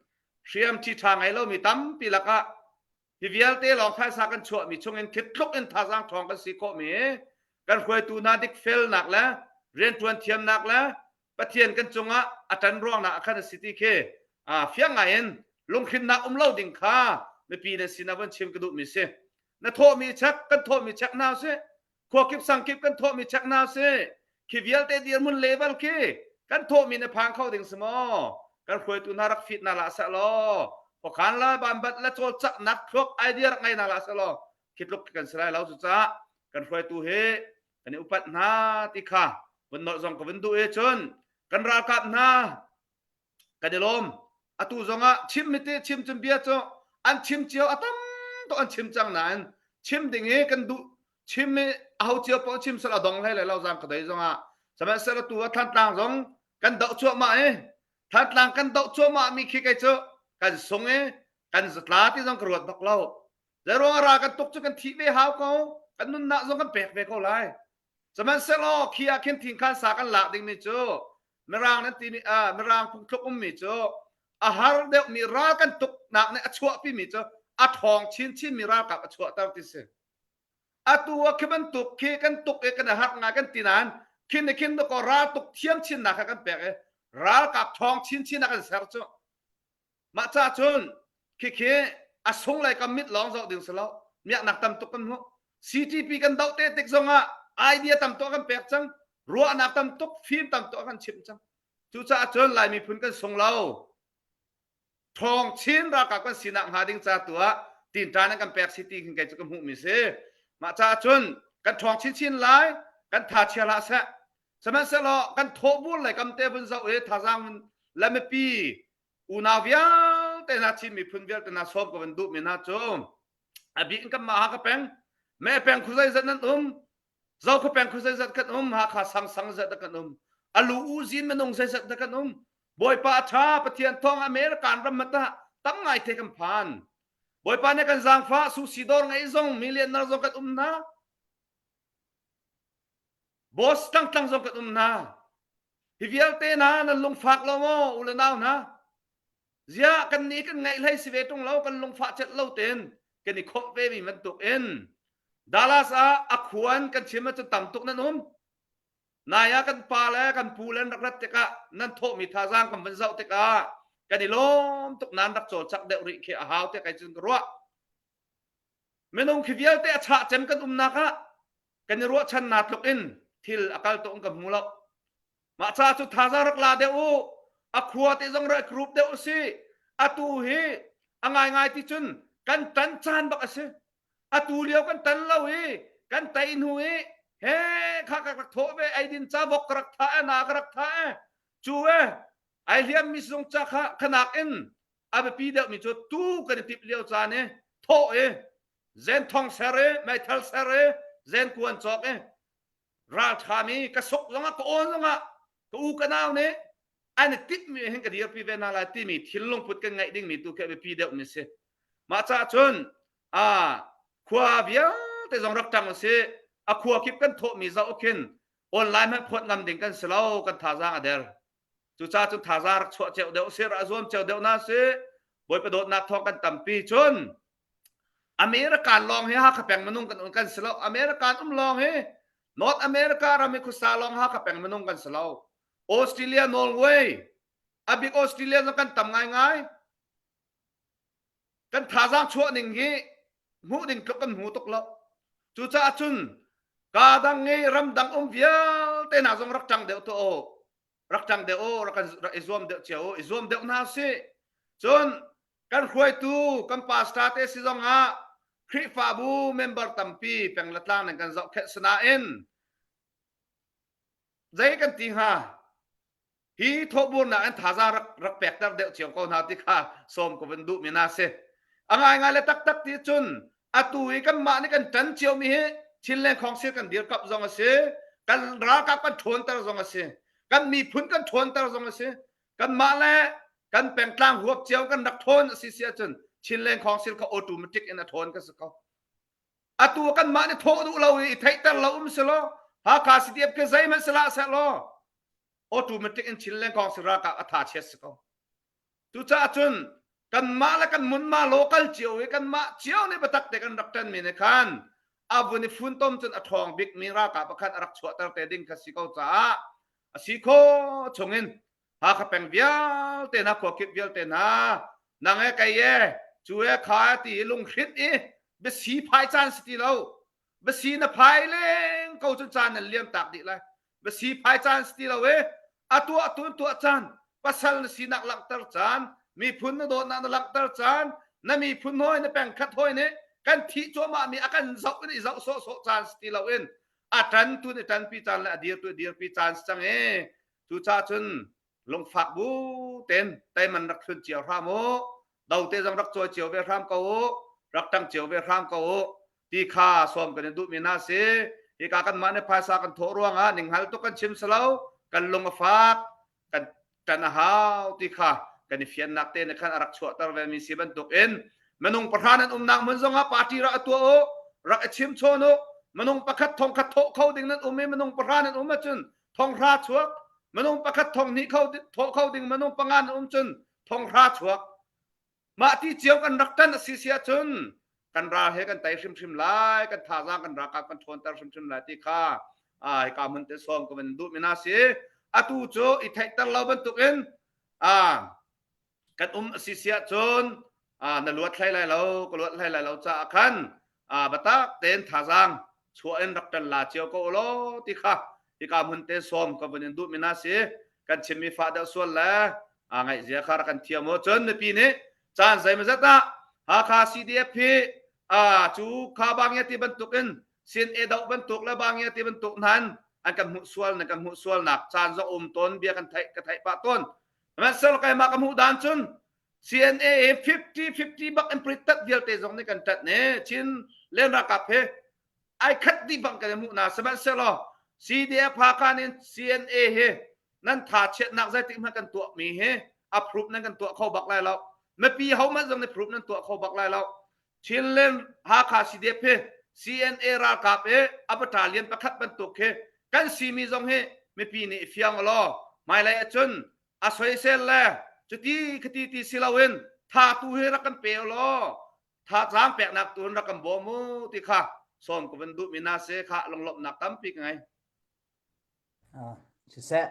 hriam thi ṭha ngei lomi tampi lakah Hi vialte lawng phaisa kan chuahmi chungin khi tluk in thazaang ṭhawng kan si khawhmi kan hruaitu hna dikfelnak le rianṭuan thiamnak le Pathian kan cungah a ṭan ruangnak ah khan a si ti khi fiang ngai in lunghrinnak um lo ding kha mipi nan sinah von chim ka duhmi si. Na thawhmi chek kan thawhmi chek hna usih. Khua kip sang kip kan thawhmi chek hna usih. Khi vialte dirhmun level khi kan thawhmi na phang kho ding si maw? Kan hruaitu hna rak fit na la seh law khuakhan la banbat la cawlcaknak thluak idea rak ngei na la seh law khi tluk kan si lai lo cucaah kan hruaitu hi kan i upat hna ti kha vun nolh zong ka vun duh i cun kan ralkap hna kan i lawm atu zongah chim mi te chim cun bia cu an chim cio a tam tuk an chim cang nain chim ding i kan duh chim i aho cio paoh chim sal a dong hlei lai lo zang ka dei zongah sihmanhsehlaw tu a Thantlang zong kan doh cuahmah i Thantlang kan doh cuahmah mi khi kei cu kan sung i kan zatla ti zong ka ruat bak lo zeiruang ra kan tuk cu kan thih ve hau ko kan nunnak zong kan pek ve ko lai Sihmanhsehlaw khi ah khin thingkhan sa kan lak dingmi cu Mirang nan timi uh, Mirang phungthluk ummi cu a har deuhmi ral kan tuknak nih a chuahpimi cu a ṭhawng chinchinmi ralkap a chuahter ti si. Atu ah khi bantuk khi kan tuk i kan i harh ngai kan ti nain khin ni khin dakaw ral tuk thiam chinnak kha kan pek i ralkap ṭhawng chinchin ah kan ser cu. Mah ca cun khikhi a sung lei kam mit lawng zoh ding si lo. Miaknak tam tuk kan hmuh. CTP kan doh te tik zong ah idea tam tuk kan pek cang. Ruahnak tam tuk, fim tam tuk kan chimh cang. Cucaah cun Lai miphun kan sung lo. Thawng chin ralkap kan sinak hnga ding ca tu ah tinṭan an kan pek si ti khin kei cu ka hmuhmi si. Mah caah cun kan ṭhawng chinchin lai, kan tha chia hlah seh. Sihmanhsehlaw kan thawhbur lei kam te vun zoh i thazaang le mipi unau vialte hna Chin miphun vialte hna sawm ka van duhmi hna cu a bik in kanmah Hakha peng me peng khu zeizat nan um Zokhua peng khu zeizat kan um Hakha sang sang zeizat kan um alu u zin minung zeizat dah kan um Bawipa a ṭha Pathian thawng American ram mata tam ngai the kan phan Bawipa nih kan zaangfah susi dawr ngei zong millionaire zong kan um hna boss tlangtlang zong kan um hna Hi vialte hna nan lungfak lo maw u le nau hna? Ziah kan nih kan ngaih hlei si ve ṭung lo kan lungfah celh lo tein kan i khawmh ve mi bantuk in Dallas ah a khuan kan chim ahcun tam tuk nan um. Nai ah kan pa le kan pu le an rak rat tikah nan thawhmi thazaang kan van zoh tikah kan i lawm tuk nan rak cawlcangh deuh rih khi a hau tiah kei cun ka ruah. Minung khi vialte a chah cem kan umnak ah kan i ruahchannak tluk in thil a kal tuk in ka hmu lo. Mah ca cu thazaang rak la deuh u. A khua te zong rak group deuh u si. Atu hi a ngaingai ti cun kan tan caan bak a si. Atu lio kan tan lo i kan tei hnu i he kha ka rak thawh ve eidin ca vok ka rak tha e na ka rak tha e cu e ai hliam mi zung ca kha khanak in a biapi deuh mi cu tu kan i tip lio caan i thawh i zen thong ser i meithal ser i zen kuan cawk i ralṭhami ka sok zongah ka awn zongah ka u ka nau nih an i timhmi hin ka dirpi ve hna lai timi thinlung put kan ngeih dingmi tu khi a biapi deuhmi si mah caah cun a khua vialte zong rak ṭang usih a khua kip kan thawhmi zoh khin online hmanh phawt ngam ding kan si lo kan thazaang a der cucaah cun thazaang rak chuah cio deuh sih rak zuam cio deuh na si Bawipa dawtnak thawng kan tampi cun American lawng hi Hakha peng minung kan kan si lo. American um lawng hi North America ram i khuasa lawng Hakha peng minung kan si lo. Australia, Norway. A bik Australia zong kan tam ngaingai. Kan thazaang chuah ning hi hmuh ding tluk kan hmu tuk lo. Cucaah cun ka dang i ramdang um vialte hna zong rak ṭang deuh tuah u. Rak ṭang deuh u, rak kan rak i zuam deuh cio u, i zuam deuh hna usih. Cun kan hruaitu kan pastor te si zong ah Khrihfabu member tampi peng le tlang nan kan zohkhenh sinain zei kan ti hnga hi thawhburnak in thazaang rak rak pekter deuh cio ko hna ti kha sawm ka vun duh mi na si a ngaingai le taktak ti cun atu i kanmah nih kan ṭan cio mi hi Chinland Council kan dirkap zong a si kan ralkap kan ṭhawnter zong a si kan miphun kan ṭhawnter zong a si kanmah le kan pengtlang huap cio kan rak ṭhawn a si si ahcun Chinland Council kha automatic in a ṭhawn ka si ko atu kanmah nih thawh duh lo i theihter lo um si law Hakha CDF ke zeihmanh sila seh law automatic in Chinland Council ralkap a tha chiat si ko cucaah cun kanmah le kan munma local cio i kanmah cio nih biatak te kan rak ṭan mi nih khan a vun i funtom cun a ṭhawng bik mi ralkap khan a rak chuahter te ding kha si ko caah a si kho chungin Hakha peng vialte hna khua kip vialte hna nang e kei e cu e kha e ti i lunghrinh i biasi phai caan si ti lo biasi na phai leng ko cun caan nan liam tak dih lai biasi phai caan si ti lo e a tuah tu tuah caan pasal na sinak langhter caan miphun na dawtnak na langhter caan na miphun hawi na pengkhat hawi nih kan thih cuahmah mi a kan zoh in i zoh sawhsawh caan si ti lo in a ṭan tu nih ṭanpi caan le a dir tu dirpi caan si cang e Cucaah cun lungfak bu ten teiman rak thlun cio hram u. Dote zong rak cawi cio ve hram ko u. Rak ṭang cio ve hram ko u. Ti kha sawm kan i duhmi hna si. Hika kanmah nih phaisa kan thawh ruangah ninghngal tuk kan chim si lo. Kan lung a fak. Kan ṭan a hau ti kha kan i fiannak te nih khan a rak chuahter ve mi si bantuk in minung pahra nan umnak hmun zongah party rak a tuah u rak i chim chawn u minung pakhat thong khat thawh kho ding nan um i minung pahra nan um ahcun thonghra chuak minung pakhat thong hnih kho thawh kho ding minung panga na um cun thonghra chuak mah ti cio kan rak tan a si si ahcun kan ral he kan tei hrimhrim lai kan thazaang kan ralkap kan ṭhawnter hrimhrim lai ti kha a hika hmun te sawm ka van duh mina si atu cu i theihter lo bantukin a kan um a si si ahcun na luat hlei lai lo ka luat hlei lai lo caah khan batak tein thazaang chuah in rak ṭan la cio ko law ti kha hika hmun te sawm ka vun in duh mi na si kan chimmi fa deuh sual le a ngaih zia kha rak kan thiam u cun mipi nih caan zeimazat ah Hakha CDF hi a cu kha bangya ti bantuk in sin e do bantuk le bangya ti bantuk nan an kan hmuh sual nan kan hmuh sual nak caan zong um tawn bia kan theih ka theih pah tawn Sihmanhsehlaw keimah ka hmuh dan cun CNA 50-50 bak in pritat vialte zong nih kan ṭanh ne Chin len ralkap he ai khat dih bang kan i hmuh na sihmanhsehlaw CDF Hakha nih CNA he nan tha chiatnak zeitik hmanh kan tuah mi hi approve nan kan tuah kho bak lai lo mipi hohmanh zong nih approve nan tuah kho bak lai lo Chinland Hakha CDF hi CNA ralkap i a battalion pakhat bantuk khi kan simi zong hi mipi nih i fiang law hmailei ahcun a soisel le cuti khati ti si loin tha tu hi rak kan pe law tha tlang peknak tu in rak kan bawm u ti kha sawm ka van duh mi na si kha lunglawmhnak tampi ka ngei. Ah, siseh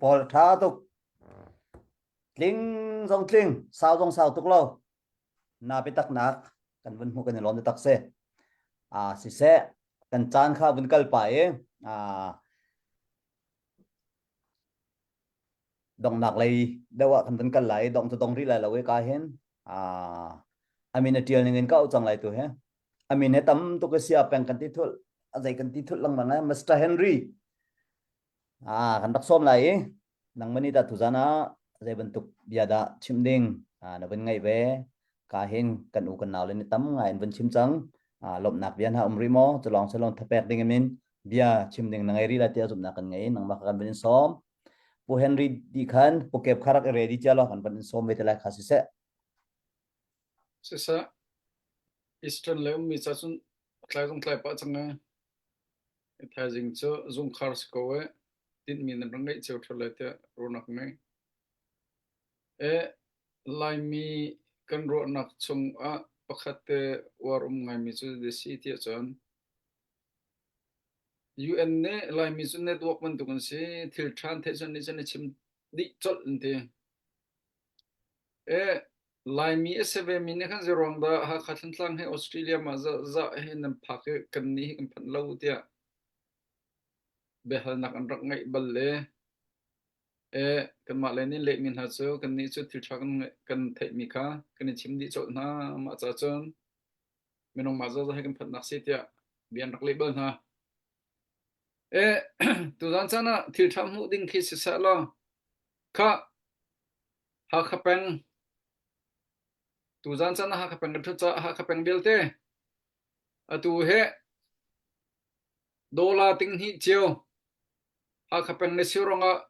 Paul tha tuk tling zong tling sau zong sau tuk lo na biataknak kan vun hmuh kan i lawm tak si a siseh kan caan kha vun kal pa i a dongnak lei deuh ah kan vun kal lai dong cu dong rih lai lo i ka hin a amin a tial ning in ka au cang lai tu he amin he tam tuk a sia peng kan ti thul a zei kan ti thul lengmang eh Mr Henry Ah, kan rak sawm lai i nangmah nih tah tuzan ah zei bantuk bia dah chim ding ah, na vun ngaih ve? Ka hin kan u kan nau le nih tam ngai in vun chim cang. Ah, lawmhnak bia hna um rih maw? Culawng silawng thapek ding in bia chim ding na ngei rih lai tiah zumhnak kan ngei. Nangmah kha kan vun in sawm. Pu Henry di khan Pu Kep kha rak i ready cia law kan van in sawm ve te lai kha siseh. Siseh, Eastern le ummi ca cun tlai zong tlai pah cang ee. Thaizing cu zungkhar si ko ee. Tinhmi nan rak ngeih cio ṭheo lai tiah ruahnak ngei. E, Laimi kan ruahnak chungah pakhat te uar um ngaimi cu zei si tiah cun UN nih Laimi cu network bantuk an si. Thil ṭha an theih cun nih cun i chim dih colh an ti. E Laimi a si ve mi nih khan zeiruang dah Hakha Thantlang hi Australia mah zah zah hi nan phak i kan nih hi kan phanh lo tiah biahalnak an rak ngeih bal le e kanmah lei nih lehmi hna cu kannih cu thil ṭha kan kan theihmi kha kan i chim dih colh hna mah ca cun minung mah zah zah hi kan phanhnak si tiah bia an rak leh bal hna. E tuzan caan ah thil ṭha hmuh ding khi siseh law kha Hakha peng tuzan caan ah Hakha peng kan ṭhut caah Hakha peng vialte atu he Dollar tinghnih cio Hakha peng le sio ruangah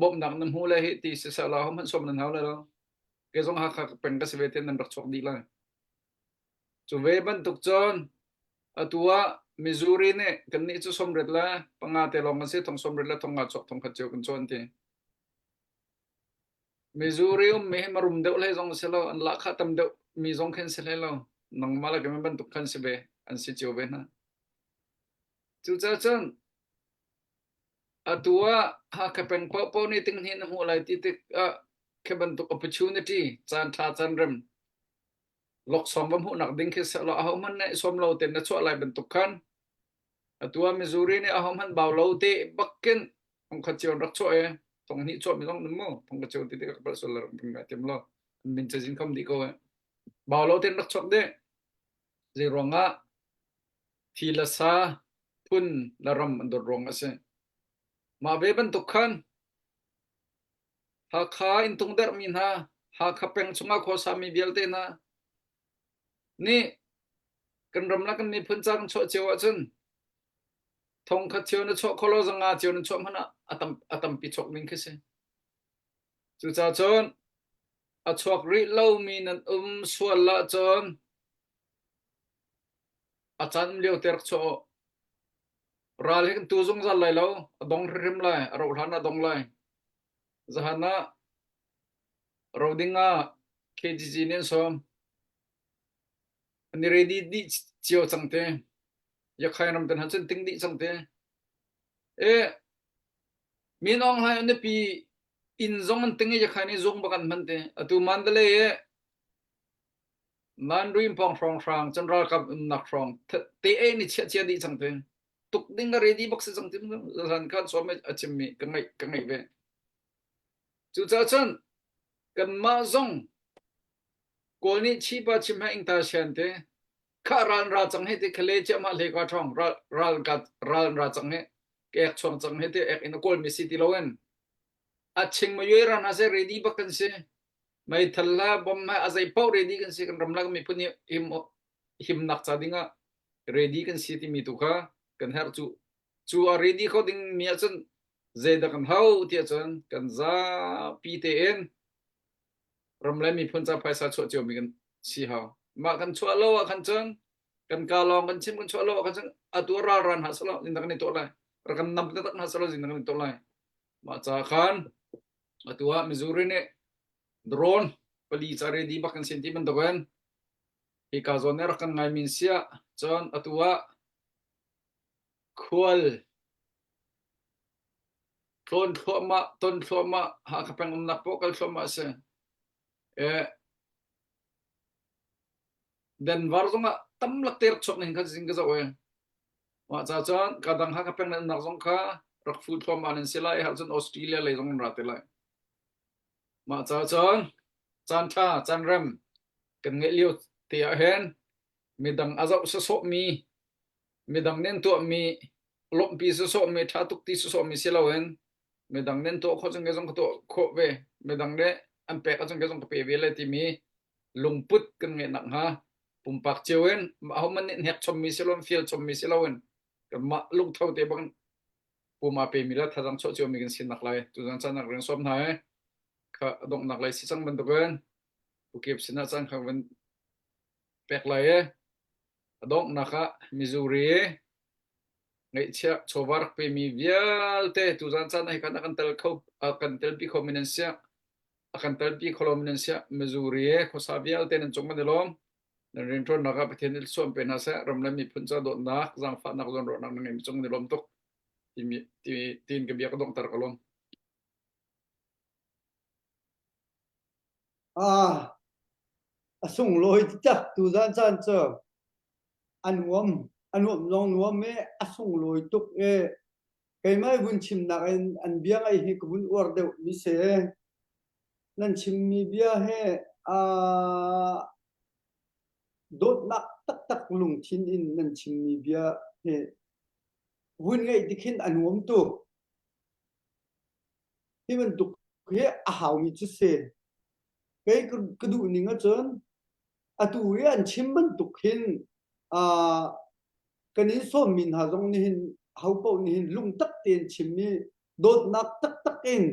bawmhnak na hmu le hi ti siseh law hohmanh sawm nan hau lai lo. Kei zong Hakha peng ka si ve te nan rak chuak dih lai. Cu ve bantuk cun atu ah Missouri nih kannih cu sawmriat le panga te lawng kan si thong sawmriat le thong nga chuak thong khat cio kan cawn ti. Missouri ummi hi marum deuh hlei zong si lo an lahkhah tam deuh mi zong khin si hlei lo. Nangmah le keimah bantuk khan si ve an si cio ve hna. Cucaah cun atu ah Hakha peng paohpaoh nih tinghnih na hmuh lai ti tikah khi bantuk opportunity caan ṭha caan rem laksawng va hmuhnak ding khi sehlaw ahohmanh nih sawm lo tein na chuah lai bantuk khan atu ah Missouri nih ahohmanh bau lo te bakin thongkhat cio an rak chuah i thonghnih chuahmi zong an um mu thongkhat cio ti tikah ka palh sual rak ngai tiam lo an min cazin khom dih ko eh bau lo tein rak chuak dih zei ruangah Thi le sa, phun le ram an dawt ruang a si. Mah ve bantuk khan Hakha in tungderhmi hna, Hakha peng chungah khuasami vialte hna nih kan ram le kan miphun ca kan chuah cio ahcun thongkhat cio na chuah kholo zanga cio na chuah hmanh ah a tam a tampi chuak ding khi si. Cucaah cun a chuak rih lomi nan um sual ahcun A caan um lio te rak chuah u. Ral hi kan tu zungzal lai lo. A dong hrimhrim lai. A rauh hlan ah a dong lai. Zahan ah ro ding ah KGG nih an sawm. An i ready dih cio cang te. Yakhain ram ten han cun ting dih cang te. E Min Aung Hlaing an nupi inn zong an ting i Yakhain i zung bak an hman te. Atu Mandalay i Nan rim pawng hrawnghrang cun ralkap umnak hrawng te e ni chiah cia dih cang te. Tuk ding ka ready bak si cang tim zan khan sawm a chimmi ka ngaih ka ngaih ve. Cucaah cun kanmah zong Kawl nih chipa chim ha ingta sian te kha ral ra cang he te khale chia ma hle ka thong ral ral ka ral ra cang he ek chuang cang he te ek in kawl mi si ti loin a ching ma yue ran ha se ready bak kan si Meithal le bom he a zei paoh ready kan si kan ram le kan miphun hi him himnak ca ding ah ready kan si timi tu kha kan herh cu cu a ready kho ding mi ahcun zeidah kan hau tiah cun kan zapi tein ram le miphun ca phaisa chuah cio mi kan si hau mah kan chuah lo ah khan cun kan ka lawng kan chim kan chuah lo ah khan cun atu ral ran ha salo zin kan i tuah lai rak kan nam tak ha salo zin kan i tuah lai mah ca khan Atu ah Missouri nih drone pali ca ready bak kan sin ti bantukin hika zawn nih rak kan ngai min siah cun atu ah khual tlawn thluahmah ton thluahmah Hakha peng umnak poh kal thluahmah a si. Eh, Denver zongah tam lak te rak chuak ning kha zing ka zoh e. Mah ca cun ka dang Hakha peng nan umnak zong kha rak fu thluahmah nan si lai har cun Australia lei zong nan ra te lai. Mah ca cun caan ṭha caan rem kan ngeih lio te ah hin midang a zoh sawsawhmi midang nih an tuahmi lawmhpi sawsawhmi ṭha tuk ti sawsawhmi si loin midang nih an tuah khawh cun kei zong ka tuah khawh ve midang nih an pek ahcun kei zong ka pe ve lai timi lungput kan ngeih nakhnga pumpak cio in ahohmanh nih hnek chommi si loin fial chommi si loin kanmah lungtho te bang puma pemi le thazang chuah ciomi kan sinak lai tuzan caan nak rian sawm hna i kha donghnak lei si cang bantukin ukip sinah caan kha van pek lai i a donghnak ah Missouri ngeihchiah chawva rak pemi vialte tuzan caan ah hi khan a kan tel kho a kan telpi kho mi nan siah a kan telpi kho lo mi nan siah Missouri khuasa vialte nan cung kan i lawm nan rianṭuannak ah Pathian nih suam pe hna seh ram le miphun ca dawtnak zaangfahnak zawnruahnak na ngeimi cung kan i lawm tuk timi ti tiin ka bia ka donghter ka lawm. Ah, a sunglawi taktak tuzan caan cu a nuam, a nuam zong nuam i a sunglawi tuk i keimah vun chimnak in an bia ngaih hi ka vun uar deuh mi si. Nan chimmi bia hi aa dawtnak taktak lungthin in nan chimmi bia hi vun ngaih tikhin a nuam tuk. Hi bantuk hi a haumi cu si. Kei ka duh ning ahcun atu i an chim bantuk hin uh, kan in sawmmi hna zong nih hin hopaoh nih hin lungtak tein chimmi dawtnak taktak in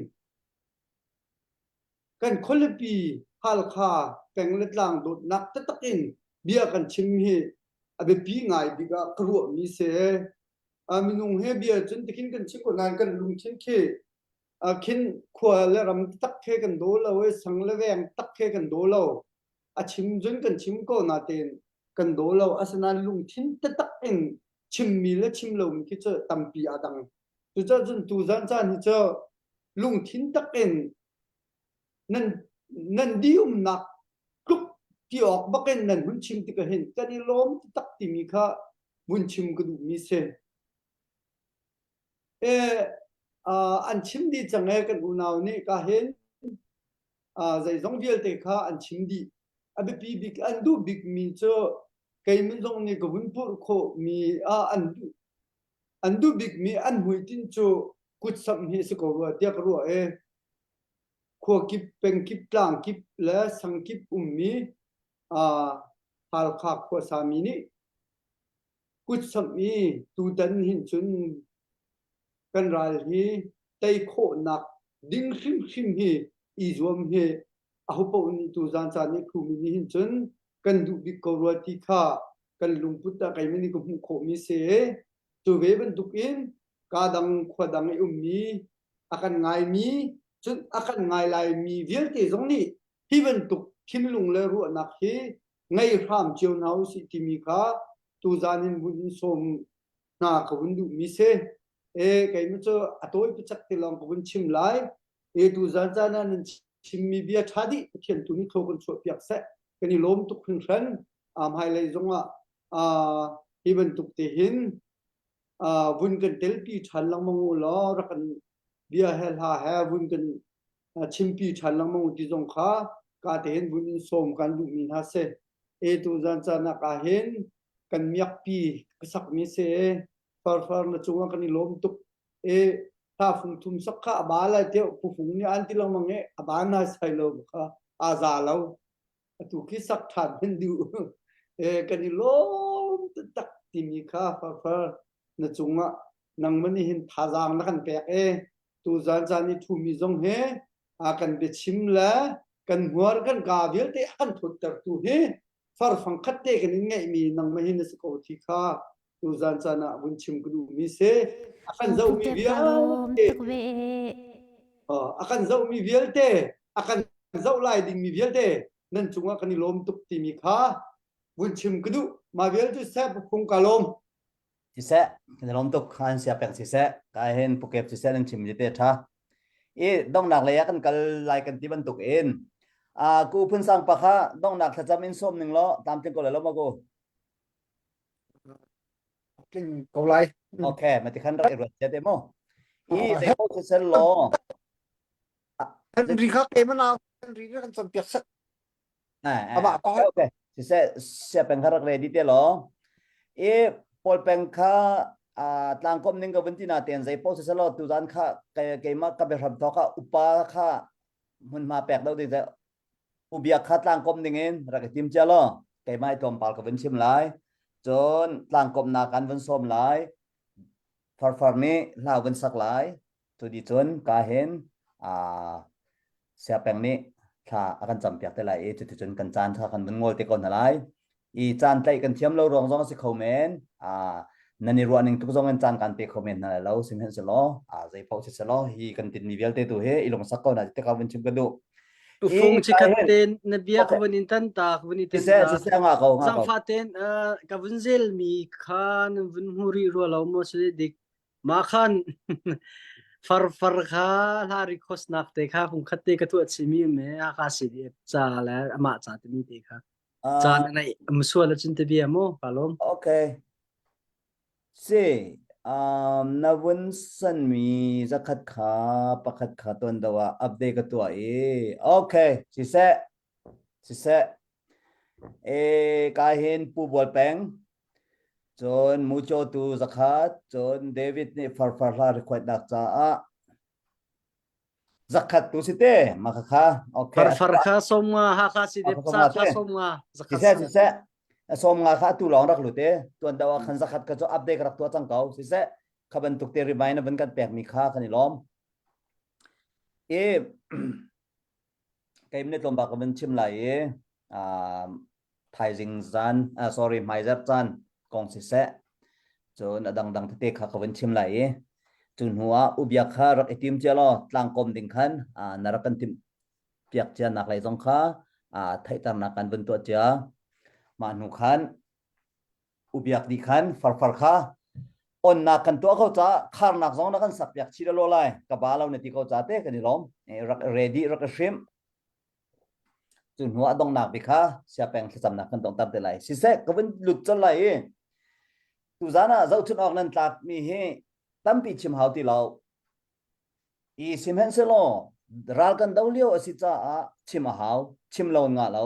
kan khualipi Halkha peng le tlang dawtnak taktak in bia kan chim hi a biapi ngai bik ah ka ruahmi si. Minung he bia cun tikhin kan chim ko nain kan lungthin khi khin khua le ram tak he kan daw lo i sang le veng tak he kan daw lo. A chim cun kan chim ko natein kan daw lo. Asinain lungthin taktak in chimmi le chim lomi khi cu tampi aa dang. Cucaah cun tuzan caan hi cu lungthin tak in nan nan dihumnak tluk ti awk bakin nan hun chim tikah hin kan i lawm taktak timi kha vun chim ka duhmi si. E, uh, an chim dih cang e kan unau nih ka hin uh, zeizong vialte kha an chim dih. A biapi bik an duh bikmi cu kei min zong nih ka vun purh khawhmi ah an duh an duh bikmi an hmuitinh cu kutsamh hi a si ko rua tiah ka ruah i khua kip peng kip tlang kip le sang kip ummi uh, Halkha khuasami nih kutsamh i tutan hin cun kan ral hi tei khawhnak ding hrimhrim hi i zuam hi ahopaoh nih tuzan caan i khumi nih hin cun kan duh bik ko rua ti kha kan lungput ah keimah nih ka hmuh khawhmi si. Cu ve bantuk in ka dang khua dang i ummi a kan ngaimi cun a kan ngai laimi vialte zong nih hi bantuk thinlung le ruahnak hi ngei hram cio hna usih timi kha tuzan in vun in sawm hna ka vun duhmi si. E keimah cu a tawi pacak te lawng ka vun chim lai. E tuzan caan ah nan chimmi bia ṭha dih Pathian tu nih thaw kan chuahpiak seh. Kan i lawm tuk hringhran. Hmailei zongah hi bantuk te hin vun kan telpi ṭhan lengmang u law rak kan bia he hla he vun kan chimpi ṭhan lengmang u ti zong kha ka te hin vun in sawm kan duhmi hna si. E tuzan caan ah ka hin kan miakpi ka sakmi si farfar na cungah kan i lawm tuk e hla fung thum sak kha a ba lai tiah pufung nih an ti lengmang i a ba nai sai lo kha aa za lo atu khi sak ṭhan hin duh e kan i lawm taktak timi kha farfar na cungah nangmah nih hin thazaang na kan pek e tuzan caan i thumi zong he a kan biachim le kan hmuar kan ka vialte a kan thuttertu hi farfang khat te kan in ngeihmi nangmah hi na si ko ti kha tuzan caan ah vun chim ka duhmi si a kan zohmi vialte a kan zohmi vialte a kan zoh lai dingmi vialte nan cungah kan i lawm tuk timi kha vun chim ka duh mah vialte seh phung ka lawm Siseh, kan i lawm tuk an sia pek siseh, ka hin pukep siseh nan chim te tha. I dongnak lei ah kan kal lai kan ti bantuk in a ku phun sang pa kha dongnak thlacam in sawm ning law tlamtling ko lai lo ma ku. Tling ko lai. Okay, mati khan rak i ruat te mo. I zei ko sisel law. Henry kha ke mana Henry kha kan cam piak sak. Amah ko. Okay. Siseh sia peng kha rak ready te law. I Paul peng kha tlangkom ning ka vun ti na ten zei po siseh law tuzan kha keimah ka biahram thawk ah upa kha hmunhma pek do ding ubia kha tlangkom ning in rak i tim cia law keimah i tlawmpal ka vun chim lai cun tlangkomnak kan vun sawm lai farfar nih hla vun sak lai Cu ti cun ka hin siapeng nih thla a kan campiak te lai i cuticun kan caan kha kan vun ngol te ko hna lai. I caan tlaih kan thiam lo ruang zong a si kho men. Nan i ruah ning tuk zong in caan kan pe kho men hna lai lo sihmanhsehlaw zei paoh si selaw hi kan tinmi vialte tu hi i lungsak ko hna ti ka vun chim ka duh. Tufung chikhat ten na bia ka vun in tan ta ka vun i ten ta. Siseh nga ko nga ko. Zangfa ten ka vun zel mi kha nan vun hmu rih rua lo maw si dik Mah khan. Far far kha hla request nak te kha hung khat te ka tuah chimi me Hakha CDF ca le amah ca timi te kha. Caan Uh, a neih musual acun te bia mu ka lawm. okay. Si, um, na vun sanmi zakhat kha pakhat kha tuan do ah update ka tuah i okay siseh siseh e ka hin pu bual peng cun mucho tu zakhat cun David nih farfar hla request nak caah Zakhat tu si te ma kha kha okay Farfar kha som nga Hakha si dep sa kha som nga zakhat siseh siseh som nga kha tu lawng rak lut e tuan daw ah khan zakhat ka chu update rak tua cang ko siseh kha bantuk te remind van kan pek mi kha kan i lawm e keim ne tlawm ba ka van chim lai i thaizing zan sorry hmaizarh caan kong siseh cun a dangdang tete kha ka van chim lai i cu hnu ah ubiak kha rak i tim cia law tlangkawm ding khan na rak kan timh piak cia nak lei zong kha theihternak kan vun tuah cia mah hnu khan ubiak dih khan farfar kha onnak kan tuah ko ca kharnak zong na kan sak piak chi lo lai ka ba lo na ti ko ca te kan i lawm rak ready rak i hrim Cu hnu ah donghnak bik kha siapeng thlacamnak kan donghter te lai. Siseh, ka vun lut colh lai i tuzan ah zohchunh awk nan tlakmi hi tampi chim hau ti lo. I sihmanhsehlaw ral kan do lio a si caah chim a hau, chim lo ngah lo.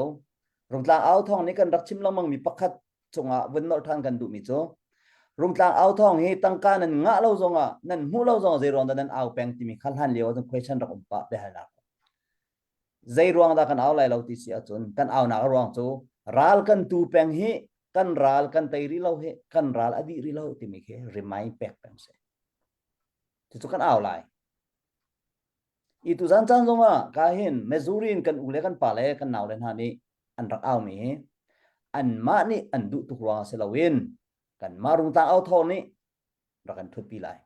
Rungtlang au thawng nih kan rak chim lengmang mi pakhat cungah vun nolh ṭhan kan duhmi cu Rungtlang au thawng hi tangka nan ngah lo zongah nan hmuh lo zongah zei ruang dah nan au peng timi kha hlan lio ahcun question rak um pah biahalnak. Zei ruang dah kan au lai lo ti si ahcun kan aunak a ruang cu ral kan tu peng hi kan ral kan tei rih lo hi kan ral a dih rih lo timi khi remind pek peng si. Cucu kan au lai. I tu zan caan zongah ka hin Missouri in kan u le kan pa le kan nau le hna nih an rak au mi hi anmah nih an duh tuk ruangah si loin kanmah rungtlang au thaw nih rak kan thutpi lai.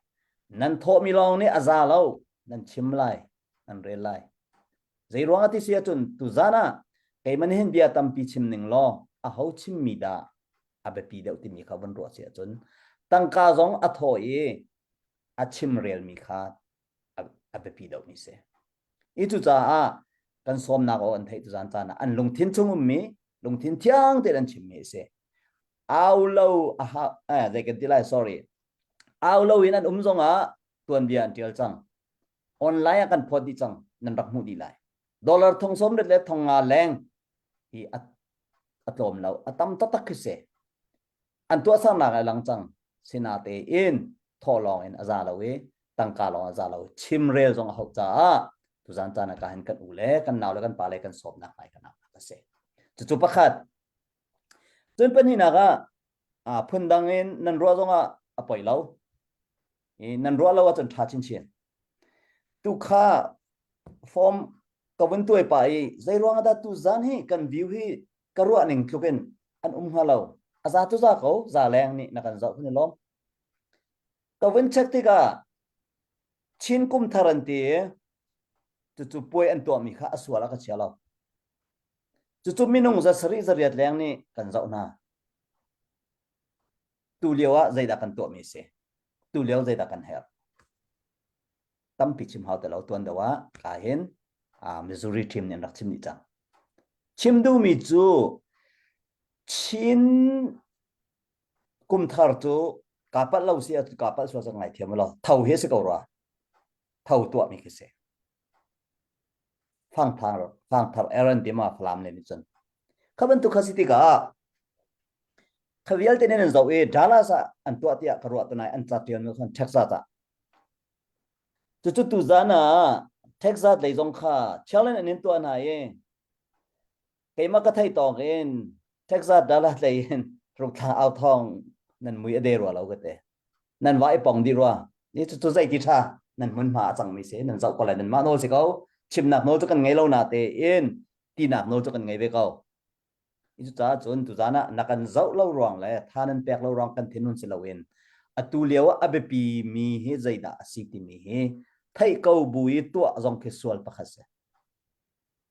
Nan thawhmi lawng nih a za lo, nan chim lai, nan rel lai. Zei ruang ti si ahcun tuzan ah keiman hin bia tampi chim ning law a ho chimmi dah a biapi deuh timi kha vun ruah si ahcun tangka zong a thaw i a chim relmi kha a biapi deuhmi si. I cucaah kan sawmnak aw an theih tuzan caan ah an lungthin chung ummi lungthin thiang tein an chimmi a si. Au lo a ha eh zei kan ti lai sorry. Au lo in an um zongah tuanbia an tial cang. Online ah kan phawt dih cang nan rak hmuh dih lai. Dollar thong som le thong nga leng hi a a tlawm lo a tam taktak khi si. An tuahsernak a lang cang. Sinatein thawh lawng in a za lo i tangka lawng a za lo. Chimrel zong a hauh caah tuzan caan ah ka hin kan u le kan nau le kan pa le kan sawmnak ngai kan nak a si. Cucu pakhat. Cun pahnihnak ah phundang in nan ruah zongah a poi lo. I nan ruah lo ahcun ṭha chinchin. Tu kha form ka vun tuai pah i zei ruang ah dah tuzan hi kan view hi ka ruah ning tluk in an um hnga lo. A za tu za ko, za leng nih na kan zoh kan i lawm. Ka vun check tikah Chin kum thar an ti i cucu puai an tuahmi kha a sual ah ka chia lo. Cucu minung za sarih zariat leng nih kan zoh hna. Tu lio ah zeidah kan tuahmi a si? Tu lio zeidah kan herh? Tampi chim hau te lo tuan deuh ah ka hin uh, Missouri team nih an rak chim dih cang. Chim duhmi cu Chin kum thar cu kaa palh lo si kaa palh sual cang ngaithiam lo tho hi si ko rua tho tuahmi khi si fangthar fangthar Aaron ti ma Falam le nih cun kha bantuk kha si tikah kha vialte nih nan zoh i Dallas ah an tuah tiah ka ruah tunai an ca tial mi khan Texas ah cucu tuzan ah Texas lei zong kha challenge an in tuah hna i keimah ka theih tawk in Texas Dallas lei in rukthla au thawng nan mui a de rua lo ka te nan va i pong dih rua ni cu cu zei ti tha nan hmunhma a cangmi si nan zoh ko lai nan mah nawl si ko chimnak nawl cu kan ngei lo na te in tinak nawl cu kan ngei ve ko cu caah cun tuzan ah na kan zoh lo ruang le tha nan pek lo ruang kan thinhun si loin atu lio ah a biapi mi hi zeidah a si timi hi theih ko bu i tuah zong khi sual pakhat si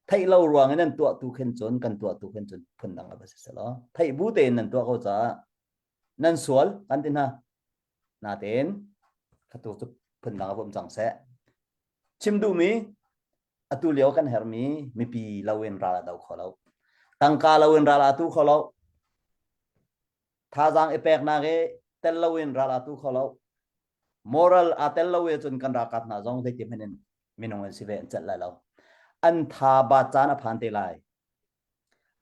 theih lo ruang in nan tuah tu khin cun kan tuah tu khin cun phundang a va si selaw theih bu tein nan tuah ko caah nan sual kan ti hna natein khatu cu phundang a um cang seh. Chim duhmi atu lio kan hermi mipi loin ral a do kho lo. Tangka loin ral a tu kho lo. Thazaang i peknak i tel loin ral a tu kho lo. Moral aa tel lo i cun kan ralkap hna zong zeiti hmanh in minung an si ve an celh lai lo. An tha ba caan a phan te lai.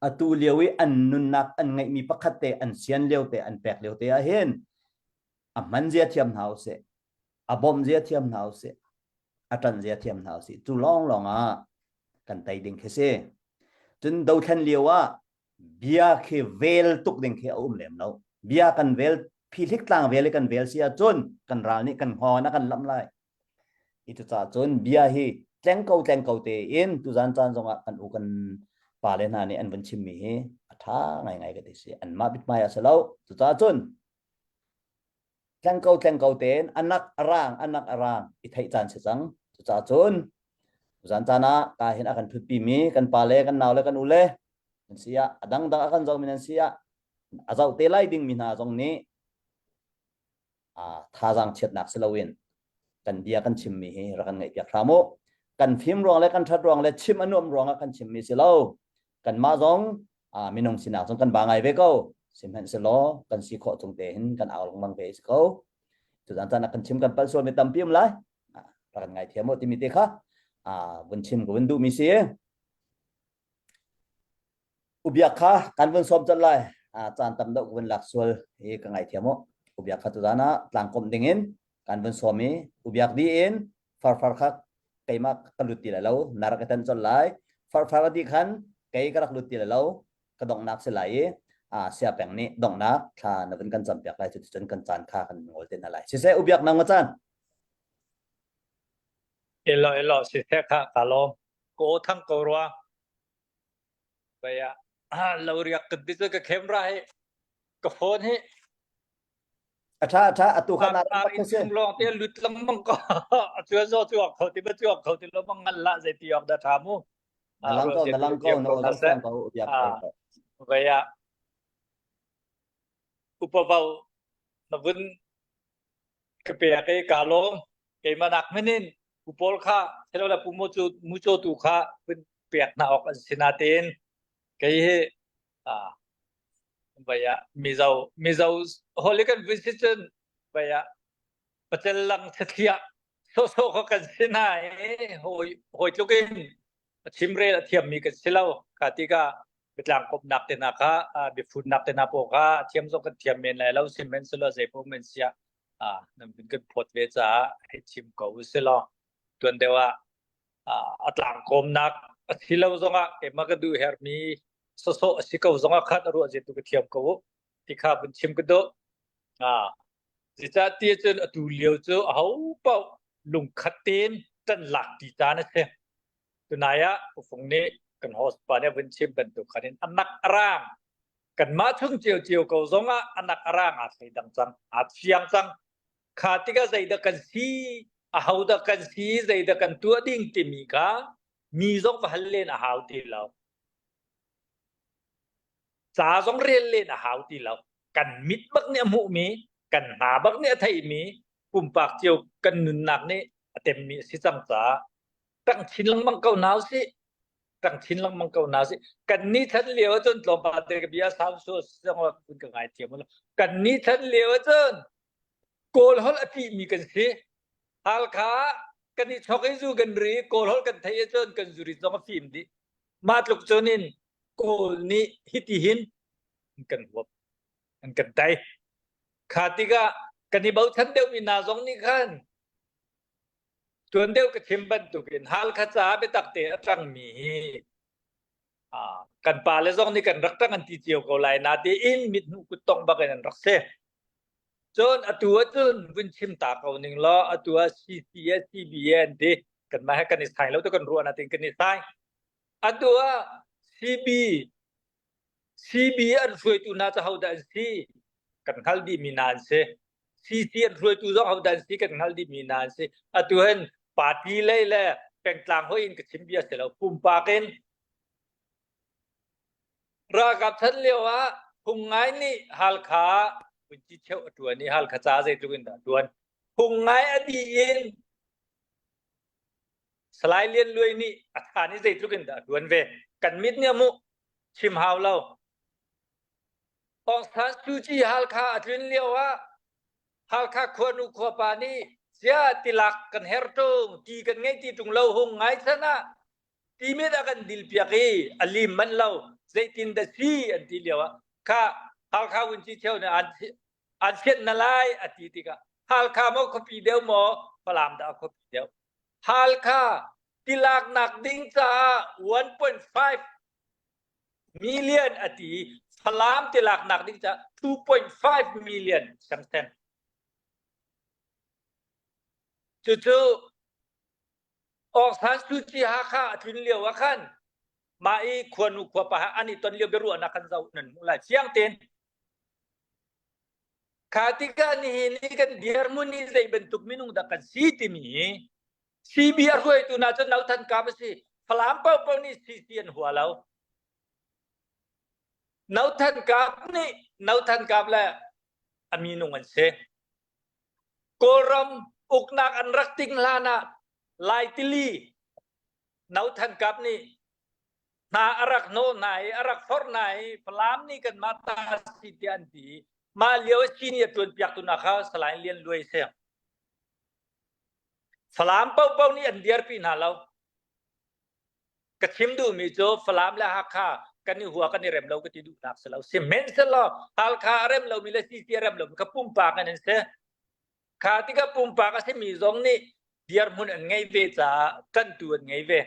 Atu lio i an nunnak an ngeihmi pakhat te an sian lio te an pek lio te ah hin a hman zia thiam hna usih a bawmh zia thiam hna usih a ṭan zia thiam hna usih cu lawnglawng ah kan tei ding khi si cun dothlen lio ah bia khi vel tuk ding khi a um lem lo bia kan vel phihlik tlang vel i kan vel si ahcun kan ral nih kan hngawng a kan lamh lai I cucaah cun bia hi tleng ko tleng ko tein tuzan caan zongah kan u kan pale hna nih an vun chimmi hi a ṭha ngaingai ka ti si. Anmah mithmai a si lo. Cucaah cun tleng ko tleng ko tein anak a rang anak a rang i theih caan si cang. Cucaah cun tuzan caan ah ka hin a kan ṭhutpimi kan pale kan naule kan ule an si ah a dangdang a kan zohmi nan si ah a zoh te lai dingmi hna zong nih thazaang chiatnak si loin kan bia kan chimmi hi rak kan ngaihpiak hram u. Kan fim ruang le kan ṭhat ruang le chim a nuam ruangah kan chimmi si lo. Kanmah zong minung sinak zong kan ba ngai ve ko. Sihmanhsehlaw kan si khawh chung te hin kan au lengmang ve si ko. Tuzan caan ah kan chim kan palh sual mi tampi um lai. Rak kan ngaithiam u timi te kha vun chim ka vun duhmi si. Ubiak kha kan vun sawm colh lai. Caan tam deuh ka vun lak sual hi ka ngaithiam u. Ubiak kha tuzan ah tlangkomh ding in kan vun sawm i ubiak dih in farfar kha keimah ka lut ti lai lo. Na rak i tan colh lai. Farfar a dih khan kei ka rak lut ti lai lo. Ka donghnak si lai i sia peng nih donghnak thla na vun kan campiak lai. Cuticun kan caan kha kan ngol te hna lai. Siseh ubiak nang ma caan? Elo elo siseh kha ka lawm. Ko thang ko rua. Baya lo riak kan ti ka camera hi ka phone hi a tha a tha atu kha na rak ka si long te lut lengmang ko a chu zo chu kho ti ba chu kho ti lo mang ngal la zei ti ok da tha mu na lang ko na lang ko na lang ko biak ko baya upavau na vun ka pek i ka lawm keimah nak hmanh in pu pawl kha thelo pu mu cu mu caw tu kha vun pek hna awk an si natein kei hi ah vaya mizo mizo holi kan vun si cun vaya pacel lang thlia so so kha kan si na i hoi hoi tluk in a chimrel a thiammi kan si lo. Kha tikah biatlang komhnak te hna kha biafunnak te hna pawl kha a thiam zong kan thiam men lai lo sihmanhsehlaw zei paoh men siah nan vun kan phawt ve caah hei chim ko u si law tuan deuh ah a tlangkawmnak a si lo zongah keimah ka duh hermi sawsawh a si ko zongah khan a ruah zia tu ka thiam ko u ti kha vun chim ka duh. Zeicah ti ahcun atu lio cu aho paoh lungkhat tein ṭan lak ti caan a si. Tunai ah Ufung nih kan host pa nih a vun chim bantuk khan in anak a raang. Kanmah chung ciocio ko zong ah anak a raang aa thleidang cang, aa fiang cang. Kha tikah zeidah kan si, ahodah kan si, zeidah kan tuah ding timi kha mi zong va hal len a hau ti lo. Ca zong rel len a hau ti lo. Kan mit bak nih a hmuhmi, kan hna bak nih a theihmi, pumpak cio kan nunnak nih a temmi a si cang caah tang chin lengmang ko hna usih. Tang chin lengmang ko hna usih. Kan ni than lio ahcun tlawmpal te ka bia sau su zong ka ngai thiam lo. Kan ni than lio ahcun Kawl holh a ṭihmi kan si. Halkha kan i chok i zu kan ri, Kawl holh kan theih ahcun kan zurit zong a fim dih. Mah tluk cun in Kawl nih hiti hin an kan huap, an kan tei. Kha tikah kan i bochan deuhmi hna zong nih khan tuan deuh ka chim bantukin Halkha caah biatak te a ṭangmi hi kan pale zong nih kan rak ṭang an ti cio ko lai natein mithmuh kuttongh bak in an rak si. Cun atu ahcun vun chim ta ko ning law atu ah CCA CBA an ti kanmah he kan i sai lo tu kan ruah natin kan i sai. Atu ah CB CB an hruaitu hna cu hodah an si kan hngal dihmi hna an si. CC an hruaitu zong hodah an si kan hngal dihmi hna an si. Atu hin party lei le pengtlang hoi in ka chim bia si lo pumpak in Ralkap chan lio ah phung ngai nih Halkha vunci cheu a ṭuan i Halkha ca zeitluk in dah a ṭuan. Phung ngai a dih in. Salai Lian Luai nih a than i zeitluk in dah a tuan ve. Kan mit nih a hmuh. Chim hau lo. Aung San Suu Kyi Halkha a tlun lio ah Halkha khuanu khuapa nih sia tilak kan her tung ti kan ngei ti tung lo hung ngai chan ah timit a kan dil piak i a lim manh lo zeitin dah si an ti lio ah kha Halkha vunci cheu nih an an sianh na lai a ti tikah Halkha maw khuapi deuh maw Falam dah khuapi deuh Halkha tilaknak ding caah 1.5 million a ti Falam tilaknak ding caah 2.5 million sangsen cucu Aung San Suu Kyi Hakha a tlun lio ah khan mah i khuanu khuapa he an i ton lio biaruahnak kan zoh nan hmuh lai fiang tein kha tikah nihin i kan dirhmun hi zei bantuk minung dah kan si timi hi CB a hruaitu hna cu No Than Kap a si Falam paohpaoh nih CC an hua lo No Than Kap nih No Than Kap le a minung an si Kawlram uknak an rak ting hlan ah Lai tili No Than Kap nih hna a rak hnawh hna i a rak forh hna i Falam nih kanmah ta si tiah an ti. Mah lio sini a ṭuan piaktu hna kha Salai Lian Luai si. Falam paohpaoh nih an dirpi hna lo. Ka chim duhmi cu Falam le Hakha kan i hua kan i rem lo ka ti duhnak si lo. Sihmanhsehlaw Halkha a rem lomi le Sisi a rem lomi kha pumpak in an si. Kha tikah pumpak a simi zong nih dirhmun an ngei ve caah ṭanhtu an ngei ve.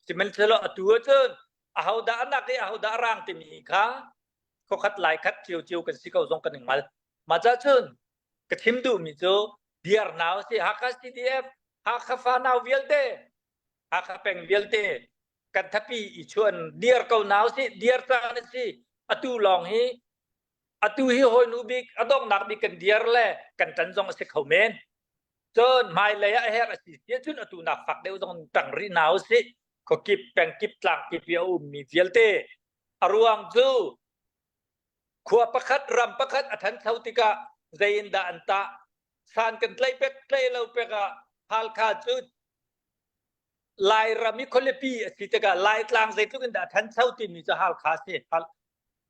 Sihmanhsehlaw atu ahcun ahodah a nak i ahodah a rang timi kha khuakhat laikhat ciocio kan si ko zong kan i hngal. Mah cah cun ka chim duhmi cu diar nau si Hakha CDF Hakha fanau vialte Hakha peng vialte kan thapi i chuan diar ko nau si diar caan a si atu lawng hi atu hi hawinu bik a donghnak bik kan diar le kan ṭan zong a si kho men cun hmailei ah a herh a si si cun atu nak fak deuh zong ṭang rih hna usih khuakip pengkip tlangkip i a ummi vialte a ruang cu khua pakhat ram pakhat a ṭhancho tikah zei in dah an tah san kan tlaih pek tlaih lo pek ah Halkha cu Lairam i khualipi a si tikah Laitlang zeitluk in dah a ṭhancho timi cu Halkha a si.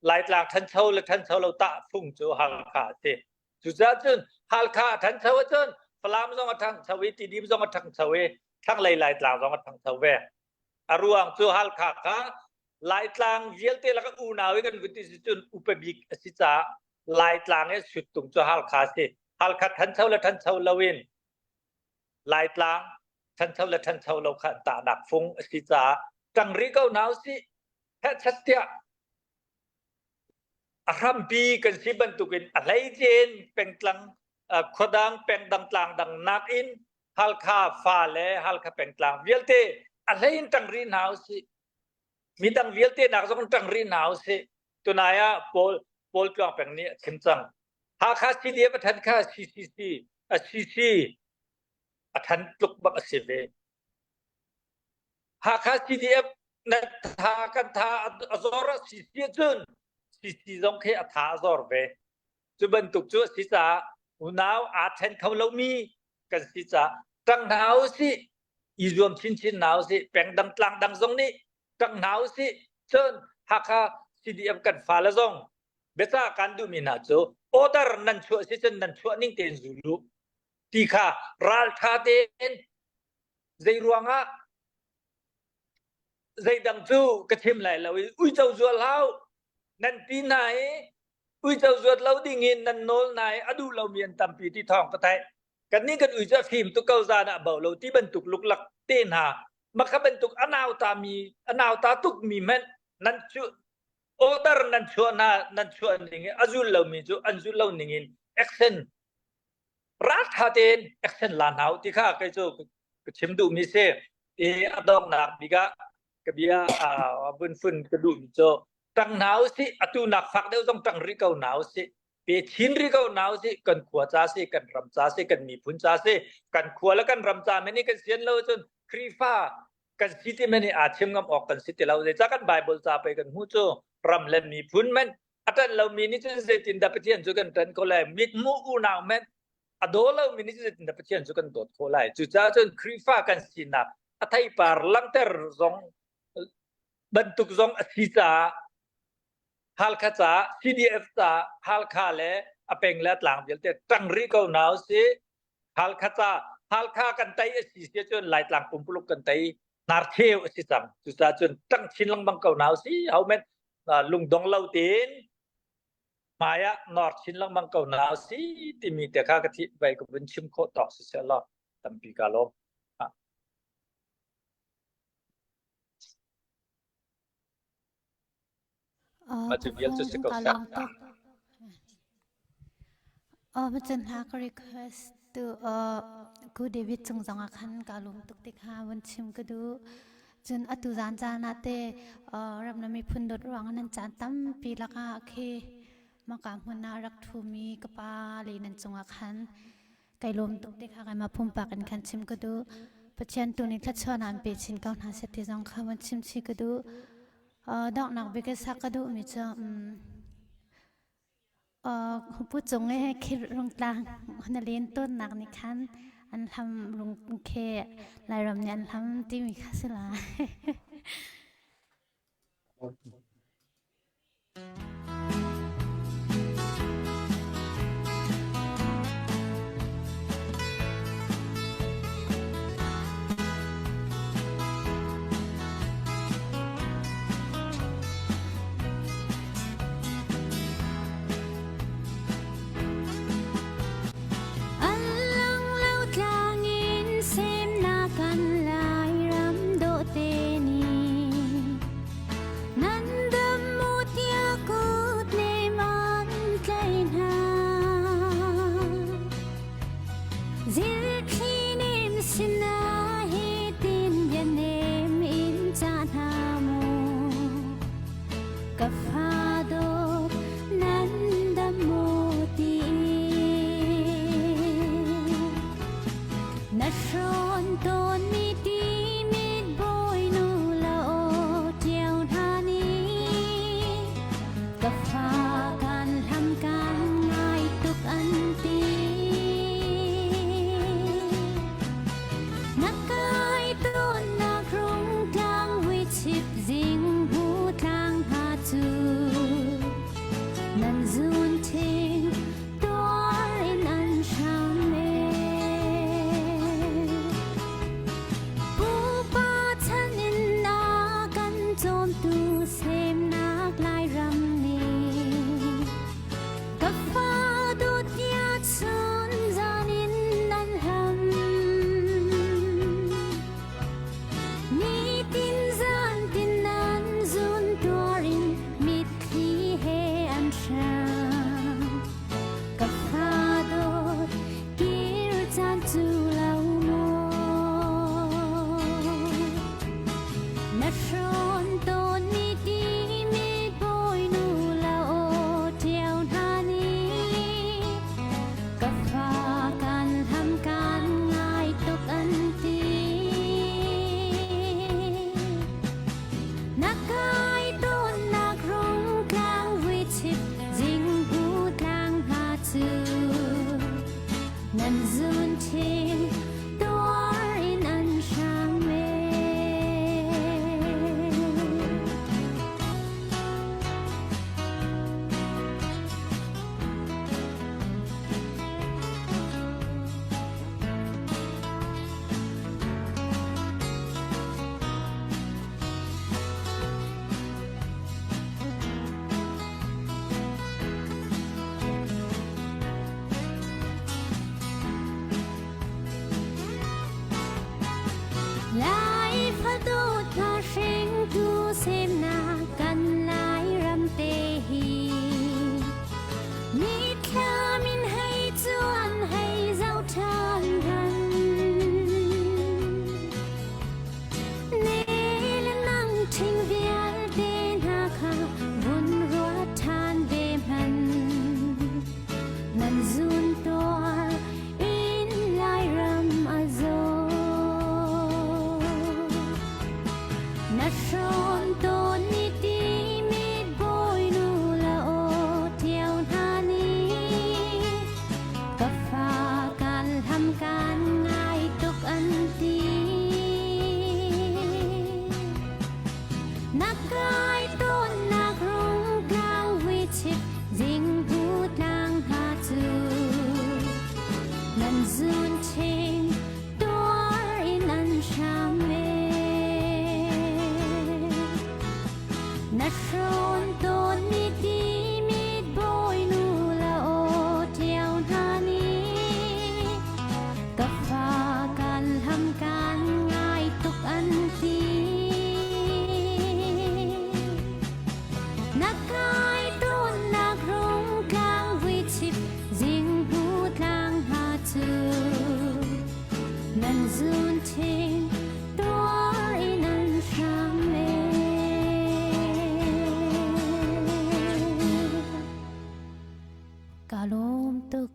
Laitlang ṭhancho le ṭhancho lo tahfung cu Halkha a si. Cucaah cun Halkha a ṭhancho ahcun Falam zong a ṭhangcho i Tidim zong a ṭhangcho i thlanglei Laitlang zong a ṭhangcho ve. A ruang cu Halkha kha Laitlang vialte lakah unau i kan vun ti si cun upa bik a si caah Laitlang i suttung cu Halkha a si. Halkha ṭhancho le ṭhancho loin Laitlang ṭhancho le ṭhancho lo kha an tahnak fung a si caah ṭang rih ko hna usih. Hehchat tiah a hrampi kan si bantukin a hleice in pengtlang khuadang pengdang tlangdang nakin Halkha fa le Halkha pengtlang vialte a hlei in ṭang rih hna usih. Midang vialte nak zong ṭang rih hna usih. Tunai ah Paul Paul Tluang Peng nih a chim cang. Hakha CDF a ṭhan kha CCC a CC a ṭhan tluk bak a si ve. Hakha CDF na tha kan tha a zor a si si ahcun CC zong khi a tha a zor ve. Cu bantuk cu a si caah unau aa ṭhen kho lomi kan si caah ṭang hna usih i zuam chinchin hna usih pengdang tlangdang zong nih ṭang hna usih cun Hakha CDF kan fale zong biacah kan duhmi hna cu order nan chuah si cun nan chuah ning tein zul u ti kha ralṭha tein zei ruangah zeidang cu ka chim lai lo i uico zual hau nan ti hna i uico zuat lo ding in nan nawl hna i a duh lomi an tampi ti thawng ka theih kannih kan uico a fim tuk ko zan ah bo lo ti bantuk luklak te hna makha bantuk a nauta mi a nauta tuk mi hmanh nan cu order nan chuah hna nan chuah ning i a zul lomi cu an zul lo ning in action raltha tein action la hna u ti kha kei cu ka chim duhmi si i a donghnak bik ah ka bia vun fun ka duhmi cu tang hna usih atu nak fak deuh zong tang rih ko hna usih pe chin rih ko hna usih kan khua ca si kan ram ca si kan miphun ca si kan khua le kan ram ca men i kan sian lo cun Khrihfa kan si ti men i aa chim ngam awk kan si ti lo zeicah kan Bible ca pei kan hmuh cu ram le miphun men a ṭan lomi nih cun zeitindah Pathian cu kan ṭan khawh lai mithmuh unau men a daw lomi nih cun zeitindah Pathian cu kan dawt khawh lai cucaah cun Khrihfa kan sinak a theipar langhter zong bantuk zong a si caah Halkha ca CDF ca Halkha le a peng le a tlang vialte ṭang rih ko hna usih. Halkha ca Halkha kan tei a si si cun Laitlang pumpuluk kan tei hnarcheu a si cang. Cucaah cun ṭang chin lengmang ko hna usih. Ho men lungdong lo tein hmai ah nor chin lengmang ko hna usih timi te kha ka thih vai ka vun chim khawh tawk si seh law tampi ka lawm. Mah cu vial cu si ko seh. Macun hna ka request tu ku David cung zong ah khan ka lung tuk ti kha vun chim ka duh. Cun atu zan caan ah te ram le miphun dawt ruang nan caan tampi lakah khi maka hmun ah rak ṭhumi ka pa le nan cungah khan kai lawm tuk ti kha keimah pumpak in khan chim ka duh. Pathian tu nih thluachuahnak an pe chin ko hna seh ti zong kha vun chim chih ka duh. Donghnak bik i sak ka duhmi cu pu cung i khi rungtlang na len tawnnak nih khan an hlam rung khi Lairam nih an hlam timi kha si lai. An lang lo tlang in semnak kan Lairam dawhte nih nan dam mu tiah kut nem an tlaih hna. Zilthli nem sinah hitin bia nem in ca hna mu. Ka fa dawt nan dam maw tiin. Na hrawn tawnmi timit bawinu la aw ṭiao hna nih ka fa kan hlam kan ngai tuk an ti. Na kai tawnnak rungtlang vuichip zing hu tlang hna cu nan zun thing tuar in an hram e. Pupa chan in a kan cawmtu semnak Lairam nih ka fa dawt chun zan in nan hlam. Nitin zan tin nan zun tuar in mitthli he an hram. Ka lawm tuk.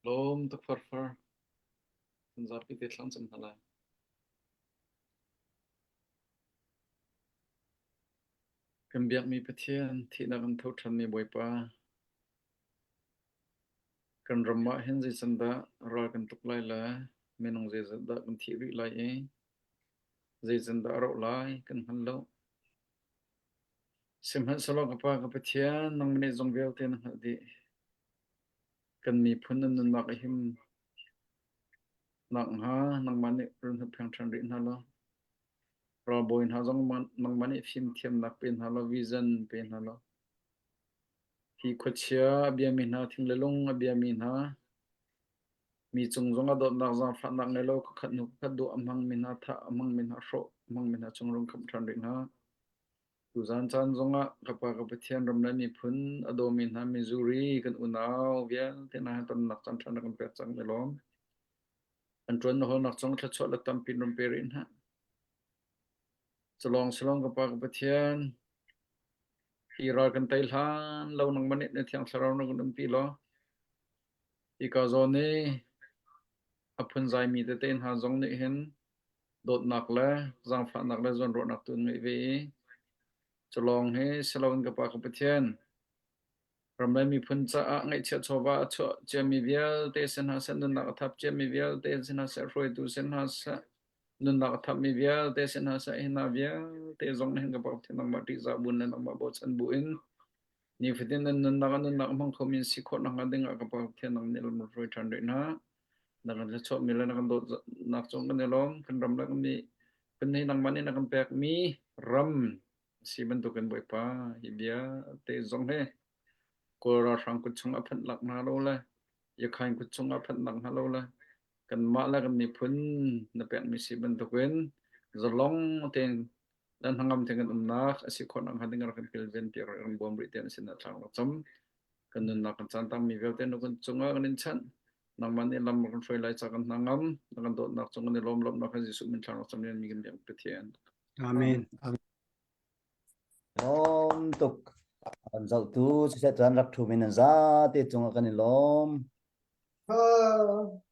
Lawm tuk farfar. Kan zapi te thlang cam hna lai. Kan biakmi Pathian, thihnak in tho ṭhanmi Bawipa, kan ram ah hin zeicandah ral kan tuk lai le minung zeizat dah kan thih rih lai i zeicandah a rauh lai kan hngal lo. Sihmanhsehlaw ka Pa ka Pathian, nangmah nih zong vialte na hngalh dih. Kan miphun nan nunnak a him nakhnga nangmah nih run huppheng ṭhan rih hna law ralbawi hna zong nangmah nih fimthiamnak pe hna law vision pe hna law hi khuachia a biami hna thing le lung a biami hna mi cung zong a dawtnak zaangfahnak ngei lo khat hnu khat duh a hmangmi hna thah a hmangmi hna hrawh a hmangmi hna cung rung khamh ṭhan rih hna. Tuzaan caan zongah ka Pa ka Pathian ram le miphun a dawmi hna Missouri kan unau vialte hna he tonnak caan ṭha na kan pek cang i lawm. An ṭuan na hawlnak cung thluachuah le tampi in run pe rih hna. Culawng silawng ka Pa ka Pathian, hi ral kan tei hlan lo nangmah nih na Thiang Thlarau na kan umpi law, hika zawn i a phunzaimi tete hna zong nih hin dawtnak le zaangfahnak le zawnruahnak tu an ngeih ve i culawng hi si loin ka Pa ka Pathian ram le miphun caah ngaihchiah chawva a chuah ciami vialte si hna seh nunnak a thap ciami vialte si hna seh hruaitu si hna seh nunnak a thapmi vialte si hna seh hi hna vialte zong nih hin ka Pa Pathian nangmah ṭihzah buin le nangmah bochan buin nifatin nan nunnak a nunnak hmang khomi si khawh nakhnga ding ah ka Pa Pathian nang nih lam hruai ṭhan rih hna. Na kan thluachuahmi le na kan dawtnak cung kan i lawm. Kan ram le kan mi kan hi nangmah nih na kan pekmi ram si bantukin Bawipa hi bia te zong hi Kawl ralhrang kut chung a phanh lak hna lo le Yakhain kut chung a phanh nak hna lo le kanmah le kan miphun na pekmi si bantukin zalong tein le hnangam tein kan umnak a si khawh nakhnga ding rak kan kilven piak rak kan bawm rih te an sinah thlang rak cam. Kan nunnak kan caan tangmi vialte na kun cungah kan in chanh. Nangmah nih lam kan hruai lai ca kan hna ngam. Na kan dawtnak cung kan i lawm lawmnak kha Jesuh min thlang rak cam mi kan biak Pathian. Amen. Lawm tuk. Kan zohtu siseh cun rak ṭhu mi nan zate cungah kan i lawm. Ah.